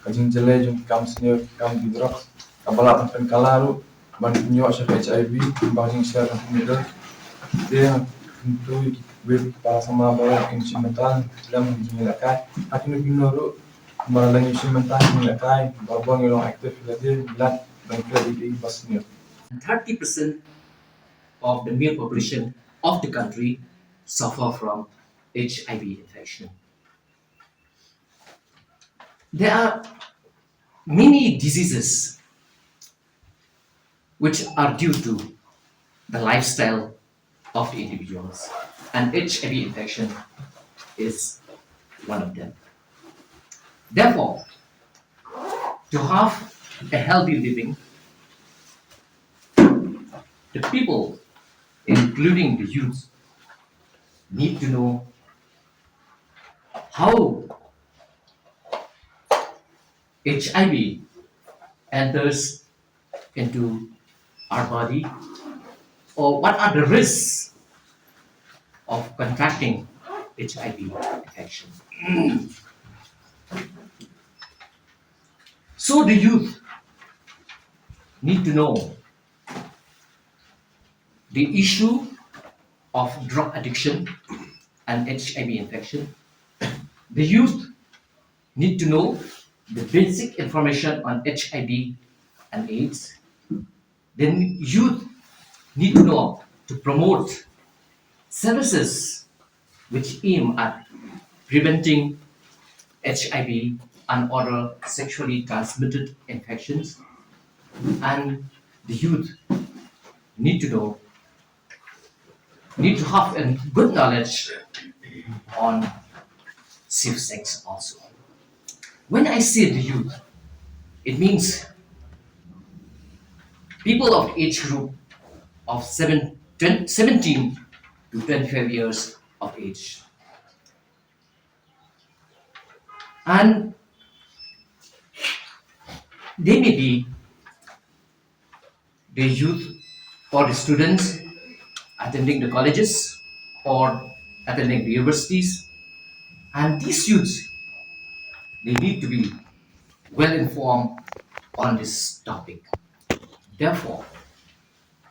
ka jingjyllei jong ki kam sniew, ki kam ki drugs kaba lah ban pynkylla ruh ban pynïoh sha ka H I V, ba ka jingshare kan pynïoh. Te kyntu ïa kiwei pat ki para samla ba kin shim bynta lem ka jingïalehkai. Ha kino kino ruh ba la ngi shim bynta ka jingïalehkai, barabor ngi long active ïa lade, ngi lait ban klet ïa ki ba sniew. Thirty percent of the male population of the country suffer from H I V infection. There are many diseases which are due to the lifestyle of the individuals, and H I V infection is one of them. Therefore, to have a healthy living, the people, including the youth, need to know how H I V enters into our body, or what are the risks of contracting H I V infection. So the youth need to know the issue of drug addiction and H I V infection. The youth need to know the basic information on H I V and AIDS. The youth need to know to promote services which aim at preventing H I V and other sexually transmitted infections, and the youth need to know, need to have a good knowledge on safe sex also. When I say the youth, it means people of age group of seven, twenty, seventeen to twenty-five years of age. And they may be the youth or the students attending the colleges or attending the universities. And these youths, they need to be well informed on this topic. Therefore,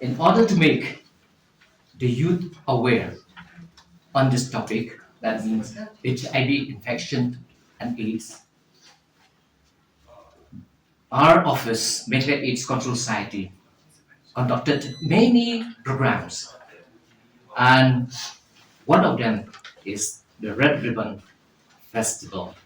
in order to make the youth aware on this topic, that means H I V infection and AIDS, our office, Meghalaya AIDS Control Society, conducted many programs, and one of them is the Red Ribbon Festival.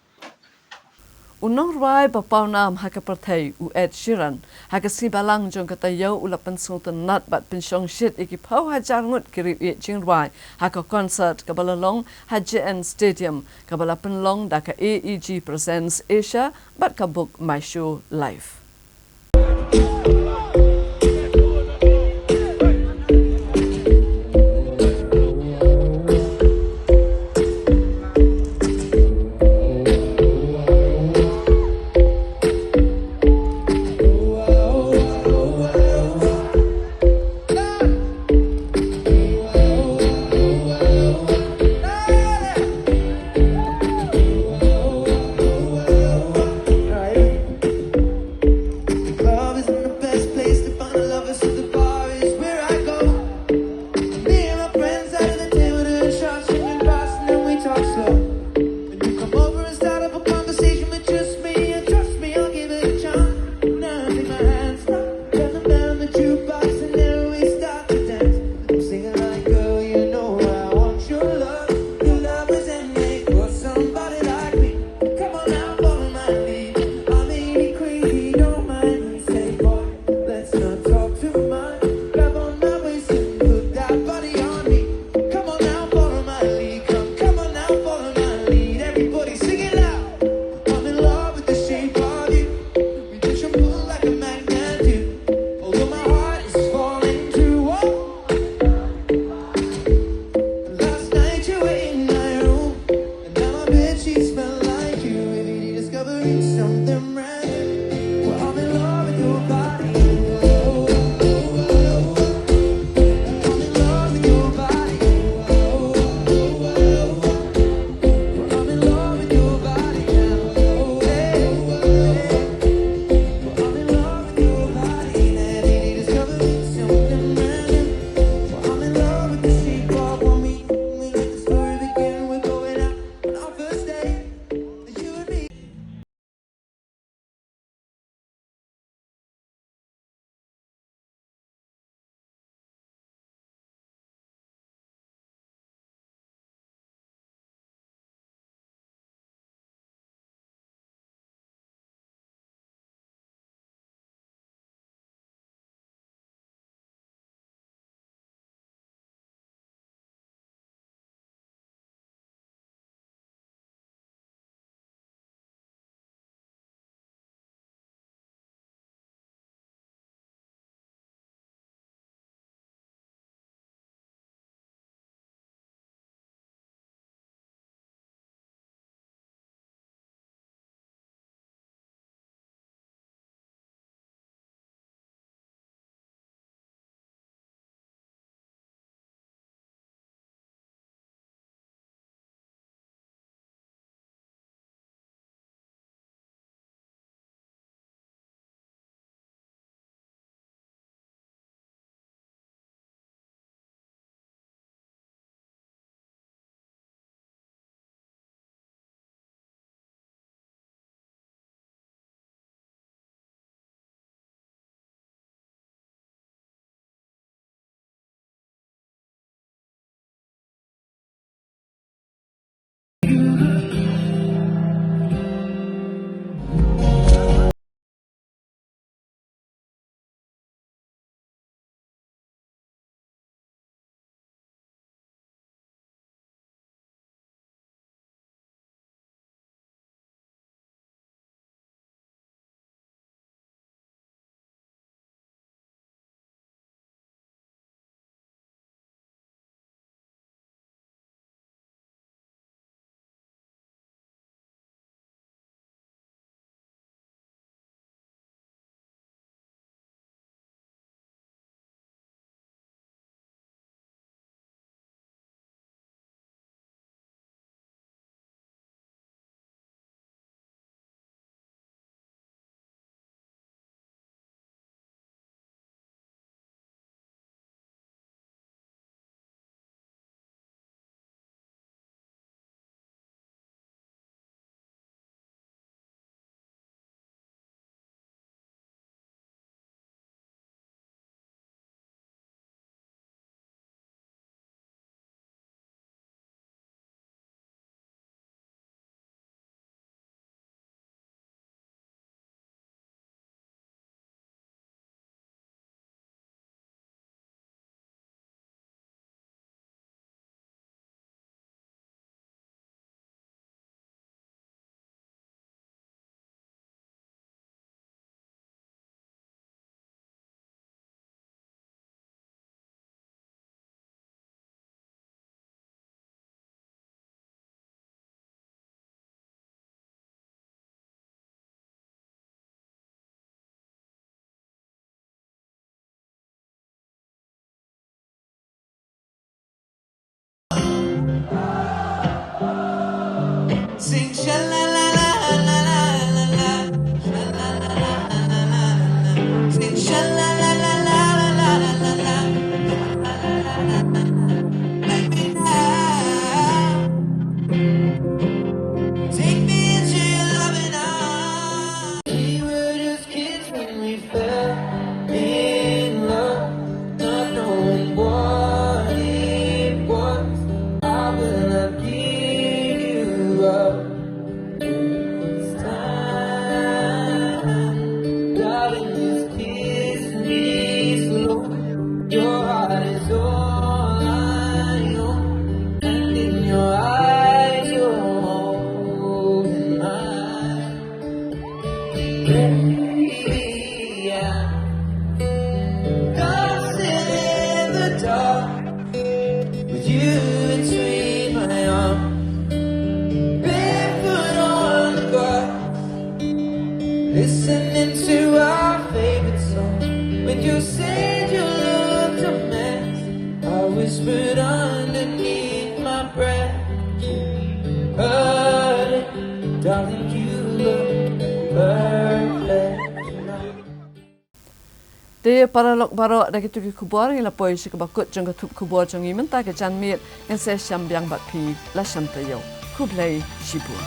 U nongrwai ba pawnam ha ka pyrthei u Ed Sheeran ha ka sngi Balang jong ka taïew u la pynsngewtynnat bad pynshongshit ïa ki phew hajar ngut ki riewieid jingrwai ha ka concert kaba la long ha J N Stadium, kaba la pynlong da ka A E G Presents Asia bad ka Book My Show Live. Sing sha la la la la la la la. Sha la la la la la la. Sing sha la la la la la la la la. Let me now. Take me into your loving arms. We were just kids when we fell in love, not knowing what it was. I will not give you up this time. Darling, just kiss me slow. Your heart is all I own, and in your eyes you're holding mine. Baby, I'm dancing in the dark with you between my arms, barefoot on the grass, listening to our favorite song. When you said you looked a mess, I whispered underneath my breath, "Heard it, darling, you look perfect." Te paralok baroh, da kito ki khubor ngi la poi sha kaba kut jong ka thup khubor jong ngi mynta ka janmiet. Ngan sa ïashem biang bad phi la shem taïew. Khublei shibun.